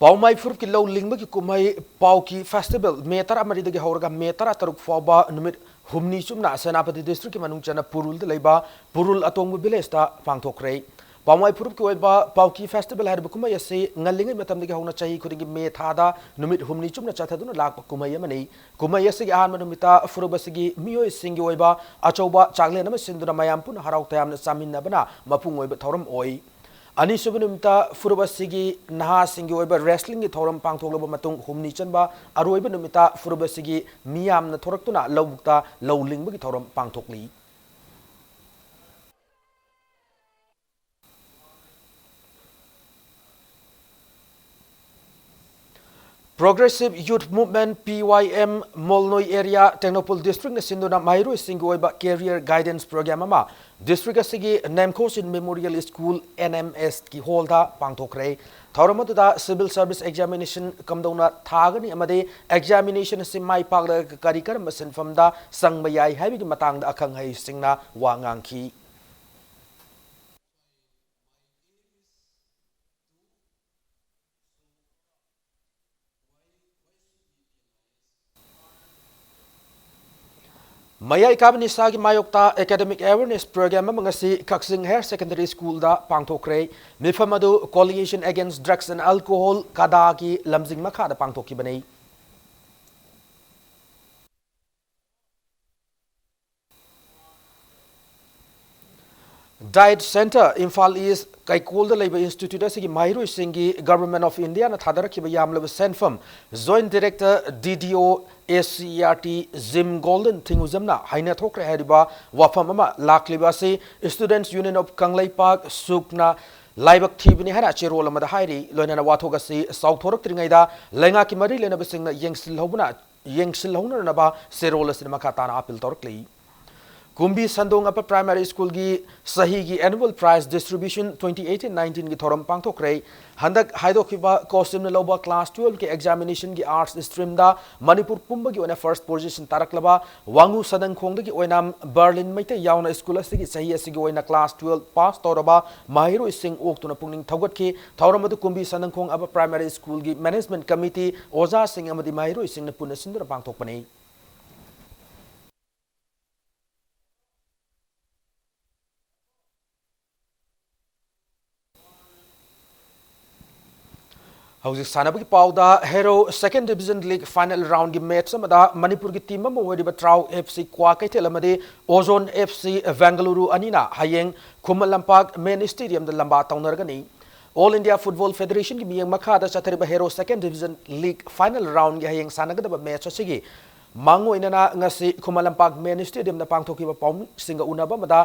ꯄꯥꯎꯃꯥꯏ ꯐꯨꯔꯨꯞꯀꯤ ꯂꯧ ꯂꯤꯡꯕꯒꯤ ꯀꯨꯝꯍꯩ ꯄꯥꯎꯀꯤ festival ꯃꯦ ꯇꯔꯥꯃꯔꯤꯗꯒꯤ ꯍꯧꯔꯒ ꯃꯦ ꯇꯔꯥꯇꯔꯨꯛ ꯐꯥꯎꯕ ꯅꯨꯃꯤꯠ ꯍꯨꯝꯅꯤ ꯆꯨꯞꯅ ꯁꯦꯅꯥꯄꯇꯤ district ꯀꯤ ꯃꯅꯨꯡ ꯆꯟꯅ ꯄꯨꯔꯨꯜꯗ ꯂꯩꯕ ꯄꯨꯔꯨꯜ ꯑꯇꯣꯡꯕ village ꯇ ꯄꯥꯡꯊꯣꯛꯈ꯭ꯔꯦ꯫ ꯄꯥꯎꯃꯥꯏ ꯐꯨꯔꯨꯞꯀꯤ ꯑꯣꯏꯕ ꯄꯥꯎꯀꯤ festival ꯍꯥꯏꯔꯤꯕ ꯀꯨꯝꯍꯩ ꯑꯁꯤ ꯉꯜꯂꯤꯉꯩ ꯃꯇꯝꯗꯒꯤ ꯍꯧꯅ ꯆꯍꯤ ꯈꯨꯗꯤꯡꯒꯤ ꯃꯦ ꯊꯥꯗ ꯅꯨꯃꯤꯠ ꯍꯨꯝꯅꯤ ꯆꯨꯞꯅ ꯆꯠꯊꯗꯨꯅ ꯂꯥꯛꯄ ꯀꯨꯝꯍꯩ ꯑꯃꯅꯤ꯫ ꯀꯨꯝꯍꯩ ꯑꯁꯤꯒꯤ ꯑꯍꯥꯟꯕ ꯅꯨꯃꯤꯠꯇ ꯐꯨꯔꯨꯞ ꯑꯁꯤꯒꯤ ꯃꯤꯑꯣꯏꯁꯤꯡꯒꯤ ꯑꯣꯏꯕ ꯑꯆꯧꯕ ꯆꯥꯛꯂꯦꯟ ꯑꯃ ꯁꯤꯟꯗꯨꯅ ꯃꯌꯥꯝ ꯄꯨꯟꯅ ꯍꯔꯥꯎ ꯇꯌꯥꯝꯅ ꯆꯥꯃꯤꯟꯅꯕꯅ ꯃꯄꯨꯡ ꯑꯣꯏꯕ ꯊꯧꯔꯝ ꯑꯣꯏ꯫ ꯑꯅꯤꯁꯨꯕ ꯅꯨꯃꯤꯠꯇ ꯐꯨꯔꯨꯞ ꯑꯁꯤꯒꯤ ꯅꯍꯥꯁꯤꯡꯒꯤ ꯑꯣꯏꯕ wrestling ꯒꯤ ꯊꯧꯔꯝ ꯄꯥꯡꯊꯣꯛꯂꯕ ꯃꯇꯨꯡ ꯍꯨꯝꯅꯤ ꯆꯟꯕ ꯑꯔꯣꯏꯕ ꯅꯨꯃꯤꯠꯇ ꯐꯨꯔꯨꯞ ꯑꯁꯤꯒꯤ ꯃꯤꯌꯥꯝꯅ ꯊꯣꯔꯛꯇꯨꯅ ꯂꯧꯕꯨꯛꯇ ꯂꯧ ꯂꯤꯡꯕꯒꯤ ꯊꯧꯔꯝ ꯄꯥꯡꯊꯣꯛꯂꯤ꯫ Progressive Youth Movement, P Y M, ꯃꯣꯜꯅꯣꯏ area, Tengnoupal district ꯅ ꯁꯤꯟꯗꯨꯅ ꯃꯍꯩꯔꯣꯏꯁꯤꯡꯒꯤ ꯑꯣꯏꯕ career guidance program ꯑꯃ district ꯑꯁꯤꯒꯤ ꯅꯦꯝꯈꯣꯁꯤꯟ Memorial School, N M S ꯀꯤ hall ꯗ ꯄꯥꯡꯊꯣꯛꯈ꯭ꯔꯦ꯫ ꯊꯧꯔꯝ ꯑꯗꯨꯗ civil service examination ꯀꯝꯗꯧꯅ ꯊꯥꯒꯅꯤ ꯑꯃꯗꯤ examination ꯑꯁꯤ ꯃꯥꯏ ꯄꯥꯛꯂꯒ ꯀꯔꯤ ꯀꯔꯝꯕ ꯁꯤꯟꯐꯝꯗ ꯆꯪꯕ ꯌꯥꯏ ꯍꯥꯏꯕꯒꯤ ꯃꯇꯥꯡꯗ ꯑꯈꯪ ꯑꯍꯩꯁꯤꯡꯅ ꯋꯥ ꯉꯥꯡꯈꯤ꯫ ꯃꯌꯥꯏ ꯀꯥꯕ ꯅꯤꯁꯥꯒꯤ ꯃꯥꯌꯣꯛꯇ academic awareness program ꯑꯃ ꯉꯁꯤ ꯀꯛꯆꯤꯡ Higher Secondary School ꯗ ꯄꯥꯡꯊꯣꯛꯈ꯭ꯔꯦ꯫ ꯃꯤꯐꯝ ꯑꯗꯨ Coalition Against Drugs and Alcohol, ꯀꯗꯥꯒꯤ ꯂꯝꯖꯤꯡ ꯃꯈꯥꯗ ꯄꯥꯡꯊꯣꯛꯈꯤꯕꯅꯤ꯫ Diet Centre, Imphal East, ꯀꯩꯀꯣꯜꯗ ꯂꯩꯕ institute ꯑꯁꯤꯒꯤ ꯃꯍꯩꯔꯣꯏꯁꯤꯡꯒꯤ Government of India ꯅ ꯊꯥꯗꯔꯛꯈꯤꯕ ꯌꯥꯝꯂꯕ ꯁꯦꯟꯐꯝ Joint Director, D D O, A C E R T, Jim Golden ꯊꯤꯡꯉꯨꯖꯝꯅ ꯍꯥꯏꯅ ꯊꯣꯛꯈ꯭ꯔꯦ ꯍꯥꯏꯔꯤꯕ ꯋꯥꯐꯝ ꯑꯃ ꯂꯥꯛꯂꯤꯕ ꯑꯁꯤ Students Union of ꯀꯪꯂꯩꯄꯥꯛ, ꯁꯨꯛꯅ ꯂꯥꯏꯕꯛ ꯊꯤꯕꯅꯤ ꯍꯥꯏꯅ ꯆꯦꯔꯣꯜ ꯑꯃꯗ ꯍꯥꯏꯔꯤ꯫ ꯂꯣꯏꯅꯅ ꯋꯥꯊꯣꯛ ꯑꯁꯤ ꯆꯥꯎꯊꯣꯔꯛꯇ꯭ꯔꯤꯉꯩꯗ ꯂꯩꯉꯥꯛꯀꯤ ꯃꯔꯤ ꯂꯩꯅꯕꯁꯤꯡꯅ ꯌꯦꯡꯁꯤꯜꯍꯧꯕꯅ ꯌꯦꯡꯁꯤꯜꯍꯧꯅꯅꯕ ꯆꯦꯔꯣꯜ ꯑꯁꯤꯅ ꯃꯈꯥ ꯇꯥꯅ ꯑꯥꯄꯤꯜ ꯇꯧꯔꯛꯂꯤ꯫ ꯀꯨꯝꯕꯤ ꯁꯟꯗꯣꯡ Upper Primary School ꯒꯤ ꯆꯍꯤꯒꯤ Annual Prize Distribution twenty eighteen nineteen ꯒꯤ ꯊꯧꯔꯝ ꯄꯥꯡꯊꯣꯛꯈ꯭ꯔꯦ꯫ ꯍꯟꯗꯛ ꯍꯥꯏꯗꯣꯛꯈꯤꯕ ꯀꯣꯁꯤꯝꯅ ꯂꯧꯕ class twelve ꯀꯤ examination ꯒꯤ Arts stream ꯗ ꯃꯅꯤꯄꯨꯔ ꯄꯨꯝꯕꯒꯤ ꯑꯣꯏꯅ first position ꯇꯥꯔꯛꯂꯕ ꯋꯥꯉꯨ ꯁꯗꯪꯈꯣꯡꯗꯒꯤ ꯑꯣꯏꯅ ꯕꯔꯂꯤꯟ ꯃꯩꯇꯩ ꯌꯥꯎꯅ school ꯑꯁꯤꯒꯤ ꯆꯍꯤ ꯑꯁꯤꯒꯤ ꯑꯣꯏꯅ class twelve pass ꯇꯧꯔꯕ ꯃꯍꯩꯔꯣꯏꯁꯤꯡ ꯑꯣꯛꯇꯨꯅ ꯄꯨꯛꯅꯤꯡ ꯊꯧꯒꯠꯈꯤ꯫ ꯊꯧꯔꯝ ꯑꯗꯨ ꯀꯨꯝꯕꯤ ꯁꯟꯗꯪꯈꯣꯡ Upper Primary School ꯒꯤ Management Committee, ꯑꯣꯖꯥꯁꯤꯡ ꯑꯃꯗꯤ ꯃꯍꯩꯔꯣꯏꯁꯤꯡꯅ ꯄꯨꯟꯅ ꯁꯤꯟꯗꯨꯅ ꯄꯥꯡꯊꯣꯛꯄꯅꯤ꯫ ꯍꯧꯖꯤꯛ ꯁꯥꯟꯅꯕꯒꯤ ꯄꯥꯎꯗ, Hero Second Division League final round ꯒꯤ match ꯑꯃꯗ ꯃꯅꯤꯄꯨꯔꯒꯤ team ꯑꯃ ꯑꯣꯏꯔꯤꯕ ꯇ꯭ꯔꯥꯎ F C ꯀ꯭ꯋꯥꯀꯩꯊꯦꯜ ꯑꯃꯗꯤ Ozone F C Bengaluru ꯑꯅꯤꯅ ꯍꯌꯦꯡ ꯈꯨꯃꯟ ꯂꯝꯄꯥꯛ Main Stadium ꯗ ꯂꯝꯕꯥ ꯇꯧꯅꯔꯒꯅꯤ꯫ All India Football Federation ꯒꯤ ꯃꯤꯠꯌꯦꯡ ꯃꯈꯥꯗ ꯆꯠꯊꯔꯤꯕ Hero Second Division League final round ꯒꯤ ꯍꯌꯦꯡ ꯁꯥꯟꯅꯒꯗꯕ match ꯑꯁꯤꯒꯤ ꯃꯥꯡꯑꯣꯏꯅꯅ ꯉꯁꯤ ꯈꯨꯃꯟ ꯂꯝꯄꯥꯛ Main Stadium ꯗ ꯄꯥꯡꯊꯣꯛꯈꯤꯕ ꯄꯥꯎꯃꯤꯁꯤꯡꯒ ꯎꯅꯕ ꯑꯃꯗ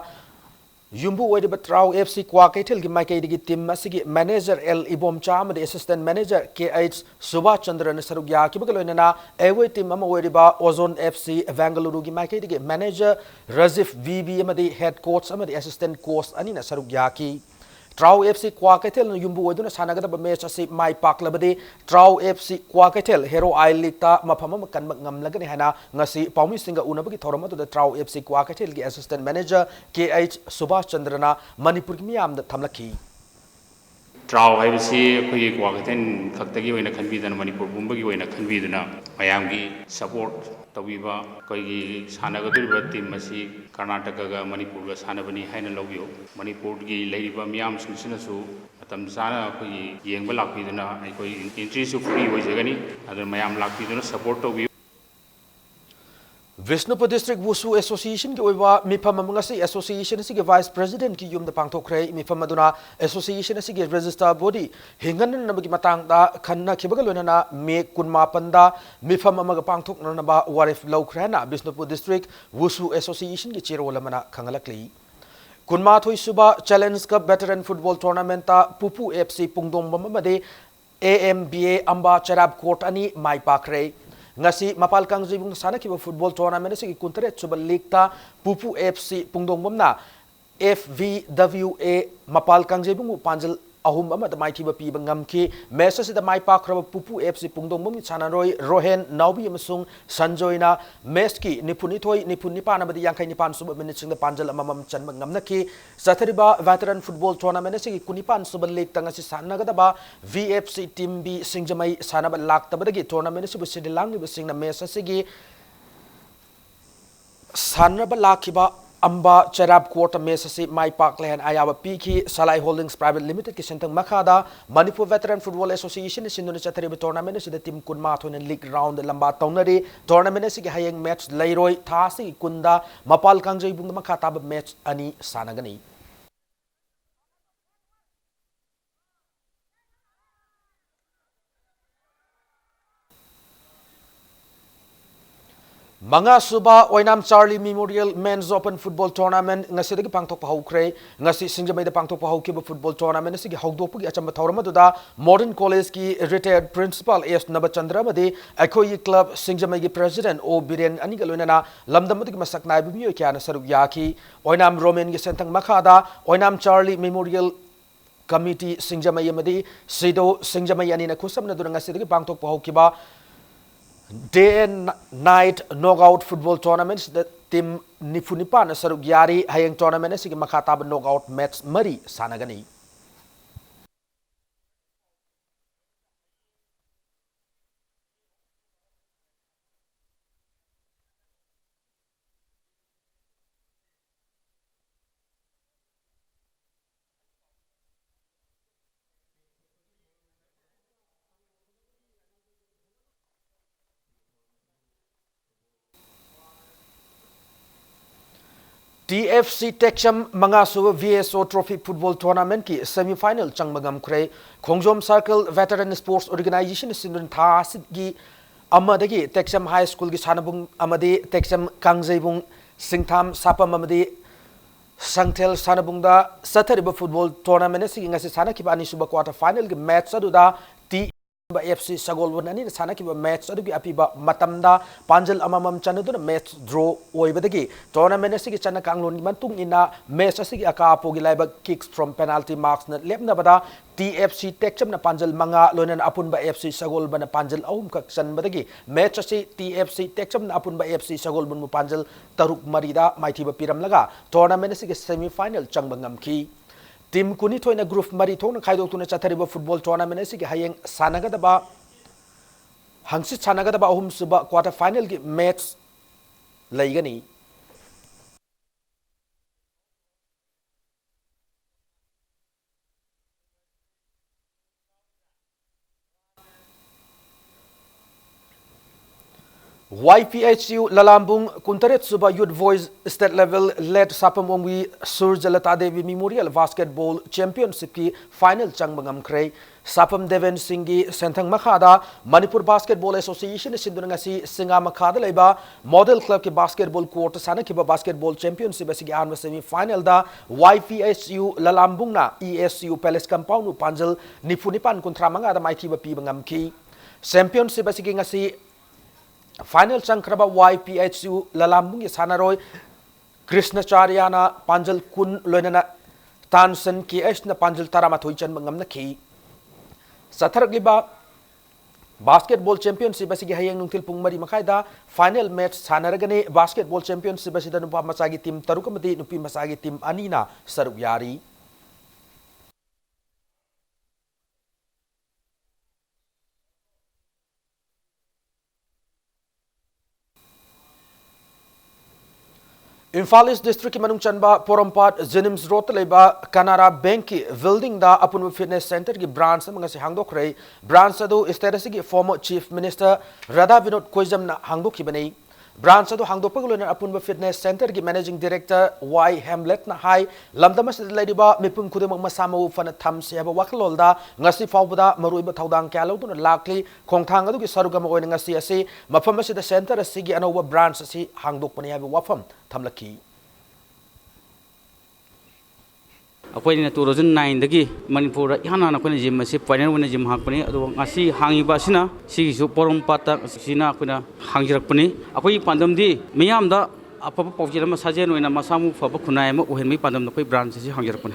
ꯌꯨꯝꯕꯨ ꯑꯣꯏꯔꯤꯕ ꯇ꯭ꯔꯥꯎ F C ꯀ꯭ꯋꯥꯀꯩꯊꯦꯜꯒꯤ ꯃꯥꯏꯀꯩꯗꯒꯤ team ꯑꯁꯤꯒꯤ manager L ꯏꯕꯣꯝꯆꯥ ꯑꯃꯗꯤ assistant manager K H Subhas ꯆꯟꯗ꯭ꯔꯅ ꯁꯔꯨꯛ ꯌꯥꯈꯤꯕꯒ ꯂꯣꯏꯅꯅ away team ꯑꯃ ꯑꯣꯏꯔꯤꯕ Ozone F C Bengaluru ꯒꯤ ꯃꯥꯏꯀꯩꯗꯒꯤ manager ꯔꯖꯤꯐ V B ꯑꯃꯗꯤ head coach ꯑꯃꯗꯤ assistant coach ꯑꯅꯤꯅ ꯁꯔꯨꯛ ꯌꯥꯈꯤ꯫ ꯇ꯭ꯔꯥꯎ F C ꯀ꯭ꯋꯥꯀꯩꯊꯦꯜꯅ ꯌꯨꯝꯕꯨ ꯑꯣꯏꯗꯨꯅ ꯁꯥꯟꯅꯒꯗꯕ match ꯑꯁꯤ ꯃꯥꯏ ꯄꯥꯛꯂꯕꯗꯤ ꯇ꯭ꯔꯥꯎ F C Kwakeithel Hero I League ꯇ ꯃꯐꯝ ꯑꯃ ꯀꯟꯕ ꯉꯝꯂꯒꯅꯤ ꯍꯥꯏꯅ ꯉꯁꯤ ꯄꯥꯎꯃꯤꯁꯤꯡꯒ ꯎꯅꯕꯒꯤ ꯊꯧꯔꯝ ꯑꯗꯨꯗ ꯇ꯭ꯔꯥꯎ F C ꯀ꯭ꯋꯥꯀꯩꯊꯦꯜꯒꯤ assistant manager K H Subhas ꯆꯟꯗ꯭ꯔꯅ ꯃꯅꯤꯄꯨꯔꯒꯤ ꯃꯤꯌꯥꯝꯗ ꯊꯝꯂꯛꯈꯤ꯫ ꯇ꯭ꯔꯥꯎ ꯍꯥꯏꯕꯁꯤ ꯑꯩꯈꯣꯏꯒꯤ ꯀ꯭ꯋꯥꯀꯩꯊꯦꯜ ꯈꯛꯇꯒꯤ ꯑꯣꯏꯅ ꯈꯟꯕꯤꯗꯅ, ꯃꯅꯤꯄꯨꯔ ꯄꯨꯝꯕꯒꯤ ꯑꯣꯏꯅ ꯈꯟꯕꯤꯗꯨꯅ, ꯃꯌꯥꯝꯒꯤ support ꯇꯧꯕꯤꯕ, ꯑꯩꯈꯣꯏꯒꯤ ꯁꯥꯟꯅꯒꯗꯧꯔꯤꯕ team ꯑꯁꯤ ꯀꯔꯅꯥꯇꯀꯥꯒ ꯃꯅꯤꯄꯨꯔꯒ ꯁꯥꯟꯅꯕꯅꯤ ꯍꯥꯏꯅ ꯂꯧꯕꯤꯌꯨ꯫ ꯃꯅꯤꯄꯨꯔꯒꯤ ꯂꯩꯔꯤꯕ ꯃꯤꯌꯥꯝꯁꯤꯡꯁꯤꯅꯁꯨ ꯃꯇꯝ ꯆꯥꯅ ꯑꯩꯈꯣꯏꯒꯤ ꯌꯦꯡꯕ ꯂꯥꯛꯄꯤꯗꯨꯅ, ꯑꯩꯈꯣꯏ entry ꯁꯨ free ꯑꯣꯏꯖꯒꯅꯤ, ꯑꯗꯨꯅ ꯃꯌꯥꯝ ꯂꯥꯛꯄꯤꯗꯨꯅ support ꯇꯧꯕꯤꯌꯨ꯫ ꯕꯤꯁꯅꯨꯄꯨꯔ District Wushu Association ꯒꯤ ꯑꯣꯏꯕ ꯃꯤꯐꯝ ꯑꯃ ꯉꯁꯤ association ꯑꯁꯤꯒꯤ vice president ꯀꯤ ꯌꯨꯝꯗ ꯄꯥꯡꯊꯣꯛꯈ꯭ꯔꯦ꯫ ꯃꯤꯐꯝ ꯑꯗꯨꯅ association ꯑꯁꯤꯒꯤ register body ꯍꯤꯡꯍꯟꯅꯅꯕꯒꯤ ꯃꯇꯥꯡꯗ ꯈꯟꯅꯈꯤꯕꯒ ꯂꯣꯏꯅꯅ May ꯀꯨꯟꯃꯥꯄꯟꯗ ꯃꯤꯐꯝ ꯑꯃꯒ ꯄꯥꯡꯊꯣꯛꯅꯅꯕ ꯋꯥꯔꯦꯞ ꯂꯧꯈ꯭ꯔꯦ ꯍꯥꯏꯅ ꯕꯤꯁꯅꯨꯄꯨꯔ District Wushu Association ꯒꯤ ꯆꯦꯔꯣꯜ ꯑꯃꯅ ꯈꯪꯍꯜꯂꯛꯂꯤ꯫ ꯀꯨꯟꯃꯥꯊꯣꯏ ꯁꯨꯕ Challenge Cup Veteran Football Tournament ꯇ ꯄꯨꯄꯨ F C ꯄꯨꯡꯗꯣꯡꯕꯝ ꯑꯃꯗꯤ A M B A ꯑꯝꯕꯥ ꯆꯔꯥꯞ ꯀꯣꯔꯠ ꯑꯅꯤ ꯃꯥꯏ ꯄꯥꯛꯈ꯭ꯔꯦ꯫ ꯉꯁꯤ ꯃꯄꯥꯜ ꯀꯥꯡꯖꯩꯕꯨꯡꯗ ꯁꯥꯟꯅꯈꯤꯕ football tournament ꯑꯁꯤꯒꯤ ꯀꯨꯟꯇꯔꯦꯠ ꯁꯨꯕ leagueꯇ ꯄꯨꯄꯨ F C ꯄꯨꯡꯗꯣꯡꯕꯝꯅ F V W A ꯃꯄꯥꯜ ꯀꯥꯡꯖꯩꯕꯨꯡꯕꯨ ꯄꯥꯟꯖꯜ ꯑꯍꯨꯝ ꯑꯃꯗ ꯃꯥꯏꯊꯤꯕ ꯄꯤꯕ ꯉꯝꯈꯤ꯫ Match ꯑꯁꯤꯗ ꯃꯥꯏ ꯄꯥꯛꯈ꯭ꯔꯕ ꯄꯨꯄꯨ F C ꯄꯨꯡꯗꯣꯡꯕꯝꯒꯤ ꯁꯥꯟꯅꯔꯣꯏ ꯔꯣꯍꯦꯟ ꯅꯥꯎꯕꯤ ꯑꯃꯁꯨꯡ ꯁꯟꯖꯣꯏꯅ matchꯀꯤ ꯅꯤꯐꯨꯅꯤꯊꯣꯏ, ꯅꯤꯐꯨꯅꯤꯄꯥꯟ ꯑꯃꯗꯤ ꯌꯥꯡꯈꯩꯅꯤꯄꯥꯟ ꯁꯨꯕ minuteꯁꯤꯡꯗ ꯄꯥꯟꯖꯜ ꯑꯃꯃꯝ ꯆꯟꯕ ꯉꯝꯅꯈꯤ꯫ ꯆꯠꯊꯔꯤꯕ veteran football tournament ꯑꯁꯤꯒꯤ ꯀꯨꯟꯅꯤꯄꯥꯟ ꯁꯨꯕ leagueꯇ ꯉꯁꯤ ꯁꯥꯟꯅꯒꯗꯕ V F C team B ꯁꯤꯡꯖꯃꯩ ꯁꯥꯟꯅꯕ ꯂꯥꯛꯇꯕꯗꯒꯤ tournament ꯑꯁꯤꯕꯨ ꯁꯤꯜꯂꯤ ꯂꯥꯡꯂꯤꯕꯁꯤꯡꯅ match ꯑꯁꯤꯒꯤ ꯁꯥꯟꯅꯕ ꯂꯥꯛꯈꯤꯕ ꯑꯝꯕꯥ ꯆꯩꯔꯥꯞ courtꯇ match ꯑꯁꯤ ꯃꯥꯏ ꯄꯥꯛꯂꯦ ꯍꯥꯏꯅ ꯑꯌꯥꯕ ꯄꯤꯈꯤ꯫ ꯁꯂꯥꯏ Holdings Private Limitedꯀꯤ ꯁꯦꯟꯊꯪ ꯃꯈꯥꯗ Manipur Veteran Football Associationꯅ ꯁꯤꯟꯗꯨꯅ ꯆꯠꯊꯔꯤꯕ tournament ꯑꯁꯤꯗ team ꯀꯨꯟꯃꯥꯊꯣꯏꯅ league roundꯗ ꯂꯝꯕꯥ ꯇꯧꯅꯔꯤ꯫ Tournament ꯑꯁꯤꯒꯤ ꯍꯌꯦꯡ match ꯂꯩꯔꯣꯏ꯫ ꯊꯥ ꯑꯁꯤꯒꯤ ꯀꯨꯟꯗ ꯃꯄꯥꯜ ꯀꯥꯡꯖꯩꯕꯨꯡꯗ ꯃꯈꯥ ꯇꯥꯕ match ꯑꯅꯤ ꯁꯥꯟꯅꯒꯅꯤ꯫ ꯃꯉꯥꯁꯨꯕ ꯑꯣꯏꯅꯥꯝ Charlie Memorial Men's Open Football Tournament ꯉꯁꯤꯗꯒꯤ ꯄꯥꯡꯊꯣꯛꯄ ꯍꯧꯈ꯭ꯔꯦ꯫ ꯉꯁꯤ ꯁꯤꯡꯖꯃꯩꯗ ꯄꯥꯡꯊꯣꯛꯄ ꯍꯧꯈꯤꯕ football tournament ꯑꯁꯤꯒꯤ ꯍꯧꯗꯣꯛꯄꯒꯤ ꯑꯆꯝꯕ ꯊꯧꯔꯝ ꯑꯗꯨꯗ Modern Collegeꯀꯤ retired principal S ꯅꯕꯆꯟꯗ꯭ꯔ ꯑꯃꯗꯤ ꯑꯩꯈꯣꯏꯒꯤ club ꯁꯤꯡꯖꯃꯩꯒꯤ president O ꯕꯤꯔꯦꯟ ꯑꯅꯤꯒ ꯂꯣꯏꯅꯅ ꯂꯝꯗꯝ ꯑꯗꯨꯒꯤ ꯃꯁꯛ ꯅꯥꯏꯕ ꯃꯤꯑꯣꯏ ꯀꯌꯥꯅ ꯁꯔꯨꯛ ꯌꯥꯈꯤ꯫ ꯑꯣꯏꯅꯥꯝ ꯔꯣꯃꯦꯟꯒꯤ ꯁꯦꯟꯊꯪ ꯃꯈꯥꯗ ꯑꯣꯏꯅꯥꯝ ꯆꯥꯔꯂꯤ Memorial Committee ꯁꯤꯡꯖꯃꯩ ꯑꯃꯗꯤ ꯁꯤꯗꯣ ꯁꯤꯡꯖꯃꯩ ꯑꯅꯤꯅ ꯈꯨꯠꯁꯝꯅꯗꯨꯅ ꯉꯁꯤꯗꯒꯤ ꯄꯥꯡꯊꯣꯛꯄ ꯍꯧꯈꯤꯕ day and night knockout football tournamentꯁꯤꯗ team ꯅꯤꯐꯨ ꯅꯤꯄꯥꯟꯅ ꯁꯔꯨꯛ ꯌꯥꯔꯤ꯫ ꯍꯌꯦꯡ tournament ꯑꯁꯤꯒꯤ ꯃꯈꯥ ꯇꯥꯕ knockout match ꯃꯔꯤ ꯁꯥꯟꯅꯒꯅꯤ꯫ T F C ꯇꯦꯛꯆꯝ ꯃꯉꯥꯁꯨꯕ V S O Trophy Football Tournamentꯀꯤ semi final ꯆꯪꯕ ꯉꯝꯈ꯭ꯔꯦ꯫ ꯈꯣꯡꯖꯣꯝ Circle Veteran Sports Organization ꯁꯤꯟꯗꯨꯅ ꯊꯥ ꯑꯁꯤꯒꯤ ꯑꯃꯗꯒꯤ ꯇꯦꯛꯆꯝ High Schoolꯒꯤ ꯁꯥꯟꯅꯕꯨꯡ ꯑꯃꯗꯤ ꯇꯦꯛꯆꯝ ꯀꯥꯡꯖꯩꯕꯨꯡ, ꯁꯤꯡꯊꯥꯝ ꯁꯥꯄꯝ ꯑꯃꯗꯤ ꯁꯪꯊꯦꯜ ꯁꯥꯟꯅꯕꯨꯡꯗ ꯆꯠꯊꯔꯤꯕ football tournament ꯑꯁꯤꯒꯤ ꯉꯁꯤ ꯁꯥꯟꯅꯈꯤꯕ ꯑꯅꯤꯁꯨꯕ quarter finalꯒꯤ match ꯑꯗꯨꯗ ꯇꯤ ꯑꯄꯨꯟꯕ F C ꯁꯒꯣꯜꯕꯟ ꯑꯅꯤꯅ ꯁꯥꯟꯅꯈꯤꯕ match ꯑꯗꯨꯒꯤ ꯑꯄꯤꯕ ꯃꯇꯝꯗ ꯄꯥꯟꯖꯜ ꯑꯃꯃꯝ ꯆꯟꯅꯗꯨꯅ match draw ꯑꯣꯏꯕꯗꯒꯤ tournament ꯑꯁꯤꯒꯤ ꯆꯠꯅ ꯀꯥꯡꯂꯣꯟꯒꯤ ꯃꯇꯨꯡ ꯏꯟꯅ match ꯑꯁꯤꯒꯤ ꯑꯀꯥ ꯑꯄꯨꯒꯤ ꯂꯥꯏꯕꯛ kicks from penalty marksꯅ ꯂꯦꯞꯅꯕꯗ T F C ꯇꯦꯛꯆꯝꯅ ꯄꯥꯟꯖꯜ ꯃꯉꯥ, ꯂꯣꯏꯅꯅ ꯑꯄꯨꯟꯕ F C ꯁꯒꯣꯜꯕꯟꯅ ꯄꯥꯟꯖꯜ ꯑꯍꯨꯝꯈꯛ ꯆꯟꯕꯗꯒꯤ match ꯑꯁꯤ T F C ꯇꯦꯛꯆꯝꯅ ꯑꯄꯨꯟꯕ F C ꯁꯒꯣꯜꯕꯟꯕꯨ ꯄꯥꯟꯖꯜ ꯇꯔꯨꯛ ꯃꯔꯤꯗ ꯃꯥꯏꯊꯤꯕ ꯄꯤꯔꯝꯂꯒ tournament ꯑꯁꯤꯒꯤ semi final ꯆꯪꯕ ꯉꯝꯈꯤ꯫ Team ꯀꯨꯟꯅꯤꯊꯣꯏꯅ group ꯃꯔꯤ ꯊꯣꯛꯅ ꯈꯥꯏꯗꯣꯛꯇꯨꯅ ꯆꯠꯊꯔꯤꯕ football tournament ꯑꯁꯤꯒꯤ ꯍꯌꯦꯡ ꯁꯥꯟꯅꯒꯗꯕ, ꯍꯪꯆꯤꯠ ꯁꯥꯟꯅꯒꯗꯕ ꯑꯍꯨꯝꯁꯨꯕ quarter finalꯒꯤ match ꯂꯩꯒꯅꯤ꯫ Y P H U ꯂꯂꯥꯝꯕꯨꯡ ꯀꯨꯟꯇꯔꯦꯠ ꯁꯨꯕ Youth Voice State Level Late ꯁꯥꯄꯝ ꯑꯣꯡꯕꯤ ꯁꯨꯔꯖꯂꯇꯥ ꯗꯦꯕꯤ Memorial Basketball Championshipꯀꯤ final ꯆꯪꯕ ꯉꯝꯈ꯭ꯔꯦ꯫ ꯁꯥꯄꯝ ꯗꯦꯕꯦꯟ ꯁꯤꯡꯒꯤ ꯁꯦꯟꯊꯪ ꯃꯈꯥꯗ Manipur Basketball Associationꯅ ꯁꯤꯟꯗꯨꯅ ꯉꯁꯤ ꯁꯤꯡꯒꯥ ꯃꯈꯥꯗ ꯂꯩꯕ Model Clubꯀꯤ basketball courtꯇ ꯁꯥꯟꯅꯈꯤꯕ basketball championship ꯑꯁꯤꯒꯤ ꯑꯍꯥꯟꯕ semi finalꯗ Y P H U ꯂꯂꯥꯝꯕꯨꯡꯅ E S U Palace Compoundꯕꯨ ꯄꯥꯟꯖꯜ ꯅꯤꯐꯨ ꯅꯤꯄꯥꯟ ꯀꯨꯟꯊ꯭ꯔꯥ ꯃꯉꯥꯗ ꯃꯥꯏꯊꯤꯕ ꯄꯤꯕ ꯉꯝꯈꯤ꯫ Championship ꯑꯁꯤꯒꯤ ꯉꯁꯤ final ꯆꯪꯈ꯭ꯔꯕ Y P H U ꯂꯂꯥꯝꯕꯨꯡꯒꯤ ꯁꯥꯟꯅꯔꯣꯏ ꯀ꯭ꯔꯤꯁꯅꯆꯥꯔꯌꯥꯅ ꯄꯥꯟꯖꯜ ꯀꯨꯟ, ꯂꯣꯏꯅꯅ ꯇꯥꯟꯁꯟ K Hꯅ ꯄꯥꯟꯖꯜ ꯇꯔꯥꯃꯥꯊꯣꯏ ꯆꯟꯕ ꯉꯝꯅꯈꯤ꯫ ꯆꯠꯊꯔꯛꯂꯤꯕ basketball championship ꯑꯁꯤꯒꯤ ꯍꯌꯦꯡ ꯅꯨꯡꯊꯤꯜ ꯄꯨꯡ ꯃꯔꯤ ꯃꯈꯥꯏꯗ final match ꯁꯥꯟꯅꯔꯒꯅꯤ꯫ Basketball championship ꯑꯁꯤꯗ ꯅꯨꯄꯥ ꯃꯆꯥꯒꯤ team ꯇꯔꯨꯛ ꯑꯃꯗꯤ ꯅꯨꯄꯤ ꯃꯆꯥꯒꯤ team ꯑꯅꯤꯅ ꯁꯔꯨꯛ ꯌꯥꯔꯤ꯫ ꯏꯝꯐꯥꯜ East Districtꯀꯤ ꯃꯅꯨꯡ ꯆꯟꯕ ꯄꯣꯔꯣꯝꯄꯥꯠ JNIMS Roadꯇ ꯂꯩꯕ Canara Bankꯀꯤ buildingꯗ ꯑꯄꯨꯟꯕ fitness centreꯒꯤ branch ꯑꯃ ꯉꯁꯤ ꯍꯥꯡꯗꯣꯛꯈ꯭ꯔꯦ꯫ Branch ꯑꯗꯨ state ꯑꯁꯤꯒꯤ former Chief Minister Radha Vinod ꯀꯣꯏꯖꯝꯅ ꯍꯥꯡꯗꯣꯛꯈꯤꯕꯅꯤ꯫ Branch ꯑꯗꯨ ꯍꯥꯡꯗꯣꯛꯄꯒ ꯂꯣꯏꯅꯅ ꯑꯄꯨꯟꯕ fitness centreꯒꯤ managing director Y ꯍꯦꯝꯂꯦꯠꯅ ꯍꯥꯏ, ꯂꯝꯗꯝ ꯑꯁꯤꯗ ꯂꯩꯔꯤꯕ ꯃꯤꯄꯨꯝ ꯈꯨꯗꯤꯡꯃꯛ ꯃꯁꯥ ꯃꯎ ꯐꯅ ꯊꯝꯁꯤ ꯍꯥꯏꯕ ꯋꯥꯈꯜꯂꯣꯟꯗ ꯉꯁꯤ ꯐꯥꯎꯕꯗ ꯃꯔꯨꯑꯣꯏꯕ ꯊꯧꯗꯥꯡ ꯀꯌꯥ ꯂꯧꯗꯨꯅ ꯂꯥꯛꯂꯤ꯫ ꯈꯣꯡꯊꯥꯡ ꯑꯗꯨꯒꯤ ꯁꯔꯨꯛ ꯑꯃ ꯑꯣꯏꯅ ꯉꯁꯤ ꯑꯁꯤ ꯃꯐꯝ ꯑꯁꯤꯗ centre ꯑꯁꯤꯒꯤ ꯑꯅꯧꯕ branch ꯑꯁꯤ ꯍꯥꯡꯗꯣꯛꯄꯅꯤ ꯍꯥꯏꯕ ꯋꯥꯐꯝ ꯊꯝꯂꯛꯈꯤ꯫ ꯑꯩꯈꯣꯏꯅ two thousand nineꯗꯒꯤ ꯃꯅꯤꯄꯨꯔꯗ ꯏꯍꯥꯟ ꯍꯥꯟꯅ ꯑꯩꯈꯣꯏꯅ ꯖꯤꯝ ꯑꯁꯤ pioneer ꯑꯣꯏꯅ ꯖꯤꯝ ꯍꯥꯡꯉꯛꯄꯅꯤ꯫ ꯑꯗꯨꯒ ꯉꯁꯤ ꯍꯥꯡꯉꯤꯕ ꯑꯁꯤꯅ ꯁꯤꯒꯤꯁꯨ ꯄꯣꯔꯣꯝꯄꯥꯠꯇ ꯁꯤꯅ ꯑꯩꯈꯣꯏꯅ ꯍꯥꯡꯖꯔꯛꯄꯅꯤ꯫ ꯑꯩꯈꯣꯏꯒꯤ ꯄꯥꯟꯗꯝꯗꯤ ꯃꯤꯌꯥꯝꯗ ꯑꯐꯕ ꯄꯥꯎꯖꯦꯜ ꯑꯃ, ꯁꯥꯖꯦꯜ ꯑꯣꯏꯅ ꯃꯁꯥ ꯃꯎ ꯐꯕ ꯈꯨꯟꯅꯥꯏ ꯑꯃ ꯑꯣꯏꯍꯟꯕꯒꯤ ꯄꯥꯟꯗꯝꯗ ꯑꯩꯈꯣꯏ branch ꯑꯁꯤ ꯍꯥꯡꯖꯔꯛꯄꯅꯤ꯫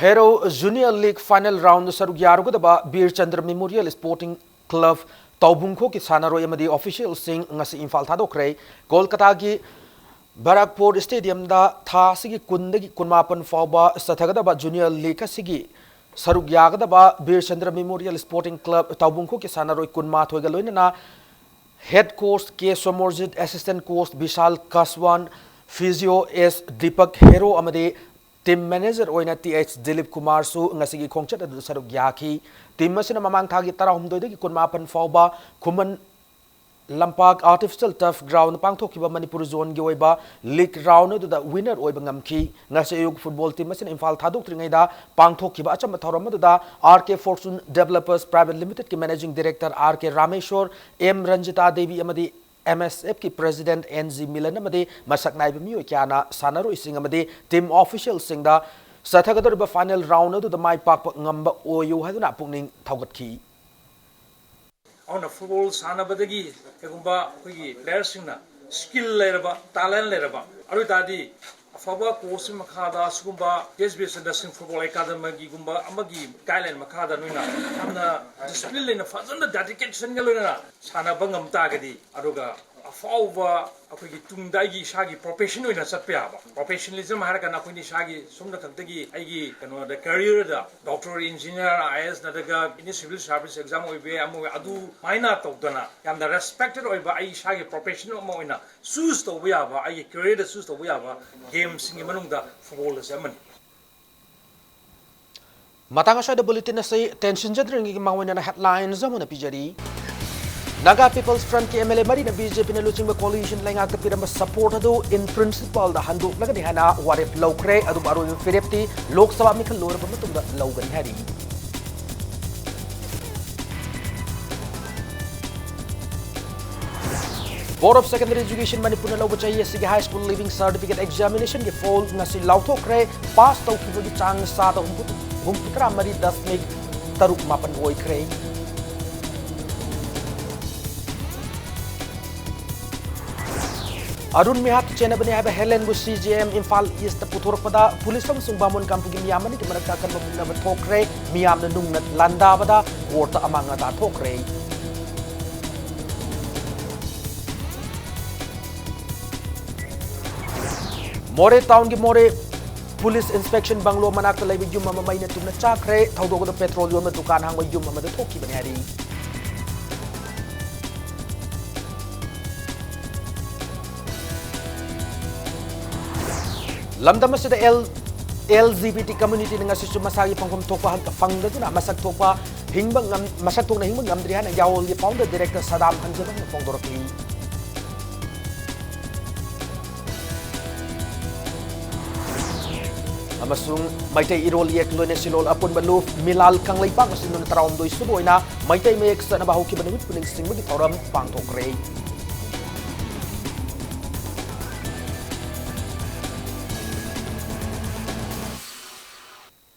Hero Junior League final round ꯁꯔꯨꯛ ꯌꯥꯔꯨꯒꯗꯕ ꯕꯤꯔ ꯆꯟꯗ꯭ꯔ Memorial Sporting Club ꯇꯥꯎꯕꯨꯡꯈꯣꯛꯀꯤ ꯁꯥꯟꯅꯔꯣꯏ ꯑꯃꯗꯤ officialꯁꯤꯡ ꯉꯁꯤ ꯏꯝꯐꯥꯜ ꯊꯥꯗꯣꯛꯈ꯭ꯔꯦ꯫ ꯀꯣꯜꯀꯇꯥꯒꯤ ꯕꯔꯥꯛꯄꯨꯔ stadiumꯗ ꯊꯥ ꯑꯁꯤꯒꯤ ꯀꯨꯟꯗꯒꯤ ꯀꯨꯟꯃꯥꯄꯟ ꯐꯥꯎꯕ ꯆꯠꯊꯒꯗꯕ Junior League ꯑꯁꯤꯒꯤ ꯁꯔꯨꯛ ꯌꯥꯒꯗꯕ ꯕꯤꯔ ꯆꯟꯗ꯭ꯔ Memorial Sporting Club ꯇꯥꯎꯕꯨꯡꯈꯣꯛꯀꯤ ꯁꯥꯟꯅꯔꯣꯏ ꯀꯨꯟꯃꯥꯊꯣꯏꯒ ꯂꯣꯏꯅꯅ head coach K Somorjit, assistant coach ꯕꯤꯁꯥꯜ ꯀꯥꯁꯋꯥꯟ, physio S ꯗꯤꯄꯛ ꯍꯦꯔꯣ ꯑꯃꯗꯤ team manager ꯑꯣꯏꯅ T H ꯗꯤꯂꯤꯞ ꯀꯨꯃꯥꯔꯁꯨ ꯉꯁꯤꯒꯤ ꯈꯣꯡꯆꯠ ꯑꯗꯨꯗ ꯁꯔꯨꯛ ꯌꯥꯈꯤ꯫ Team ꯑꯁꯤꯅ ꯃꯃꯥꯡ ꯊꯥꯒꯤ ꯇꯔꯥꯍꯨꯝꯗꯣꯏꯗꯒꯤ ꯀꯨꯟꯃꯥꯄꯟ ꯐꯥꯎꯕ Khuman Lampak Artificial Turf Ground ꯄꯥꯡꯊꯣꯛꯈꯤꯕ ꯃꯅꯤꯄꯨꯔ zoneꯒꯤ ꯑꯣꯏꯕ league round ꯑꯗꯨꯗ winner ꯑꯣꯏꯕ ꯉꯝꯈꯤ꯫ ꯉꯁꯤ ꯑꯌꯨꯛ football team ꯑꯁꯤꯅ ꯏꯝꯐꯥꯜ ꯊꯥꯗꯣꯛꯇ꯭ꯔꯤꯉꯩꯗ ꯄꯥꯡꯊꯣꯛꯈꯤꯕ ꯑꯆꯝꯕ ꯊꯧꯔꯝ ꯑꯗꯨꯗ R K Fortune Developers Private Limitedꯀꯤ managing director R K Rameshwor, M Ranjita Devi ꯑꯃꯗꯤ M S Fꯀꯤ president N G Milan ꯑꯃꯗꯤ ꯃꯁꯛ ꯅꯥꯏꯕ ꯃꯤꯑꯣꯏ ꯀꯌꯥꯅ ꯁꯥꯟꯅꯔꯣꯏꯁꯤꯡ ꯑꯃꯗꯤ team officialꯁꯤꯡꯗ ꯆꯠꯊꯒꯗꯧꯔꯤꯕ final round ꯑꯗꯨꯗ ꯃꯥꯏ ꯄꯥꯛꯄ ꯉꯝꯕ ꯑꯣꯏꯌꯨ ꯍꯥꯏꯗꯨꯅ ꯄꯨꯛꯅꯤꯡ ꯊꯧꯒꯠꯈꯤ꯫ ꯑꯗꯨꯅ football ꯁꯥꯟꯅꯕꯗꯒꯤ ꯀꯩꯒꯨꯝꯕ ꯑꯩꯈꯣꯏꯒꯤ playerꯁꯤꯡꯅ skill ꯂꯩꯔꯕ, talent ꯂꯩꯔꯕ, ꯑꯗꯨ ꯑꯣꯏ ꯇꯥꯔꯗꯤ ꯑꯐꯕ coachꯀꯤ ꯃꯈꯥꯗ ꯁꯤꯒꯨꯝꯕ T H ꯕꯤꯔ ꯆꯟꯗ꯭ꯔ ꯁꯤꯡ football academyꯒꯨꯝꯕ ꯑꯃꯒꯤ guideline ꯃꯈꯥꯗ ꯅꯣꯏꯅ ꯌꯥꯝꯅ discipline ꯂꯩꯅ ꯐꯖꯅ dedicationꯒ ꯂꯣꯏꯅꯅ ꯁꯥꯟꯅꯕ ꯉꯝ ꯇꯥꯔꯒꯗꯤ, ꯑꯗꯨꯒ ꯑꯐꯥꯎꯕ ꯑꯩꯈꯣꯏꯒꯤ ꯇꯨꯡꯗ ꯑꯩꯒꯤ ꯏꯁꯥꯒꯤ profession ꯑꯣꯏꯅ ꯆꯠꯄ ꯌꯥꯕ, professionalism ꯍꯥꯏꯔꯒꯅ ꯑꯩꯈꯣꯏꯅ ꯏꯁꯥꯒꯤ ꯁꯣꯝꯗ ꯈꯛꯇꯒꯤ ꯑꯩꯒꯤ ꯀꯩꯅꯣꯗ careerꯗ doctor, engineer, I A S ꯅꯠꯇ꯭ꯔꯒ any civil service exam ꯑꯣꯏꯕ ꯌꯥꯏ, ꯑꯃ ꯑꯣꯏ, ꯑꯗꯨꯃꯥꯏꯅ ꯇꯧꯗꯅ ꯌꯥꯝꯅ respected ꯑꯣꯏꯕ ꯑꯩ ꯏꯁꯥꯒꯤ profession ꯑꯃ ꯑꯣꯏꯅ choose ꯇꯧꯕ ꯌꯥꯕ, ꯑꯩꯒꯤ careerꯗ choose ꯇꯧꯕ ꯌꯥꯕ gameꯁꯤꯡꯒꯤ ꯃꯅꯨꯡꯗ football ꯑꯁꯤ ꯑꯃꯅꯤ꯫ ꯃꯇꯥꯡ ꯑꯁ꯭ꯋꯥꯏꯗ bulletin ꯑꯁꯤ ꯇꯦꯟꯁꯤꯟꯖꯗ꯭ꯔꯤꯉꯩꯒꯤ ꯃꯥꯡꯑꯣꯏꯅꯅ headlines ꯑꯃꯨꯛ ꯄꯤꯖꯔꯤ꯫ Naga People's Frontꯀꯤ M L A ꯃꯔꯤꯅ B J Pꯅ ꯂꯨꯆꯤꯡꯕ coalition ꯂꯩꯉꯥꯛꯇ ꯄꯤꯔꯝꯕ support ꯑꯗꯨ in principleꯗ ꯍꯟꯗꯣꯛꯂꯒꯅꯤ ꯍꯥꯏꯅ ꯋꯥꯔꯦꯞ ꯂꯧꯈ꯭ꯔꯦ꯫ ꯑꯗꯨꯕꯨ ꯑꯔꯣꯏꯕ ꯐꯤꯔꯦꯞꯇꯤ ꯂꯣꯛ ꯁꯚꯥ ꯃꯤꯈꯜ ꯂꯣꯏꯔꯕ ꯃꯇꯨꯡꯗ ꯂꯧꯒꯅꯤ ꯍꯥꯏꯔꯤ꯫ Board of Secondary Education ꯃꯅꯤꯄꯨꯔꯅ ꯂꯧꯕ ꯆꯍꯤ ꯑꯁꯤꯒꯤ High School Leaving Certificate Examination ꯒꯤ ꯐꯣꯜ ꯉꯁꯤ ꯂꯥꯎꯊꯣꯛꯈ꯭ꯔꯦ꯫ ꯄꯥꯁ ꯇꯧꯈꯤꯕꯒꯤ ꯆꯥꯡ ꯆꯥꯗ ꯍꯨꯝꯐꯨ, ꯍꯨꯝꯐꯨꯇꯔꯥ ꯃꯔꯤ ꯗꯁꯃꯤꯛ ꯇꯔꯨꯛ ꯃꯥꯄꯟ ꯑꯣꯏꯈ꯭ꯔꯦ꯫ ꯑꯔꯨꯟ ꯃꯤꯍꯥꯠ ꯆꯦꯟꯅꯕꯅꯤ ꯍꯥꯏꯕ ꯍꯦꯂꯦꯟꯕꯨ CJM ꯏꯝꯐꯥꯜ ꯏꯁꯇ ꯄꯨꯊꯣꯔꯛꯄꯗ ꯄꯨꯂꯤꯁ ꯑꯃꯁꯨꯡ ꯕꯥꯃꯣꯟ ꯀꯥꯡꯄꯨꯒꯤ ꯃꯤꯌꯥꯝ ꯑꯅꯤꯒꯤ ꯃꯔꯛꯇ ꯑꯀꯟꯕ ꯐꯨꯅꯕ ꯊꯣꯛꯈ꯭ꯔꯦ꯫ ꯃꯤꯌꯥꯝꯅ ꯅꯨꯡꯅ ꯂꯥꯟꯗꯥꯕꯗ ꯀꯣꯔꯠꯇ ꯑꯃꯥꯡ ꯑꯇꯥ ꯊꯣꯛꯈ꯭ꯔꯦ꯫ ꯃꯣꯔꯦ ꯇꯥꯎꯟꯒꯤ ꯃꯣꯔꯦ ꯄꯨꯂꯤꯁ ꯏꯟꯁꯄꯦꯛꯁꯟ ꯕꯪꯂꯣ ꯃꯅꯥꯛꯇ ꯂꯩꯕ ꯌꯨꯝ ꯑꯃ ꯃꯩꯅ ꯇꯨꯝꯅ ꯆꯥꯛꯈ꯭ꯔꯦ꯫ ꯊꯧꯗꯣꯛ ꯑꯗꯨ ꯄꯦꯇ꯭ꯔꯣꯜ ꯌꯣꯟꯕ ꯗꯨꯀꯥꯟ ꯍꯥꯡꯕ ꯌꯨꯝ ꯑꯃꯗ ꯊꯣꯛꯈꯤꯕꯅꯤ ꯍꯥꯏꯔꯤ꯫ ꯂꯝꯗꯝ ꯑꯁꯤꯗ L-, LGBT community ꯅ ꯉꯁꯤꯁꯨ ꯃꯁꯥꯒꯤ ꯐꯪꯐꯝ ꯊꯣꯛꯄ ꯍꯛ ꯐꯪꯗꯗꯨꯅ ꯃꯁꯛ ꯊꯣꯛꯄ ꯍꯤꯡꯕ ꯉꯝ-, ꯃꯁꯛ ꯊꯣꯛꯅ ꯍꯤꯡꯕ ꯉꯝꯗ꯭ꯔꯤ ꯍꯥꯏꯅ ꯌꯥꯑꯣꯜꯒꯤ founder director ꯁꯗꯥꯝ ꯍꯟꯖꯕꯝꯅ ꯐꯣꯡꯗꯣꯔꯛꯂꯤ꯫ ꯑꯃꯁꯨꯡ ꯃꯩꯇꯩ ꯏꯔꯣꯜ ꯏꯌꯦꯛ ꯂꯣꯏꯅ ꯁꯤꯂꯣꯜ ꯑꯄꯨꯟꯕ ꯂꯨꯞ ꯃꯤꯂꯥꯜ ꯀꯪꯂꯩꯄꯥꯛ ꯑꯁꯤ ꯅꯨꯃꯤꯠ ꯇꯔꯥꯍꯨꯝꯗꯣꯏ ꯁꯨꯕ ꯑꯣꯏꯅ ꯃꯩꯇꯩ ꯃꯌꯦꯛ ꯆꯠꯅꯕ ꯍꯧꯈꯤꯕ ꯅꯨꯃꯤꯠꯄꯨ ꯅꯤꯡꯁꯤꯡꯕꯒꯤ ꯊꯧꯔꯝ ꯄꯥꯡꯊꯣꯛꯈ꯭ꯔꯦ꯫